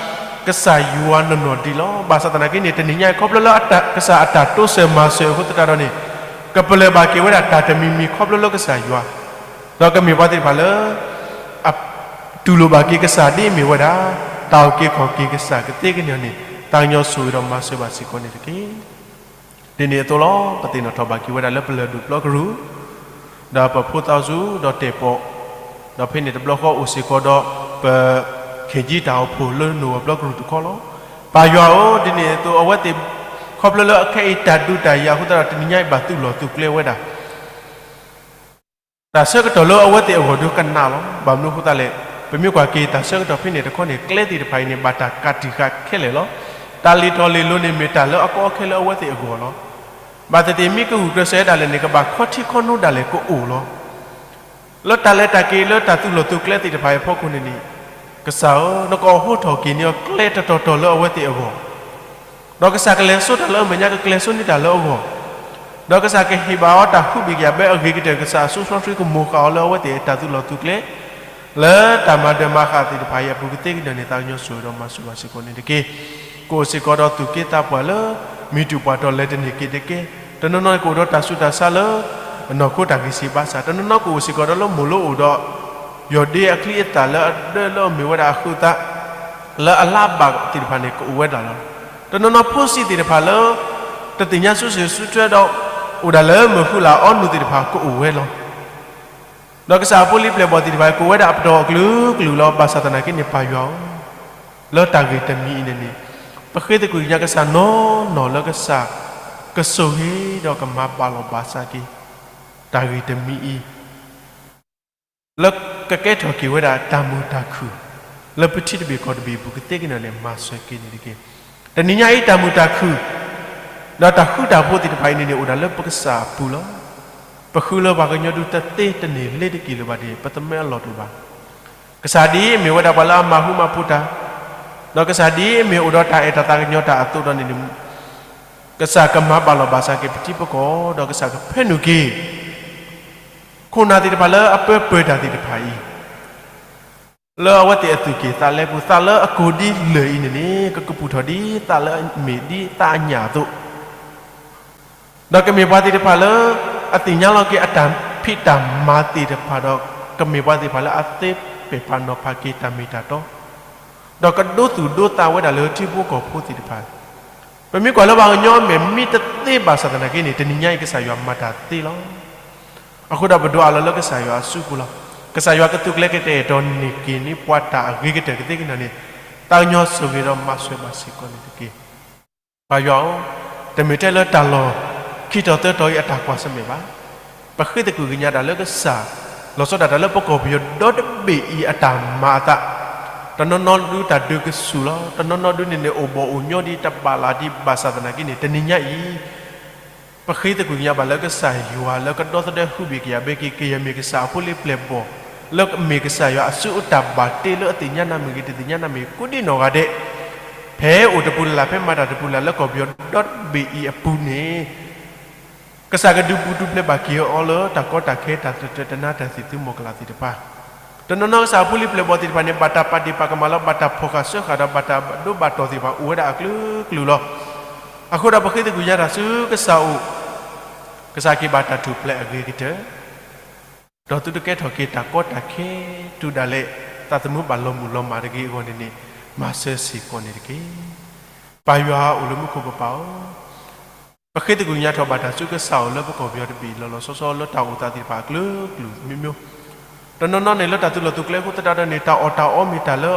ကစၢ်ယွၤနီၢ်နီၢ်ဒံးလီၤ. ဘၣ်ဆၣ်သနာ်က့န့ၣ် တနံၤညါအံၤ ခီဖျိလၢကစၢ်အတၢ်တိစၢၤမၤစၢၤအဃိသတးဒီးန့ၣ် ကပလၢၢ်ဘၣ်က့ၤဝဲဒၣ်တၢ်တမံၤမံၤခီဖျိလၢကစၢ်ယွၤ, ဒီးကမ့ၢ်ပှၤသ့ၣ်တဖၣ်လၢ တူၢ်လိာ်ဘၣ်က့ၤကစၢ်ဒ်အမ့ၢ်ဝဲဒၣ် တၢ်အုၣ်က့ၤခီၣ်က့ၤကစၢ်ကသ့ကညီၤန့ၣ် သးကညီၤဆိၣ်ဂ့ၤဒီးမၤစၢၤဘၣ်စ့ၢ်ကီးန့ၣ်တက့ၢ်. ဒ်န့ၣ်အသိးလီၤ. ပသ့ၣ်နီၣ်ထီၣ်ဘၣ်က့ၤဝဲဒၣ်လၢပလၢၢ်ဒိၣ်ပျီကရူၢ် ဒီးပဖိသးစူၤဒီးတဲာ်ပီၣ်, ဒီးဖဲန့ၣ်တဘျီဃီအိၣ်စ့ၢ်ကီးဒီး ပ ခ့ၣ်ကၠံတၢ်အိၣ်ဖှိၣ်လၢနိၣ်ဝၢၢ်ပျီကရူၢ်တခီလီၤ. ပၢ်ယွၤဧၢ, ဒ်န့ၣ်အသိးအဝဲသ့ၣ် ခီဖျိလၢအခဲအံၤတၢ်ဒုးတၢ်ယၤအဃိသတးဒီး တနံၤညါအံၤဘၣ်သူၣ်လီၤသူၣ်ကျဲဝဲဒၣ် တၢ်ဆၢကတီၢ်လၢအဝဲသ့ၣ်အဂီၢ်ဒုးကနၣ်လီၤ. ဘၣ်မနုၤအဃိသတးလဲၣ်, ပမ့ၢ်ကွၢ်က့ၤတၢ်ဆၢကတီၢ်ဖဲန့ၣ်တခီန့ၣ် ကျဲသ့ၣ်တဖၣ်အံၤန့ၣ် ဘၣ်တၢ်ကးတံာ်ဃာ်ခဲလၢာ်လီၤ. တၢ်လံၣ်ထီၣ်လံၣ်လိၤန့ၣ် မ့ၢ်တၢ်လၢအကီအခဲလၢအဝဲသ့ၣ်အဂီၢ်လီၤ. ဘၣ်သ့ၣ်သ့ၣ်မ့ၢ်ကဂုာ်ကျဲးစၢးဝဲဒၣ်လဲာ်န့ၣ် ကဘၣ်ခီထံခီနိဒၣ်လဲာ်ကအိၣ်လီၤ. လၢတၢ်လဲၤတၢ်က့ၤလၢတၢ်သူၣ်လီၤသူၣ်ကျဲသ့ၣ်တဖၣ်အံၤအဖီခိၣ်န့ၣ်န့ၣ်, ကစၢ်ဧၢ, နကအိးထီၣ်က့ၤန့ၢ်အီၤကျဲတတီၤတီၤလၢအဝဲသ့ၣ်အဂီၢ် ဒီးကစၢ်ကလဲၤစိတၢ်လၢအမဲာ်ညါ ကကျဲၤစိန့ၢ်တၢ်လၢအဂီၢ်, ဒီးကစၢ်ကဟ့ၣ်ဘၣ်အီၤတၢ်ဟုဘံၣ်ကယာ်ဘၢအဂ့ၤကတၢၢ် ကစၢ်အစိအဆှီဆှံကမိၢ်ဃာ်အီၤလၢအဝဲသ့ၣ်အတၢ်သူၣ်လီၤသူၣ်ကျဲ, လၢတၢ်မၤဒၢးမၤဃာ်သ့ၣ်တဖၣ်အံၤအပူၤကသ့ကညီၤန့ၣ် သးကညီၤဆိၣ်ဂ့ၤဒီးမၤစၢၤဘၣ်စ့ၢ်ကီးန့ၣ်တက့ၢ်. ကအိၣ်စ့ၢ်ကီးဒီးသူၣ်က့သးပှၢ်လၢ မံၤတူၢ်ပှၢ်တီၢ်လဲၤတန့ၢ်က့ၤတက့ၢ်. တနီၤနီၤန့ၣ် ကအိၣ်ဒီးတၢ်ဆူးတၢ်ဆါလၢ အနီၢ်ခိတၢ်ဂံၢ်စၢ်ဘါစၢ်, တနီၤနီၤကအိၣ်စ့ၢ်ကီးဒီးလၢမိၢ်လၢအိၣ်ဒီး ယီၢ်ဒ့အချံအသၣ်လၢအဒၢလၢအမ့ၢ်ဝဲဒၣ်အဃုသး လၢအလါဘၣ်သ့ၣ်တဖၣ်န့ၣ် ကအိၣ်ဝဲဒၣ်လီၤ. တနီၤနီၤဖိဆံးသ့ၣ်တဖၣ်လၢ တသ့ၣ်ညါစုစ့ၣ်စုထွဲဒီး အိၣ်ဒၣ်လၢမုၢ်ဃုလၢ်အီနုၢ်သ့ၣ်တဖၣ် ကအိၣ်ဝဲလီၤ. ဒီးကစၢ်အဖိလံၤပျဲၢ်ဘီၣ်သ့ၣ်တဖၣ် ကအိၣ်ဝဲဒၣ်အပတီၢ်အကလုာ်ကလုာ်လီၤ. ဘၣ်ဆၣ်သနာ်က့န့ၣ် ပၢ်ယွၤဧၢ, လၢတၢ်ဂ့ၢ်တမံၤအံၤန့ၣ်န့ၣ် ပဃ့သကွံာ်ကညးကစၢ်နီၢ်နီၢ်လၢကစၢ် ကဆိၣ်ဂ့ၤဒီးကမၤဘၣ်လီၤဘၣ်စးက့ၤ တၢ်ဂ့ၢ်တမံၤအံၤ လၢကကဲထီၣ်က့ၤဝဲဒၣ်တၢ်မုာ်တၢ်ခုၣ် လၢပထံတဘ့ၣ်ကီၢ်တဘ့ၣ်အပူၤကသ့ကညီၤန့ၣ် မၤစၢၤက့ၤန့ၣ်တက့ၢ်. တနံၤညါအံၤတၢ်မုာ်တၢ်ခုၣ် ဒီးတၢ်ဃူတၢ်ဖိးသ့ၣ်တဖၣ်အံၤန့ၣ်န့ၣ် အိၣ်ဒၣ်လၢပကစၢ်အပူၤလီၤ. ပဃုလၢပှၤကညီဒုးတသ့တန့ၢ်လ့တက့ၢ်လၢၤဘၣ်န့ၣ် ပသးမဲအလီၢ်တအိၣ်ဘၣ်. ကစၢ်ဒ်အမ့ၢ်ဝဲဒၣ်ပှၤလၢအမၤဟူမၤဖိးတၢ်, ဒီးကစၢ်ဒ်အမ့ၢ်အိၣ်ဒီးတၢ်အဲၣ်တၢ်သးကညီၤတၢ်အသိးဒီးန့ၣ်န့ၣ်, ကစၢ်ကမၤဘၣ်လီၤဘၣ်စးက့ၤပထံပကီၢ်, ဒီးကစၢ်ကဖၢနုာ်က့ၤ ခိၣ်နၢ်သ့ၣ်တဖၣ်လၢအပၢပၢၤတၢ်သ့ၣ်တဖၣ်အံၤ လၢအဝဲသ့ၣ်အသူၣ်က့ၣ်သးလဲပူၤ, သးလၢအကိၢ်ဒ်လၢၢ်အံၤန့ၣ်န့ၣ် ကကပူၤထီၣ်ဒ်သးလၢအမ့ၢ်ဒ်သးအညၣ်အသိး, ဒီးကမ့ၢ်ပှၤသ့ၣ်တဖၣ်လၢ အသ့ၣ်ညါလီၤက့ၤအတၢ်ဖံးတၢ်မၤသ့ၣ်တဖၣ်ဒီး ကမ့ၢ်ပှၤသ့ၣ်တဖၣ်လၢအသ့ပဲာ်ဖးနီၤဖးက့ၤတၢ်မ့ၢ်တၢ်တီ, ဒီးကဒိသူၣ်ဒိသးဝဲဒၣ်လၢထံဖိကီၢ်ဖိသ့ၣ်တဖၣ်, ပမ့ၢ်ကွၢ်လၢပှၤကညီအမဲာ်မ့ၢ်တသ့ဘၣ်ဆၣ်သနာ်က့န့ၣ် တနံၤညါအံၤကစၢ်ယွၤမၤတၢ်သ့လီၤ. အဃိဒီးပဒွးအလီၢ်လၢကစၢ်ယွၤအစုပူၤလီၤ. ကစၢ်ယွၤကသုးကျဲၤကတဲာ်ကတီၤန့ၢ်က့ၤန့ၢ်ပှၤတၢ်အဂ့ၤကတၢၢ်ကသ့ကန့ၣ်န့ၣ်, သးကညီၤဆိၣ်ဂ့ၤဒီးမၤစၢၤဘၣ်စ့ၢ်ကီးန့ၢ်တက့ၢ်. ပၢ်ယွၤဧၢ, တမ့ၢ်ထဲလၢတၢ်လီၢ်ခံတီၤသၢတီၤအံၤအတၢ်ကွၢ်ဆၢၣ်မဲာ်ဘၣ်. ပဃ့သကွံၢ်ကညးတၢ်လၢကစၢ်, လီၤဆီဒၣ်တၢ်လၢပကီၢ်ပယီၤဒီတဘ့ၣ်အံၤအတၢ်မၤအသး, တနီၤနီၤဒုးတၢ်ဒုးကဆူၣ်လီၤ, တနီၤနီၤဒုးန့ၣ်န့ၣ် အိၣ်ဘီၣ်အိၣ်ညီဒ်တဘၣ်လၢ်ဒ်ဘၣ်ဆၣ်သနာ်က့န့ၣ် တနံၤညါအံၤ ပဃ့သကွံၢ်ကညးဘၣ်လၢကစၢ်ယွၤလၢကဒီသဒၢဟုဘ့ၣ်ကယာ်ဘ့ၣ်က့ၤ ကယဲၢ်မ့ၢ်ကစၢ်အဖိလံၤပျဲၢ်ဘီၣ်, လၢမ့ၢ်ကစၢ်ယွၤအစုအတၢ်ဘၣ်တ့လၢအသ့ၣ်ညါနၤမ့ၢ်ဂ့ၤ တသ့ၣ်ညါနၤမ့ၢ်ဂ့ၤ ကိးဒံနီၢ်ဂၤဒဲး, ဖဲအိၣ်တပူၤလၢ်လၢ် ဖဲမၤတၢ်တပူၤလၢ်လၢကီၢ်ပယီၤဒီတဘ့ၣ်အံၤအပူၤန့ၣ် ကစၢ်ကဒုးဘူးဒုးဖျဲးဘၣ်က့ၤအီၤလၢတၢ်ကီတၢ်ခဲ တၢ်သတၢၣ်တနါတၢ်သံၣ်သုမီၤကလၢ်သ့ၣ်တဖၣ်, တနီၤနီၤကစၢ်အဖိလံၤပျဲၢ်ဘီၣ်သ့ၣ်တဖၣ်န့ၣ် ဘၣ်တၢ်ပာ်ဒ့ၣ်ပာ်ကမၣ်လီၤ, ဘၣ်တၢ်ဖီၣ်ဃာ်စၢဃာ်ဒီး ဘၣ်တၢ်ဘၣ်ဒိဘၣ်ထံးသ့ၣ်တဖၣ်အိၣ်ဝဲဒၣ်အကလုာ်ကလုာ်လီၤ. အဃိဒီးပဃ့သကွံၢ်ကညးတၢ်ဆူကစၢ်အိၣ်, ကစၢ်က့ၤဘၣ်တၢ်ထူၣ်ဖျဲးအဂ့ၤကတၢၢ်, ဒီးသုတကဲထီၣ်က့ၤတၢ်ကီတၢ်ခဲ တုၤဒၣ်လဲာ် သးသမူဘၣ်လီၤမုၢ်လီၤမၢ်တဂ့ၤအဂီၢ်န့ၣ်န့ၣ်, မၤစၢၤစ့ၢ်ကီးန့ၣ်တက့ၢ်. ပၢ်ယွၤအိၣ်လၢမူခိၣ်ကပၤဧၢ, ပဃ့သကွံၢ်ကညးထီၣ်ဘၣ်တၢ်ဆူကစၢ်အိၣ်လၢပကီၢ်ပယီၤတဘ့ၣ်လီၤလီၤဆီဆီလၢတၢ်အိၣ်သးသ့ၣ်တဖၣ်အကလုာ်ကလုာ်မ့ၢ်မ့ၢ်, တနီၤနီၤန့ၣ်လၢတၢ်သုးလီၢ်သုးကျဲအဃိသတးဒီးန့ၣ် တၢ်အီၣ်တၢ်အီမ့ၢ်တၢ်လၢ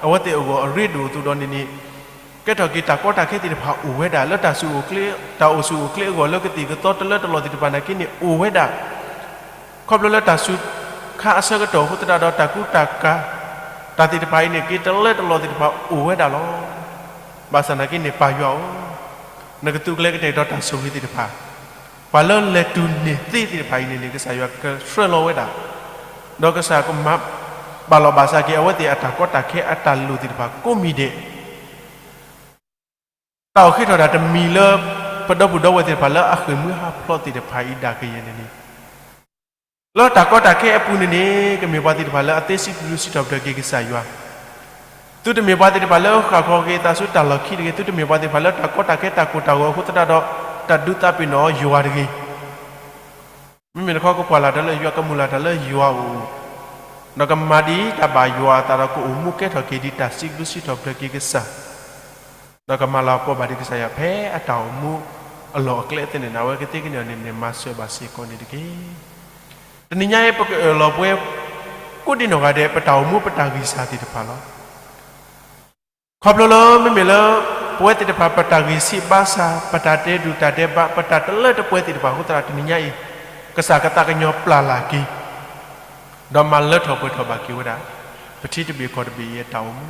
အဝဲသ့ၣ်အဂီၢ်အရ့ဒိၣ်အသိးဒီးန့ၣ်န့ၣ်, ကဲထီၣ်က့ၤတၢ်ကီတၢ်ခဲသ့ၣ်တဖၣ်အိၣ်ဝဲဒၣ် လၢတၢ်ဆူၣ်အိၣ်ချ့, တၢ်အိၣ်ဆူၣ်အိၣ်ချ့အဂီၢ် လၢကသံၣ်ကသီတလၢတလီၢ်သ့ၣ်တဖၣ်နာ်က့န့ၣ်အိၣ်ဝဲဒၣ် ခီဖျိလၢတၢ်စူၤခါအဆၢကတီၢ်အဃိသတးဒီး တၢ်ကူတၢ်ကၤ တၢ်သ့ၣ်တဖၣ်အံၤန့ၣ် က့ၤတလၢတလီၢ်သ့ၣ်တဖၣ်အိၣ်ဝဲဒၣ်လီၤ. ဘၣ်ဆၣ်နာ်က့န့ၣ် ပၢ်ယွၤဧၢ, နကသုးကျဲၤကတဲာ်ကတီၤတၢ်ဆိၣ်ဂ့ၤသ့ၣ်တဖၣ်, ပှၤလၢလဲၤတုၤန့ၢ်သ့သ့ၣ်တဖၣ်အံၤန့ၣ်န့ၣ် ကစၢ်ယွၤကဆှၢလီၤဝဲဒၣ်, ဒီးကစၢ်ကမၤဘၣ်လီၤဘၣ်စးက့ၤ အဝဲသ့ၣ်အတၢ်ကီတၢ်ခဲအတၢ်လိၣ်သ့ၣ်တဖၣ်ကိးမံၤဒဲး တၢ်အိၣ်ဃ့ထီၣ်ဒၣ်တမံၤလၢ ပဒီပုၢ်ဒီဝဲၢ်သ့ၣ်တဖၣ်လၢအဃ့ၢ်မှံဟးဖျိးသ့ၣ်တဖၣ်အံၤဒၣ်ကယဲၢ်န့ၣ်န့ၣ်, လၢတၢ်ကီတၢ်ခဲအပူၤန့ၣ်န့ၣ် ကမ့ၢ်ပှၤသ့ၣ်တဖၣ်လၢအသ့စံးဘျုးစံးထီၣ်ပတြၢၤက့ၤကစၢ်ယွၤ, သုတမ့ၢ်ပှၤသ့ၣ်တဖၣ်လၢဃၣ်ဃီၤက့ၤသးဆူတၢ်လီၢ်ခံတဂ့ၤ, သုတမ့ၢ်ပှၤသ့ၣ်တဖၣ်လၢတၢ်ကီတၢ်ခဲတၢ်ကိၢ်တၢ်ဂီၤအဃိသတးဒီး တၢ်ဒုးသးပ့ၤနီၣ်ယွၤတဂ့ၤ. မ့မ့ၢ်တခီ ကကွၢ်လၢ်တၢ်လၢယွၤ ကမုၢ်လၢ်တၢ်လၢယွၤအအိၣ်, ဒီးကမၤဒ်တၢ်ဘၣ်ယွၤအသးဒီး ကအိၣ်မူကဲထီၣ်က့ၤဒ်တၢ်စံးဘျုးစံးထီၣ်ပတြၢၤက့ၤကစၢ်, ဒီးကမၤလၤကပီၤဘၣ်ဒံးကစၢ်ယွၤ ဖဲအတၢ်အိၣ်မူအလီၢ်အကျဲသ့ၣ်န့ၣ် အဝဲကသ့ကန့ၢ်အီၤန့ၣ်န့ၣ် မၤစၢၤဘၣ်စ့ၢ်ကီးန့ၣ်တက့ၢ်. တနံၤညါအံၤ ပကအၢၣ်လီၤပဝဲ ကိးဒံနီၢ်ဂၤဒဲး ပတၢ်အိၣ်မူပတၢ်ဂံၢ်စၢ်သ့ၣ်တဖၣ်လီၤ. ခီဖျိလၢမ့မ့ၢ်လၢ ပဝဲသ့ၣ်တဖၣ် ပတၢ်ဂံၢ်ဆံးဘါစၢ်, ပတၢ်တဲဒုၣ်တၢ်တဲဘၣ်, ပတၢ်တလၢတပှဲၤသ့ၣ်တဖၣ်အဃိသတး တနံၤညါအံၤ ကစၢ်ကသးကညီၤပျၢ်လၢ်က့ၤ ဒီးမၤလၢထီၣ်ပှဲၤထီၣ်ဘၣ်က့ၤဝဲဒၣ် ပထံတဘ့ၣ်ကီၢ်တဘ့ၣ်အံၤအတၢ်အိၣ်မူ,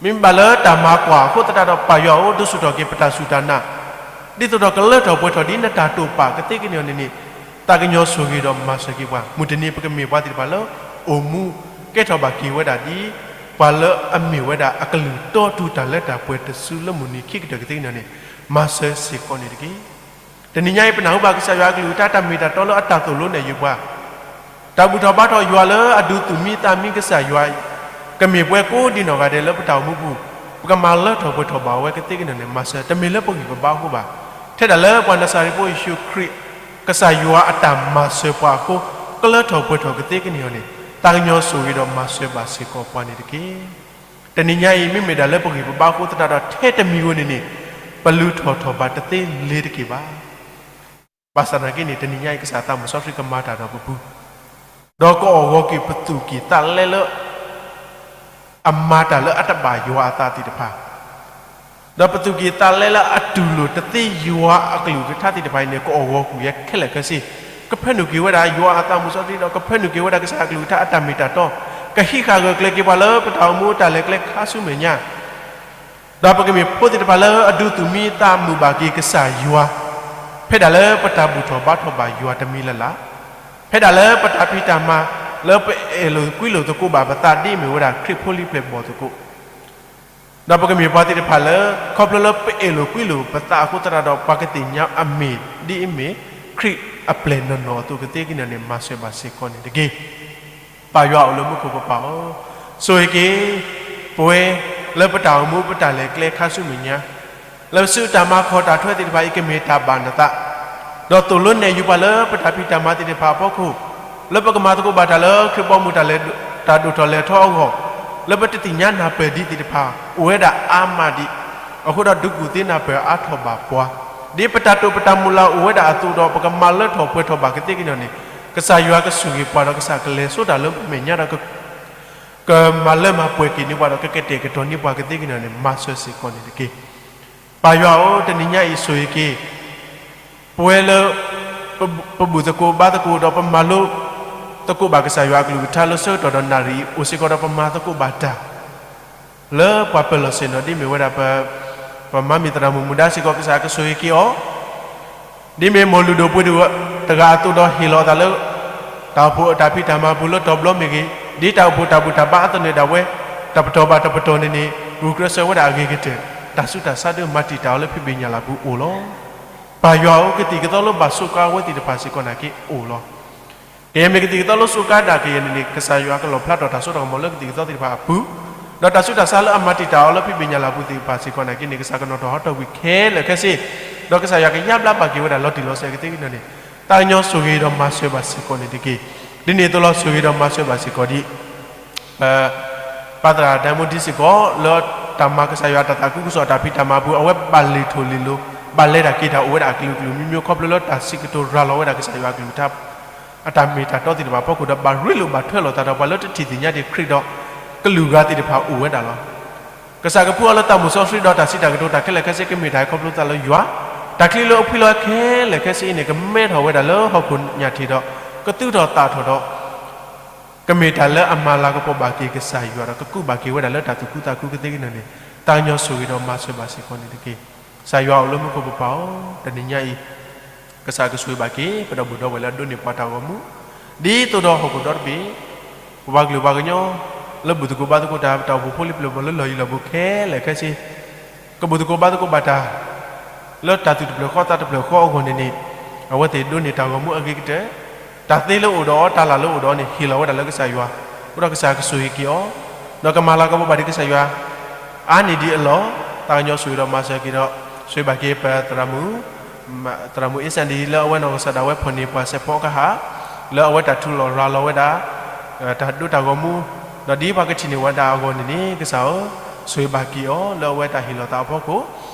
မ့ၢ်ဘၣ်လၢတၢ်မၤကွၢ်အဃိသတးဒီး ပၢ်ယွၤဧၢ ဒုးဆူၣ်ထီၣ်က့ၤပတၢ်စူၢ်တၢ်နာ်, ဒ်သိးဒီးကလၢထီၣ်ပှဲၤထီၣ်ဒ်နတၢ်တိာ်ပာ်ကသ့ကန့ၢ်အီၤန့ၣ်န့ၣ်, သးကညီၤဆိၣ်ဂ့ၤဒီးမၤစၢၤက့ၤပှၤ, မုၢ်တနံၤပကမ့ၢ်ပှၤသ့ၣ်တဖၣ်လၢ အိၣ်မူကဲထီၣ်ဘၣ်က့ၤဝဲဒၣ်ဒ် ပှၤလၢအမ့ၢ်ဝဲဒၣ်အကလုၢ်တီတူၢ်တၢ်လၢတၢ်ပှဲၤတစုလၢမုၢ်နံၤခံကတၢၢ်ကသ့ကန့ၢ်အီၤန့ၣ်, မၤစၢၤစ့ၢ်ကီးန့ၣ်တက့ၢ်. တနံၤညါအံၤ ပနၢ်ဟူဘၣ်ကစၢ်ယွၤအကလုၢ်ကထါတၢ်မ့ၢ်တၢ်တီလၢအတၢ်သိၣ်လိနဲၣ်ယုာ်ပှၤ, တၢ်ဘူၣ်ထီၣ်ဘါထီၣ်ယွၤလၢအဒုးသူၣ်မံသးမံကစၢ်ယွၤ, ကမ့ၢ်ပှၤကိးဒံနီၢ်ဂၤဒဲးလၢပတၢ်အိၣ်မူပူၤ, ပကမၤလၢထီၣ်ပှဲၤထီၣ်ဘၣ်ဝဲကသ့ကန့ၢ်န့ၣ် မၤစၢၤ, တမ့ၢ်လၢပဂံၢ်ပဘါအဃိဘၣ်. ထဲဒၣ်လၢပှၤနၤစၤရ့းဖိယ့ၣ်ၡူးခရံာ် ကစၢ်ယွၤအတၢ်မၤစၢၤပှၤအဃိ, ကလၢထီၣ်ပှဲၤထီၣ်ကသ့ကန့ၢ်အီၤန့ၣ်, သးကညီၤဆိၣ်ဂ့ၤဒီးမၤစၢၤဘၣ်စ့ၢ်ကီးပှၤန့ၣ်တက့ၢ်. တနံၤညါအံၤ မ့မ့ၢ်ဒၣ်လၢပဂံၢ်ပဘါအဃိသတးဒီး ထဲတမံၤဧိၤန့ၣ်န့ၣ်, ပလုၢ်ထီၣ်ထီၣ်ဘးတသ့လ့ၤတက့ၢ်ဘၣ်. ဘၣ်ဆၣ်သနာ်က့န့ၣ် တနံၤညါအံၤ ကစၢ်သးမုၢ်စီဆှံကမၤတၢ်ဒီးပပူၤ, ဒီးကအီၣ်ဂီၤက့ၤပသူၣ်ကံၢ်သးလဲလၢ အမၤတၢ်လၢအတဘၣ်ယွၤအသးသ့ၣ်တဖၣ်, ဒီးပသူၣ်ကံၢ်သးလဲလၢအတူၢ်လိာ်တသ့ယွၤအကလုၢ်ကထါသ့ၣ်တဖၣ်အံၤန့ၣ် ကအီၣ်ဂီၤကွံာ်ဝဲခဲလၢာ်ခဲဆ့, ကဖၢနုာ်က့ၤဝဲဒၣ်ယွၤအသးမုၢ်စီဆှံဒီး ကဖၢနုာ်က့ၤဝဲဒၣ်ကစၢ်အကလုၢ်ကထါအတၢ်မ့ၢ်တၢ်တီ, ကဟံးဃာ်ဂၢၢ်ကျၢၤက့ၤပှၤလၢပတၢ်အိၣ်မူအတၢ်လဲၤကျဲခါဆူမဲာ်ညါ ဒီးပကမ့ၢ်ဖိသ့ၣ်တဖၣ်လၢအဒုးသူၣ်မံသးမုာ်ဘၣ်က့ၤကစၢ်ယွၤ, ဖဲဒၣ်လၢပတၢ်ဘူၣ်ထီၣ်ဘါထီၣ်ဘၣ်ယွၤတမံၤလၢ်လၢ်, ဖဲဒၣ်လၢပတၢ်ဖံးတၢ်မၤ လၢပအဲၣ်လိာ်ကွံလိာ်သကိးဘၣ်ပသးဒ်အမ့ၢ်ဝဲဒၣ်ခရံာ်ဖိလံၤပျဲၢ်ဘီၣ်သကိး, ဒီးပကမ့ၢ်ပှၤသ့ၣ်တဖၣ်လၢ ခီဖျိလၢပအဲၣ်လိာ်ကွံလိာ်ပသးအဃိသတးဒီး ပှၤကသ့ၣ်ညါအမ့ၢ်ဒ်အမ့ၢ်ခရံာ်အပျဲၢ်နီၢ်နီၢ်အသိးကသ့က့ၤန့ၣ်န့ၣ် မၤစၢၤဘၣ်စ့ၢ်ကီးန့ၣ်တက့ၢ်. ပၢ်ယွၤအိၣ်လၢမူခိၣ်ကပၤဧၢ, ဆိၣ်ဂ့ၤက့ၤ ပဝဲလၢပတၢ်အိၣ်မူပတၢ်လဲၤကျဲခါဆူမဲာ်ညါ လၢပစုတၢ်မၤခီၣ်တၢ်ထွဲသ့ၣ်တဖၣ်အံၤ ကမ့ၢ်တၢ်ဘၣ်နသး, ဒီးသိၣ်လိနဲၣ်ယုာ်ပှၤလၢပတၢ်ဖံးတၢ်မၤသ့ၣ်တဖၣ်အဖီခိၣ်, လၢပကမၤသကိးဘၣ်တၢ်လၢခရံာ်ဘီမုၢ်တၢ်လဲၤ တၢ်ဒိၣ်ထီၣ်လဲၤထီအဂီၢ်, လၢပတသ့ၣ်ညါနၢ်ပၢၢ်ဒံးသ့ၣ်တဖၣ် အိၣ်ဝဲဒၣ်အါမးဒံး, အဃိဒီးဒုးကူၣ်သ့နၢ်ပၢၢ်အါထီၣ်ဘၣ်ပှၤ, ဒ်ပတၢ်တိာ်ပတၢ်မုၢ်လၢ်အိၣ်ဝဲဒၣ်အသိးဒီး ပကမၤလၢထီၣ်ပှဲၤထီၣ်ဘၣ်ကသ့က့ၤန့ၣ်န့ၣ်, ကစၢ်ယွၤကဆိၣ်ဂ့ၤပှၤဒီးကစၢ်ကလဲၤဆိတၢ်လၢပမဲာ်ညါဒီး ကမၤလၢမၤပှဲၤက့ၤန့ၢ်ပှၤဒီး ကကတဲာ်ကတီၤန့ၢ်ပှၤကသ့က့ၤန့ၣ်န့ၣ် မၤစၢၤစ့ၢ်ကီးန့ၣ်တက့ၢ်. ပၢ်ယွၤဧၢ, တနံၤညါအံၤဆိၣ်ဂ့ၤက့ၤ ပဝဲလၢ ပဘူၣ်သကိးဘါသကိးဒီးပမၤလိ သကိးဘၣ်ကစၢ်ယွၤအကလုၢ်ကထါလၢဆၢကတီၢ်ဒီးနၣ်ရံၣ်အံၤ အိၣ်စ့ၢ်ကီးဒီးပမၤသကိးဘၣ်တၢ် လၢပှၤပၢၤလီၢ်ဆ့ၣ်နီၤ ဒ်မ့ၢ်ဝဲဒၣ် ပမၤမ့ၢ်သရၣ်မုၣ်မူဒါစ့ၢ်ကီး ကစၢ်ကဆိၣ်ဂ့ၤက့ၤအီၤ ဒ်မ့ၢ်မိၢ်လုၢ်ဒိၣ်ပှ့ၤဒိၣ်တဂၤအသိးဒီးဟ့ၣ်လီၤအသးလၢ တၢ်အိၣ်ဖှိၣ်အတၢ်ဖံးတၢ်မၤပူၤလၢတီၤဘျီမ့ၢ်ဂ့ၤ, ဒ်တၢ်အိၣ်ဖှိၣ်တၢ်ဘူၣ်တၢ်ဘါအသိးန့ၣ်ဒၣ်ဝဲ တၢ်ပတီၢ်ဘၣ်တၢ်ပတီၢ်န့ၣ်န့ၣ် ဂုာ်ကျဲးစၢးဝဲဒၣ်အဂ့ၤကတၢၢ်, တၢ်ဆူးတၢ်ဆါဒုးမၤတံာ်တာ်အီၤလၢဖံးဘ့ၣ်ညၣ်လၤပူၤအိၣ်လီၤ. ပၢ်ယွၤဧၢ, ကသံၣ်ကသီလၢဘၣ်စူးကါဝဲသ့ၣ်တဖၣ်စ့ၢ်ကီးနာ်က့အိၣ်လီၤ. ကယဲၢ်မ့ၢ်ကသံၣ်ကသီလၢစူးကါဒၣ်ကယဲၢ်န့ၣ်န့ၣ် ကစၢ်ယွၤကလီၣ်ဖျါထီၣ်တၢ်စိတၢ်ကမီၤလၢကသံၣ်ကသီသ့ၣ်တဖၣ်အပူၤ, ဒီးတၢ်ဆူးတၢ်ဆါလၢအမၤတံာ်တာ်အီၤလၢဖံးဘ့ၣ်ညၣ်လၤပူၤသ့ၣ်တဖၣ်စ့ၢ်ကီးနာ်က့န့ၣ် ကစၢ်ကနီၤထီၣ်ဟီထီၣ်ကွံာ်ခဲလၢာ်ခဲဆ့, ဒီးကစၢ်ယွၤကယါဘျါဘၣ်က့ၤဝဲဒၣ်လီၤတံၢ်လီၤဆဲးကသ့က့ၤန့ၣ်န့ၣ်, သးကညီၤဆိၣ်ဂ့ၤဒီးမၤစၢၤဘၣ်စ့ၢ်ကီးန့ၣ်တက့ၢ်. ဒ်န့ၣ်အသိးလီၤ ဆိၣ်ဂ့ၤဒီးမၤစၢၤဘၣ်စ့ၢ်ကီးဒ် ပ ပၢ်သရၣ်ဒဲမူဒံစ့ၢ်ကီး လၢတၢ်မၤကစၢ်ယွၤတၢ်သးခုကစီၣ်တၢ်ဖံးတၢ်မၤပူၤ အဝဲဘၣ်လဲၤထီၣ်လဲၤလီၤ ဘၣ်လဲၤတၢ်က့ၤတၢ်အိၣ်ဝဲဒၣ်အကလုာ်ကလုာ်မံၤမံၤ ခီဖျိလၢတၢ်စံးကတိၤရၤလီၤဝဲဒၣ်ကစၢ်ယွၤအကလုၢ်ကထါ အတၢ်မ့ၢ်တၢ်တီသ့ၣ်တဖၣ်အဖီခိၣ်ဒီး ဘၣ်ရ့လိာ်ဘၣ်ထွဲလိာ်သးဒီးပှၤလၢတထံၣ်သ့ၣ်ညါဒံးခရံာ်ဒီး ကလုာ်ဂၤသ့ၣ်တဖၣ်အိၣ်ဝဲဒၣ်လီၤ. ကစၢ်ကဖှူအီၤလၢသးမုၢ်စီဆှံဒီးတၢ်စံးတၢ်ကတိၤတၢ်ခဲလၢာ်ခဲဆ့ကမ့ၢ်တၢ်ဟဲခီဖျိသးလၢယွၤ, တၢ်ချံလၢအဖှံလီၤခဲလၢာ်ခဲဆ့အံၤန့ၣ် ကမဲထီၣ်ဝဲဒၣ်လၢဟီၣ်ခိၣ်ညၣ်ထံးဒီး ကသူၣ်ထီၣ်သးထီၣ်ဒီး ကမ့ၢ်တၢ်လၢအမၤလၤကပီၤဘၣ်က့ၤကစၢ်ယွၤဒီး ကကူးဘၣ်က့ၤဝဲဒၣ်လၢတၢ်သူၣ်ခုသးခုကသ့က့ၤန့ၣ်န့ၣ် သးကညီၤဆိၣ်ဂ့ၤဒီးမၤစၢၤဘၣ်စ့ၢ်ကီးန့ၣ်တက့ၢ်. ကစၢ်ယွၤအိၣ်လၢမူခိၣ်ပပၢ်ဧၢ, တနံၤညါအံၤ ကစၢ်ကဆိၣ်ဂ့ၤဘၣ်က့ၤ ပဒီပုၢ်ဒီဝဲၢ်လၢအဒိးန့ၢ်ပှၤတၢ်ဂီၤမူ, ဒ်သိးဒီးဟီၣ်ခိၣ်ဒီတဘ့ၣ် ပပှၤကလုာ်ပှၤကညီ လၢဘူၣ်သကိးဘါသကိးတၢ် ပတၢ်အိၣ်ဖှိၣ်ဖိလံၤပျဲၢ်ဘီၣ်လၢလီၢ်ယံၤလီၢ်ဘူးခဲလၢာ်ခဲဆ့ ကဘူၣ်သကိးဘါသကိးဘၣ်တၢ် လၢတၢ်သူၣ်တဖျၢၣ်ဃီသးတဖျၢၣ်ဃီအဂီၢ်န့ၣ်န့ၣ် အဝဲသ့ၣ်ဒိးန့ၢ်တၢ်ဂီၤမူအဂ့ၤကတၢၢ်, တၢ်သ့လၢအိၣ်ဒီးအီၤ တၢ်လၢ်လၢအိၣ်ဒီးအီၤန့ၣ် ဟ့ၣ်လီၤဝဲဒၣ်လၢကစၢ်ယွၤ, အဃိဒီးကစၢ်ကဆိၣ်ဂ့ၤက့ၤအီၤ, ဒီးကမၤလၤကပီၤဘၣ်ဒံးကစၢ်ယွၤ အါန့ၢ်ဒံးအလီၢ်, သးကညီၤဆိၣ်ဂ့ၤဒီးမၤစၢၤက့ၤဒီး ဆိၣ်ဂ့ၤဘၣ်က့ၤပသရၣ်မုၣ် သရၣ်မုၣ်အ့စၣ်ဒံး လၢအဝဲနီၢ်ကစၢ်ဒၣ်ဝဲဖီၣ်န့ၢ်ပှၤစဲးဖီကဟၣ်, လၢအဝဲတၢ်ထူလီၤရၤလီၤဝဲဒၣ် တၢ်ဒိတၢ်ဂီၤမူ, ဒီးဒ်ပှၤကထံၣ်န့ၢ်ဝဲဒၣ်အဂီၢ်န့ၣ်န့ၣ် ကစၢ်ဧၢ, ဆိၣ်ဂ့ၤဘၣ်က့ၤအီၤ လၢအဝဲတၢ်ဟ့ၣ်လီၤသးအဖီခိၣ်,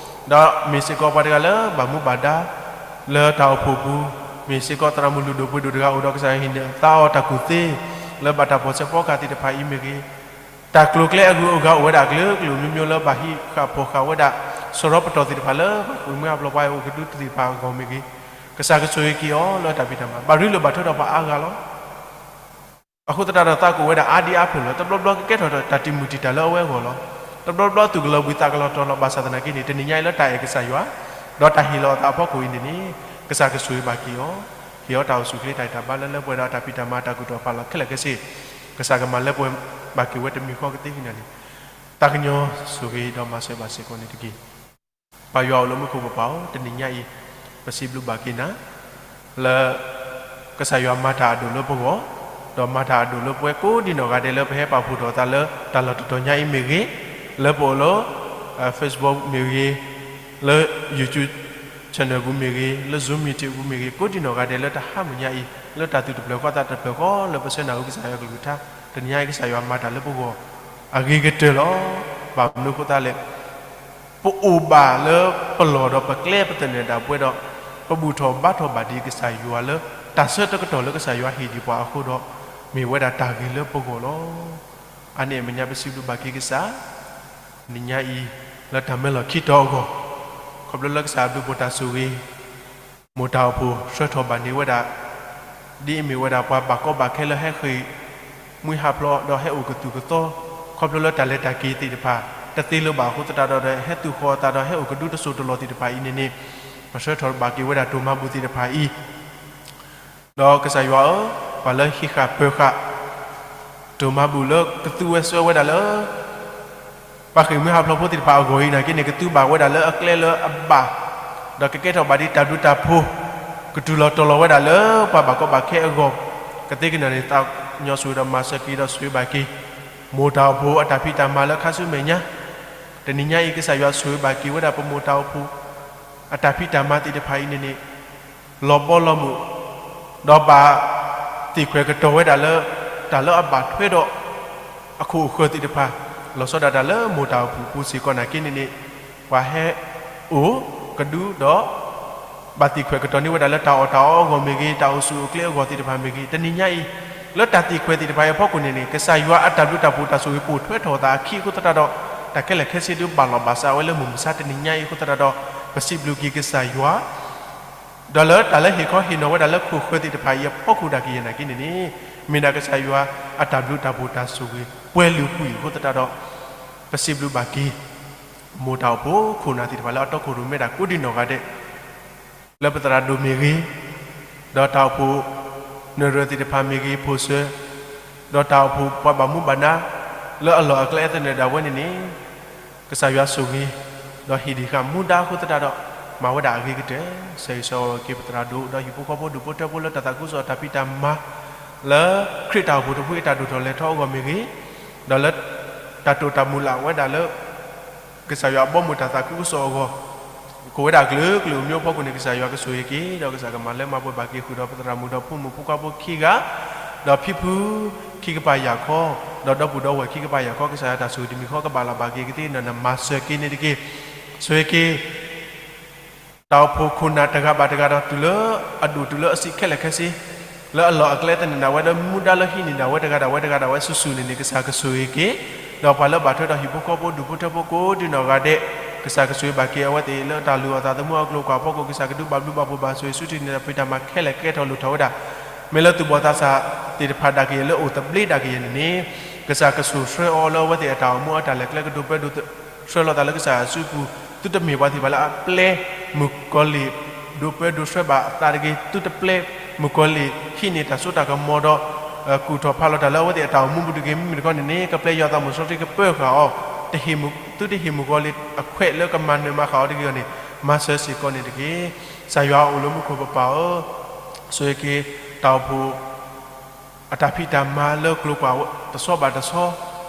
ဒီးမ့ၢ်စ့ၢ်ကီးပှၤတဂၤလၢဘၣ်မူဘၣ်ဒါ လၢတၢ်အိၣ်ဖှိၣ်ပူၤ, မ့ၢ်စ့ၢ်ကီးသရၣ်မုၣ်လုၢ်ဒိၣ်ပှ့ၤဒိၣ်တဂၤအိၣ်ဒီးကစၢ်ဟ့ၣ်န့ၢ်သးအီၤတၢ်ကူၣ်သ့, လၢဘၣ်တၢ်ဖီၣ်စဲးဖီကဟၣ်သ့ၣ်တဖၣ်အံၤမ့ၢ်ဂ့ၤ, တၢ်ကျိၤကျဲအဂုၤအဂၤအိၣ်ဝဲဒၣ်အကလုာ်ကလုာ်မံၤမံၤလၢဘၣ်ဟံးဃာ်ဖီၣ်ဃာ်ဝဲဒၣ် စရီပတီၢ်သ့ၣ်တဖၣ်လၢပှၤဃ့ၢ်မှံဟးဖျိးပှၤအဲၣ်အိၣ်ကဒုသ့ၣ်တဖၣ်အဂီၢ်မ့ၢ်ဂ့ၤ, ကစၢ်ကဆိၣ်ဂ့ၤက့ၤအီၤလၢတၢ်ဖံးတၢ်မၤ ဘၣ်ရ့လိာ်ဘၣ်ထွဲဒီးပှၤအါဂၤလီၤ. အဃိသတးဒီးသးကအိၣ်ဝဲဒၣ်အါဒံအါဖျၢၣ်လီၤ. တဘျီဘျီကကဲထီၣ်တၢ်တံာ်မုၢ်တံာ်တာ်လၢအဝဲအဂီၢ်လီၤ. တဘျီဘျီသူၣ်ကလီၤဘှံးသးကလီၤတီၤလီၤ. ဘၣ်ဆၣ်သနာ်က့န့ၣ် တနံၤညါအံၤလၢတၢ်အဲၣ်ကစၢ်ယွၤ ဒီးတၢ်ဟ့ၣ်လီၤအသးအဖီခိၣ်အံၤန့ၣ်န့ၣ် ကစၢ်ကဆိၣ်ဂ့ၤဘၣ်က့ၤအီၤ, ဟ့ၣ်အီၤတၢ်အိၣ်ဆူၣ်အိၣ်ချ့တၢ်ဂံၢ်တၢ်ဘါလၢလၢပှဲၤဒီးတၢ်ဖံးတၢ်မၤတၢ်ကူၣ်ထီၣ်ဖးလီၤခဲလၢာ်ခဲဆ့, ကစၢ်ကမၤလၢပှဲၤဘၣ်က့ၤဝဲတမံၤဃီကသ့ကညါန့ၣ် သးကညီၤဆိၣ်ဂ့ၤဒီးမၤစၢၤဘၣ်စ့ၢ်ကီးန့ၣ်တက့ၢ်. ပၢ်ယွၤအိၣ်လၢမူခိၣ်ပပၢ်ဧၢ, တနံၤညါအံၤ ပစံးဘျုးဘၣ်က့ၤနၤ လၢ ကစၢ်ယွၤမၤတၢ်အဒိၣ်လၢပဂီၢ်, ဒီးမၤတၢ်အဒိၣ်လၢပဝဲကိးဒံနီၢ်ဂၤဒဲးလၢပဟဲပာ်ဖှိၣ်ထီၣ်အသးလၢတၢ်လီၢ်တတီၤညါအံၤမ့ၢ်ဂ့ၤ, လၢပအိၣ်လၢ Facebook မ့ၢ်ဂ့ၤ, လၢ YouTube channel ပူၤမ့ၢ်ဂ့ၤ, လၢ Zoom meeting ပူၤမ့ၢ်ဂ့ၤ, ကိးဒံနီၢ်ဂၤဒဲးလၢတၢ်ဟါမုၢ်ညါအံၤ လၢတၢ်သူၣ်တဖျၢၣ်ဃီသးတဖျၢၣ်ဃီလၢပဆၢနၢ်ဟူကစၢ်ယွၤကလုၢ်ကထါ, တနံၤညါအံၤကစၢ်ယွၤမၤတၢ်လၢပဂီၢ် အဂ့ၤကတၢၢ်လီၤ. ဘၣ်မနုၤအဃိသတးလဲၣ် ပအိၣ်ဘၣ်လၢပလီၢ်ဒီးပကျဲပသနၢၣ်ဒၣ်ပဝဲဒီး ပဘူၣ်ထီၣ်ဘါထီၣ်ဘၣ်ဒံးကစၢ်ယွၤလၢ တၢ်ဆၢတကတီၢ်လၢကစၢ်ယွၤဟ့ၣ်ဒံးပှၤအဃိဒီး မ့ၢ်ဝဲဒၣ်တၢ်ဂ့ၤလၢပဂီၢ်လီၤ. အါန့ၢ်အမဲာ်ညါပစံးဘျုးဘၣ်က့ၤကစၢ် နံၤညါအံၤ လၢတၢ်မၢလီၢ်ခံတီၤအဂီၢ်, ခီဖျိလၢကစၢ်အဘျုးအဖှိၣ်တၢ်ဆိၣ်ဂ့ၤ မိၢ်တၢ်အိၣ်ဖှိၣ်ဆှၢထီၣ်ဘၣ်န့ၢ်ဝဲဒၣ် ဒ်အမ့ၢ်ဝဲဒၣ်ပှၤဘၣ်ကီဘၣ်ခဲလၢဟဲဃ့ၢ်မှံဟးဖျိးဒီးဟဲအိၣ်ကသူၣ်ကသီ, ခီဖျိလၢတၢ်လဲၤတၢ်က့ၤသ့ၣ်တဖၣ် တသ့လၢၤဘၣ်အဃိသတးဒီး ဟဲသူၣ်ဃီၤအသးဒီးဟဲအိၣ်ကဒုတစိၢ်တလီၢ်သ့ၣ်တဖၣ်အံၤန့ၣ်န့ၣ်, ပဆှၢထီၣ်ဘၣ်က့ၤဝဲဒၣ်တိၢ်မၤဘူၣ်သ့ၣ်တဖၣ်အံၤ ဒီးကစၢ်ယွၤဧၢ, ပှၤလၢဟံးဃာ်ပၢၤဃာ် တိၢ်မၤဘူၣ်လၢကသူဝဲစွဲဝဲဒၣ်လၢ ပှၤဃ့ၢ်မှံဟးဖျိးဖိသ့ၣ်တဖၣ်အဂီၢ်အံၤနာ်က့န့ၣ် ကသူဘၣ်ဝဲဒၣ်လၢအကျဲလၢအဘၣ်, ဒီးကကဲထီၣ်ဘၣ်ဒ်တၢ်ဘျုးတၢ်ဖှိၣ်, ကတုၤလီၤတီၤလီၤဝဲဒၣ်လၢပှၤဘၣ်ကီဘၣ်ခဲအဂီၢ်, ကသ့ကန့ၣ်န့ၣ် သးကညီၤဆိၣ်ဂ့ၤဒီးမၤစၢၤက့ၤဒီးဆိၣ်ဂ့ၤဘၣ်က့ၤ မိၢ်တၢ်အိၣ်ဖှိၣ်အတၢ်ဖံးတၢ်မၤလၢခါဆူမဲာ်ညါ, တနံၤညါအံၤ ကစၢ်ယွၤဆိၣ်ဂ့ၤဘၣ်က့ၤဝဲဒၣ်ပမိၢ်တၢ်အိၣ်ဖှိၣ် အတၢ်ဖံးတၢ်မၤသ့ၣ်တဖၣ်အံၤန့ၣ်န့ၣ် လီၤဘီလီၤမုၢ်, ဒီးဘၣ်သ့ၣ်ခွဲးကတီၤဝဲဒၣ်လၢ တၢ်လၢအဘၣ်ထွဲဒီး အခိၣ်အဃၢၤသ့ၣ်တဖၣ်, လီၤဆီဒၣ်တၢ်လၢမိၢ်တၢ်အိၣ်ဖှိၣ်ပူၤစ့ၢ်ကီးနာ်က့န့ၣ်န့ၣ်, ပှၤဟဲအိၣ်ကဒုဒီး ဘၣ်သ့ၣ်ခွဲးကတီၤန့ၢ်ဝဲဒၣ်လၢတၢ်အီၣ်တၢ်အီအဂီၢ်မ့ၢ်ဂ့ၤ, တၢ်အိၣ်ဆူၣ်အိၣ်ချ့အဂီၢ်သ့ၣ်တဖၣ်မ့ၢ်ဂ့ၤ, တနံၤညါအံၤ လၢတၢ်သ့ၣ်ခွဲးသ့ၣ်တဖၣ်အံၤအဖီခိၣ်န့ၣ်န့ၣ် ကစၢ်ယွၤအတၢ်ဘျုးတၢ်ဖှိၣ်တၢ်ဆိၣ်ဂ့ၤပိာ်ထွဲထီၣ်အသးအခံအဃိသတးဒီး တၢ်ခဲလၢာ်ခဲဆ့ဒုးဘၣ်လီၤဘၣ်စးဝဲလၢမုၢ်မဆါတနံၤညါအံၤအဃိသတးဒီး ပစံးဘျုးက့ၤကစၢ်ယွၤ ဒီးလၢတၢ်လၢဟ့ၣ်ခီဟ့ၣ်နီၤဝဲဒၣ်လၢခိၣ်ဃၢၤသ့ၣ်တဖၣ်အံၤအဖီခိၣ်ဒၣ်ကယဲၢ်နာ်က့န့ၣ်န့ၣ်, မ့ၢ်ဒၣ်ကစၢ်ယွၤအတၢ်ဘျုးတၢ်ဖှိၣ်တၢ်ဆိၣ်ဂ့ၤ ပှဲၤလုာ်ကွံာ်အဃိသတးဒီး ပစံးဘျုးဘၣ်က့ၤ မိၢ်တၢ်အိၣ်ဖှိၣ်ခိၣ်နၢ်သ့ၣ်တဖၣ်လၢအတီခိၣ်ရိၣ်မဲဒၣ်ကိးဒံနီၢ်ဂၤဒဲး, လၢပသရၣ်ဒိၣ်မ့ၢ်ဂ့ၤ, ဒီးတၢ်အိၣ်ဖှိၣ် နရၢၣ်သ့ၣ်တဖၣ်မ့ၢ်ဂ့ၤ ဖိၣ်စၢၤ, ဒီးတၢ်အိၣ်ဖှိၣ်ပှၤဘၣ်မူဘၣ်ဒါ လၢအလီၢ်အကျဲအသနၢၣ်ဒၣ်ဝဲန့ၣ်န့ၣ် ကစၢ်ယွၤဆိၣ်ဂ့ၤ, ဒီးဟ့ၣ်ဒံးဃာ်မူဒါအဃိသတးဒီး မၤဝဲဒၣ်အဂ့ၤကတၢၢ်, ဆၢဂ့ၤဆၢဝါက့ၤပသရၣ်ဒိၣ် ဒီးဟံၣ်ဖိဃီဖိဒူၣ်ဖိထၢဖိလၢတၢ်သးခုကစီၣ်အတၢ်ဖံးတၢ်မၤ လၢခရံာ်တၢ်အိၣ်ဖှိၣ်တဖုအံၤတၢ်ဒိၣ်ထီၣ်လဲၤထီၣ်အဂီၢ်မ့ၢ်ဂ့ၤ, ဒီးလၢ တၢ်တိာ်တၢ်မုၢ်လၢ်ဝဲဒၣ်လၢ ကစၢ်ယွၤအဘီအမုၢ်တၢ်သးခုကစီၣ်အဂီၢ် ကအိၣ်ဝဲဒၣ်အကလုာ်ကလုာ်အမျိုးအဖီခိၣ်န့ၣ် ကစၢ်ယွၤကဆိၣ်ဂ့ၤက့ၤ ဒီးကစၢ်ကမၤလၢမၤပှဲၤဘၣ်က့ၤဃုာ်ဒီးပသရၣ်မုၣ်ဒီးဖိမုၣ်ဖိခွါဖိခံဂၤ, ဒီးဖံဖုခံကပၤယၢ်ခီ, ဒီးဒီပုၢ်ဒီဝဲၢ်ခံကပၤယၢ်ခီ ကစၢ်ယွၤတၢ်ဆိၣ်ဂ့ၤတမံၤဃီကဘၣ်လီၤဘၣ်က့ၤကသ့ၣ်နီၣ်န့ၣ် မၤစၢၤက့ၤန့ၣ်တက့ၢ်. ဆိၣ်ဂ့ၤက့ၤ တၢ်အိၣ်ဖှိၣ်ခိၣ်နၢ်တဂၤဘၣ်တဂၤဒီးတုၤလၢအဒိၣ်တုၤလၢအဆံးခဲလၢာ်ခဲဆ့, လၢအလီၢ်အကျဲသနၢၣ်ဒၣ်ဝဲဒီးမူဒါလၢဟံးန့ၢ်ဒၣ်ဝဲတဂၤဒၣ်ဝဲတဂၤဒၣ်ဝဲဆူၣ်ဆူၣ်န့ၣ်န့ၣ် ကစၢ်ကဆိၣ်ဂ့ၤက့ၤ, ဒီးပှၤလၢဘၣ်ထွဲဒီးဟံၣ်ဖိဃီဖိဒူၣ်ဖိထၢဖိကိးဒံနီၢ်ဂၤဒဲး, ကစၢ်ကဆိၣ်ဂ့ၤဘၣ်က့ၤအဝဲသ့ၣ်လၢတၢ်လုၢ်အီၣ်သးသမူအကျိၤအကွာ်အဖီခိၣ် ကစၢ်ကဒုးဘၣ်ဘျုးဘၣ်ဖှိၣ်ဘၣ်ဆိၣ်ဂ့ၤဆူထံၣ်န့ၢ်တၢ်ဖံးတၢ်မၤခဲလၢာ်ကဲထီၣ်လိၣ်ထီၣ်ဝဲဒၣ်, မ့ၢ်လၢသူၣ်ဘီၣ်သးစၢ်သ့ၣ်တဖၣ်ဒၣ်ကယဲၢ်လၢအိၣ်သဘျ့ဒၣ်ကယဲၢ်န့ၣ်န့ၣ်, ကစၢ်ကဆိၣ်ဆှၢအီၤလၢအဝဲသ့ၣ်အတၢ်အိၣ်မူအတၢ်လဲၤကျဲကဒိးပၢဒိး ဆှၢလိာ်သးလၢကစၢ်ယွၤအစုပူၤ, သုတမ့ၢ်ပှၤသ့ၣ်တဖၣ်လၢအပျဲမုၣ်ကီၤလံၢ် ဒိးပၢဒိးဆှၢဘၣ်အသးတဂ့ၤ, သုတပျဲမုၣ်ကီၤလံၢ်ဟံးန့ၢ်တၢ်စိတၢ်ကမီၤဒီး ကူၣ်ထီၣ်ဖးလီၤတၢ်လၢအဝဲသ့ၣ်အတၢ်အိၣ်မူပူၤတဂ့ၤ, မ့မ့ၢ်တခီန့ၣ်န့ၣ် ကပျဲယွၤသးမုၢ်စီဆှံကပၢဃာ်အီၤ, သုတဟ့ၣ်မုၣ်ကီၤလံၢ်အခွဲးလၢကမၤနၢၤမၤဃာ်အီၤတဂ့ၤအီၤန့ၣ် မၤစၢၤစ့ၢ်ကီးန့ၣ်တက့ၢ်. ကစၢ်ယွၤအိၣ်လၢမူခိၣ်ပပၢ်ဧၢ, ဆိၣ်ဂ့ၤက့ၤ တၢ်အိၣ်ဖှိၣ် အတၢ်ဖံးတၢ်မၤလၢကျိၤကွာ်တဆီဘၣ်တဆီ,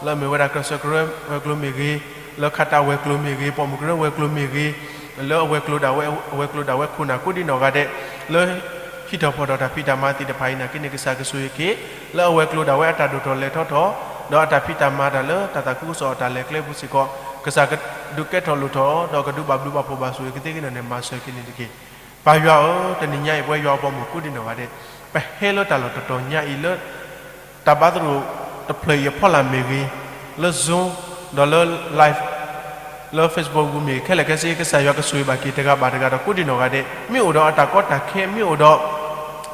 လၢအမ့ၢ်ဝဲဒၣ်ကြၢးဆၢကရၢဝဲၤကျိၤမ့ၢ်ဂ့ၤ, လၢခးတၢ်ဝဲၤကျိၤမ့ၢ်ဂ့ၤ, ပိာ်မုၣ်ကရၢဝဲၤကျိၤမ့ၢ်ဂ့ၤ, လၢအဝဲၤကျိၤဒၣ်ဝဲ အဝဲၤကျိၤဒၣ်ဝဲခိၣ်နၢ်ကိးဒံနီၢ်ဂၤဒဲး, လၢဟံးထီၣ်ဖီၣ်ထီၣ်တၢ်ဖံးတၢ်မၤသ့ၣ်တဖၣ်အံၤနာ်က့န့ၣ် ကစၢ်ကဆိၣ်ဂ့ၤက့ၤ, လၢအဝဲၤကျိၤဒၣ်ဝဲအတၢ်ဒိၣ်ထီၣ်လဲၤထီၣ်ထီၣ်, ဒီးအတၢ်ဖံးတၢ်မၤတၢ်လၢတၢ်သးခုကစီၣ်အတၢ်လဲၤကျဲပူၤစ့ၢ်ကီး, ကစၢ်ကဒုးကဲထီၣ်လိၣ်ထီၣ်, ဒီးကဒုးဘၣ်ဘျုးဘၣ်ဖှိၣ်ဘၣ်ဆိၣ်ဂ့ၤကသ့က့ၤန့ၣ်န့ၣ် မၤစၢၤက့ၤန့ၣ်တက့ၢ်. ပၢ်ယွၤဧၢ, တနံၤညါအံၤ ပဝဲယွၤအဘီအမုၢ်ကိးဒံနီၢ်ဂၤဒဲး, ပဟဲလၢတၢ်လီၢ်တတီၤညါအံၤလၢ တၢ်ဘါသရိာ်တဖျၢၣ်အံၤအဖီလာ်မ့ၢ်ဂ့ၤ, လၢ Zoom ဒီးလၢ live လၢ Facebook ပူၤမ့ၢ်ခဲလၢာ်ခဲဆ့ ကစၢ်ယွၤကဆိၣ်ဂ့ၤဘၣ်က့ၤတဂၤဘၣ်တဂၤဒီးကိးဒံနီၢ်ဂၤဒဲး, မ့ၢ်အိၣ်ဒီးအတၢ်ကီတၢ်ခဲ, မ့ၢ်အိၣ်ဒီး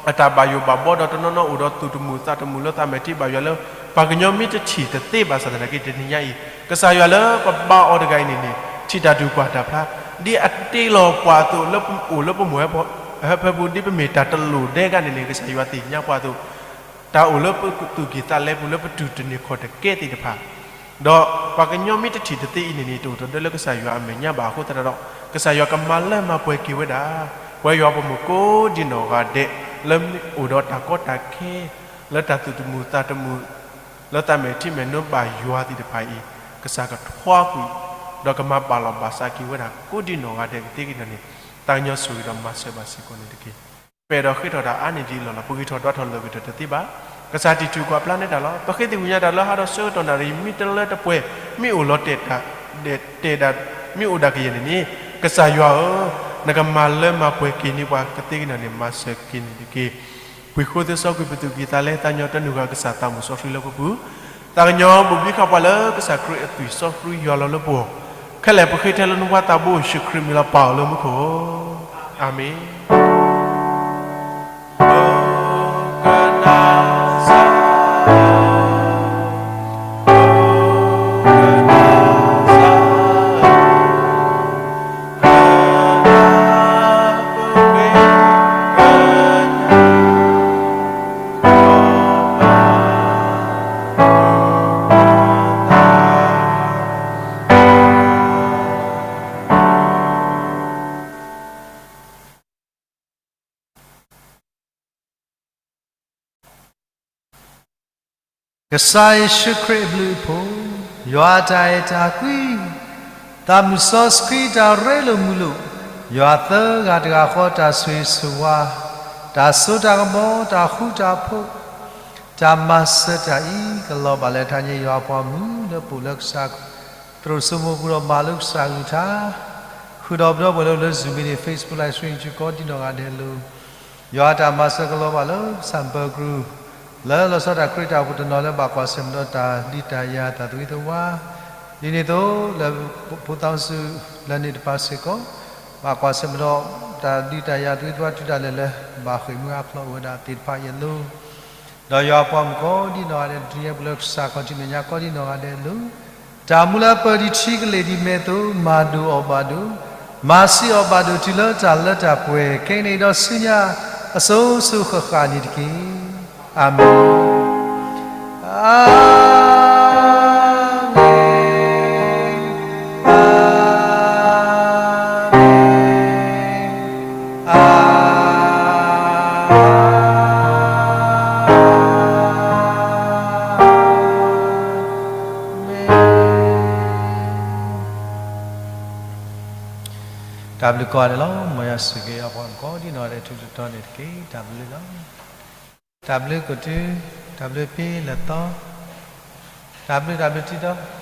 အတၢ်ဘၣ်ယိၣ်ဘၣ်ဘီဒီးတနီၤနီၤအိၣ်ဒီးသူၣ်တမုာ်သးတမုာ်လၢသးမဲာ်ထံဘၣ်ယွၤလၢ ပှၤကညီမ့ၢ်တထံၣ်တသ့ဘၣ်ဆၣ်သနာ်က့ တနံၤညါအံၤ ကစၢ်ယွၤလၢပဘါအီၤတဂၤအံၤန့ၣ်န့ၣ် ထံၣ်တၢ်ဒုးကွၢ်တၢ်ဖျါ, ဒ်အတ့လီၤပှၤအသိးလၢပအိၣ်လၢပမိၢ်ဟၢဖၢပူၤ ဒ်ပမ့ၢ်တၢ်တလိၣ်ဒဲးဂၤန့ၣ်န့ၣ် ကစၢ်ယွၤသ့ၣ်ညါပှၤအသိး တၢ်အိၣ်လၢပသူၣ်ကံၢ်သးလဲပူၤလၢပတူၢ်တန့ၢ်ခီၣ်တကဲသ့ၣ်တဖၣ်, ဒီးပှၤကညီမ့ၢ်တထံၣ်တသ့အံၤန့ၣ်န့ၣ် တအိၣ်ထီၣ်ဒၢလၢကစၢ်ယွၤအမဲာ်ညါဘၣ်အဃိသတးဒီး ကစၢ်ယွၤကမၤလၢမၤပှဲၤက့ၤဝဲဒၣ် ပဝဲယွၤအဘီအမုၢ်ကိးဒံနီၢ်ဂၤဒဲး လၢမ့ၢ်အိၣ်ဒီးတၢ်ကီတၢ်ခဲ လၢတၢ်သူၣ်တမုာ်သးတမုာ် လၢသးမဲာ်ထံမဲာ်နိဘၣ်ယွၤသ့ၣ်တဖၣ်အံၤ ကစၢ်ကထွါကွံာ် ဒီးကမၤဘၣ်လီၤဘၣ်စးက့ၤဝဲဒၣ်ကိးဒံနီၢ်ဂၤဒဲးကသ့က့ၤဒီးန့ၣ် သးကညီၤဆိၣ်ဂ့ၤဒီးမၤစၢၤဘၣ်စ့ၢ်ကီးန့ၣ်တက့ၢ်. ပအဲၣ်ဒိးဃ့ထီၣ်တၢ်အါန့ၢ်ဒ်အံၤလီၤလီၤ. ပဂံၢ်ထီၣ်ဒွးထီၣ်လၢာ်ဂ့ၤထီၣ်တသ့ဘၣ်. ကစၢ်တံၢ်ထူၣ်ကွၢ်ပျါနဲတၢ်လီၤ. ပဃ့သ့ၣ်ဝံၣ်ညါတၢ်လၢဟါဒီးဆၢကတီၢ်နၣ်ရံၣ် မ့ၢ်တလၢတပှဲၤ မ့ၢ်အိၣ်လီၤတဲာ်တၢ် ဒဲးတဲာ်ဒၣ် မ့ၢ်အိၣ်ဒၣ်ကယဲၢ်န့ၣ်န့ၣ် ကစၢ်ယွၤဧၢ, နကမၤလၢမၤပှဲၤက့ၤန့ၢ်ပှၤကသ့က့ၤန့ၣ်န့ၣ် မၤစၢၤက့ၤန့ၣ်တက့ၢ်. ပှ့ၤဃိသ့စီကွံာ်ပသူၣ်ကံၢ်သးလဲ သးညီတနုာ်ဂၤကစၢ်သးမုၢ်စီဆှံလၢပပူၤ, သးကညီၤဘိးဘံဃာ်ပှၤလၢကစၢ်ခရံာ်အသွံၣ်စီဆှံယွၤလီၤလၢပဂီၢ်, ခဲလၢာ်ပဃ့ထဲလၢနဖိခွါသးဘိယ့ၣ်ၡူးခရံာ်မံၤလီၤပာ်အီၤလၢမူခိၣ်, အၤမ့ၣ်. ကစၢ်ယ့ၣ်ၡူးခရံာ်အဘျုးအဖှိၣ်, ယွၤအတၢ်အဲၣ်တၢ်ကွံ, သးမုၣ်စီဆှံတၢ်ရ့လိာ်မုာ်လိာ်, ယွၤသၢဂၤတဂၤဃီတၢ်ဆိၣ်ဂ့ၤဆိၣ်ဝါ, တၢ်စိတၢ်ကမီၤ တၢ်ဃူတၢ်ဖိး, တၢ်မၤစၢၤတၢ်အံၤ ကလီၤဘၣ်လၢထါညါယွၤအပှၤမုၣ်လၢပအိၣ်လၢကစၢ် သရိာ်စိမိၤပူၤဒီးမၤလိကစၢ်အကလုၢ်ကထါ, ဃုာ်ဒီးပဒီပုၢ်ဝဲၢ်လၢ Zoom မ့ၢ်န့ၣ် Facebook Live Stream ကိးဒံနီၢ်ဂၤဒဲးလိၤ ယွၤတၢ်မၤစၢၤကလီၤဘၣ်လၢ ကစၢ်ဘၢၣ်ကရူၢ် လၢလီၤဆီဒၣ်တၢ်ခရံာ်တၢ်အိၣ်ဖှိၣ်တနီၤလၢဘၣ်ကွၢ်ဆၢၣ်မဲာ်ဒီးတၢ်ဒုးတၢ်ယၤတၢ်သဝံသဝါ, ဒ်န့ၣ်အသိးလၢ ဖိသၣ်စုလၢန့ၣ်တဖၣ်စ့ၢ်ကီး ဘၣ်ကွၢ်ဆၢၣ်မဲာ်ဒီးတၢ်ဒုးတၢ်ယၤသဝံသဝါတုၤဒၣ်လဲာ်လၢ ဘၣ်ဃ့ၢ်မှံဟးဖျိးအိၣ်ဝဲဒၣ်သ့ၣ်တဖၣ်အံၤအလိၤ ဒီးယွၤအပှၤမုၣ်ကိးဒံနီၢ်ဂၤဒဲး တနံၤညါပူၤလၢကစၢ်ခီၣ်ထံးမဲာ်ညါကိးဒံနီၢ်ဂၤဒဲးအလိၤ, တၢ်မူလၢပၢၢ်ဒံးထံကလ့ၢ်ဒံးမဲာ်အသိး မၤဒိၣ်အီၣ်ဘၣ်ဒိၣ်, မၤဆံးအီၣ်ဘၣ်ဒိၣ်တုၤလၢတၢ်လၢတၢ်ပှဲၤ ခဲကနံၣ်အံၤဒီးဆူညါ အစိၤစိၤဃၣ်ဃၣ်န့ၣ်တက့ၢ်. အၤမ့ၣ်. အၤမ့ၣ်, အၤမ့ၣ်, အၤမ့ၣ်. တၢ်ဘျုးကိးဂၤဒဲးလီၤ. မ်ယွၤဆိၣ်ဂ့ၤအပှၤကိးဒံနီၢ်ဂၤဒဲး ထူးတတီၤန့ၣ်တက့ၢ်. တၢ်ဘျုးလီၤ. တၢ်ဘျုးကီၢ်သူ, တၢ်ဘျုးဖံလၢသီ, တၢ်ဘျုးတၢ်ဘျုးထံတီ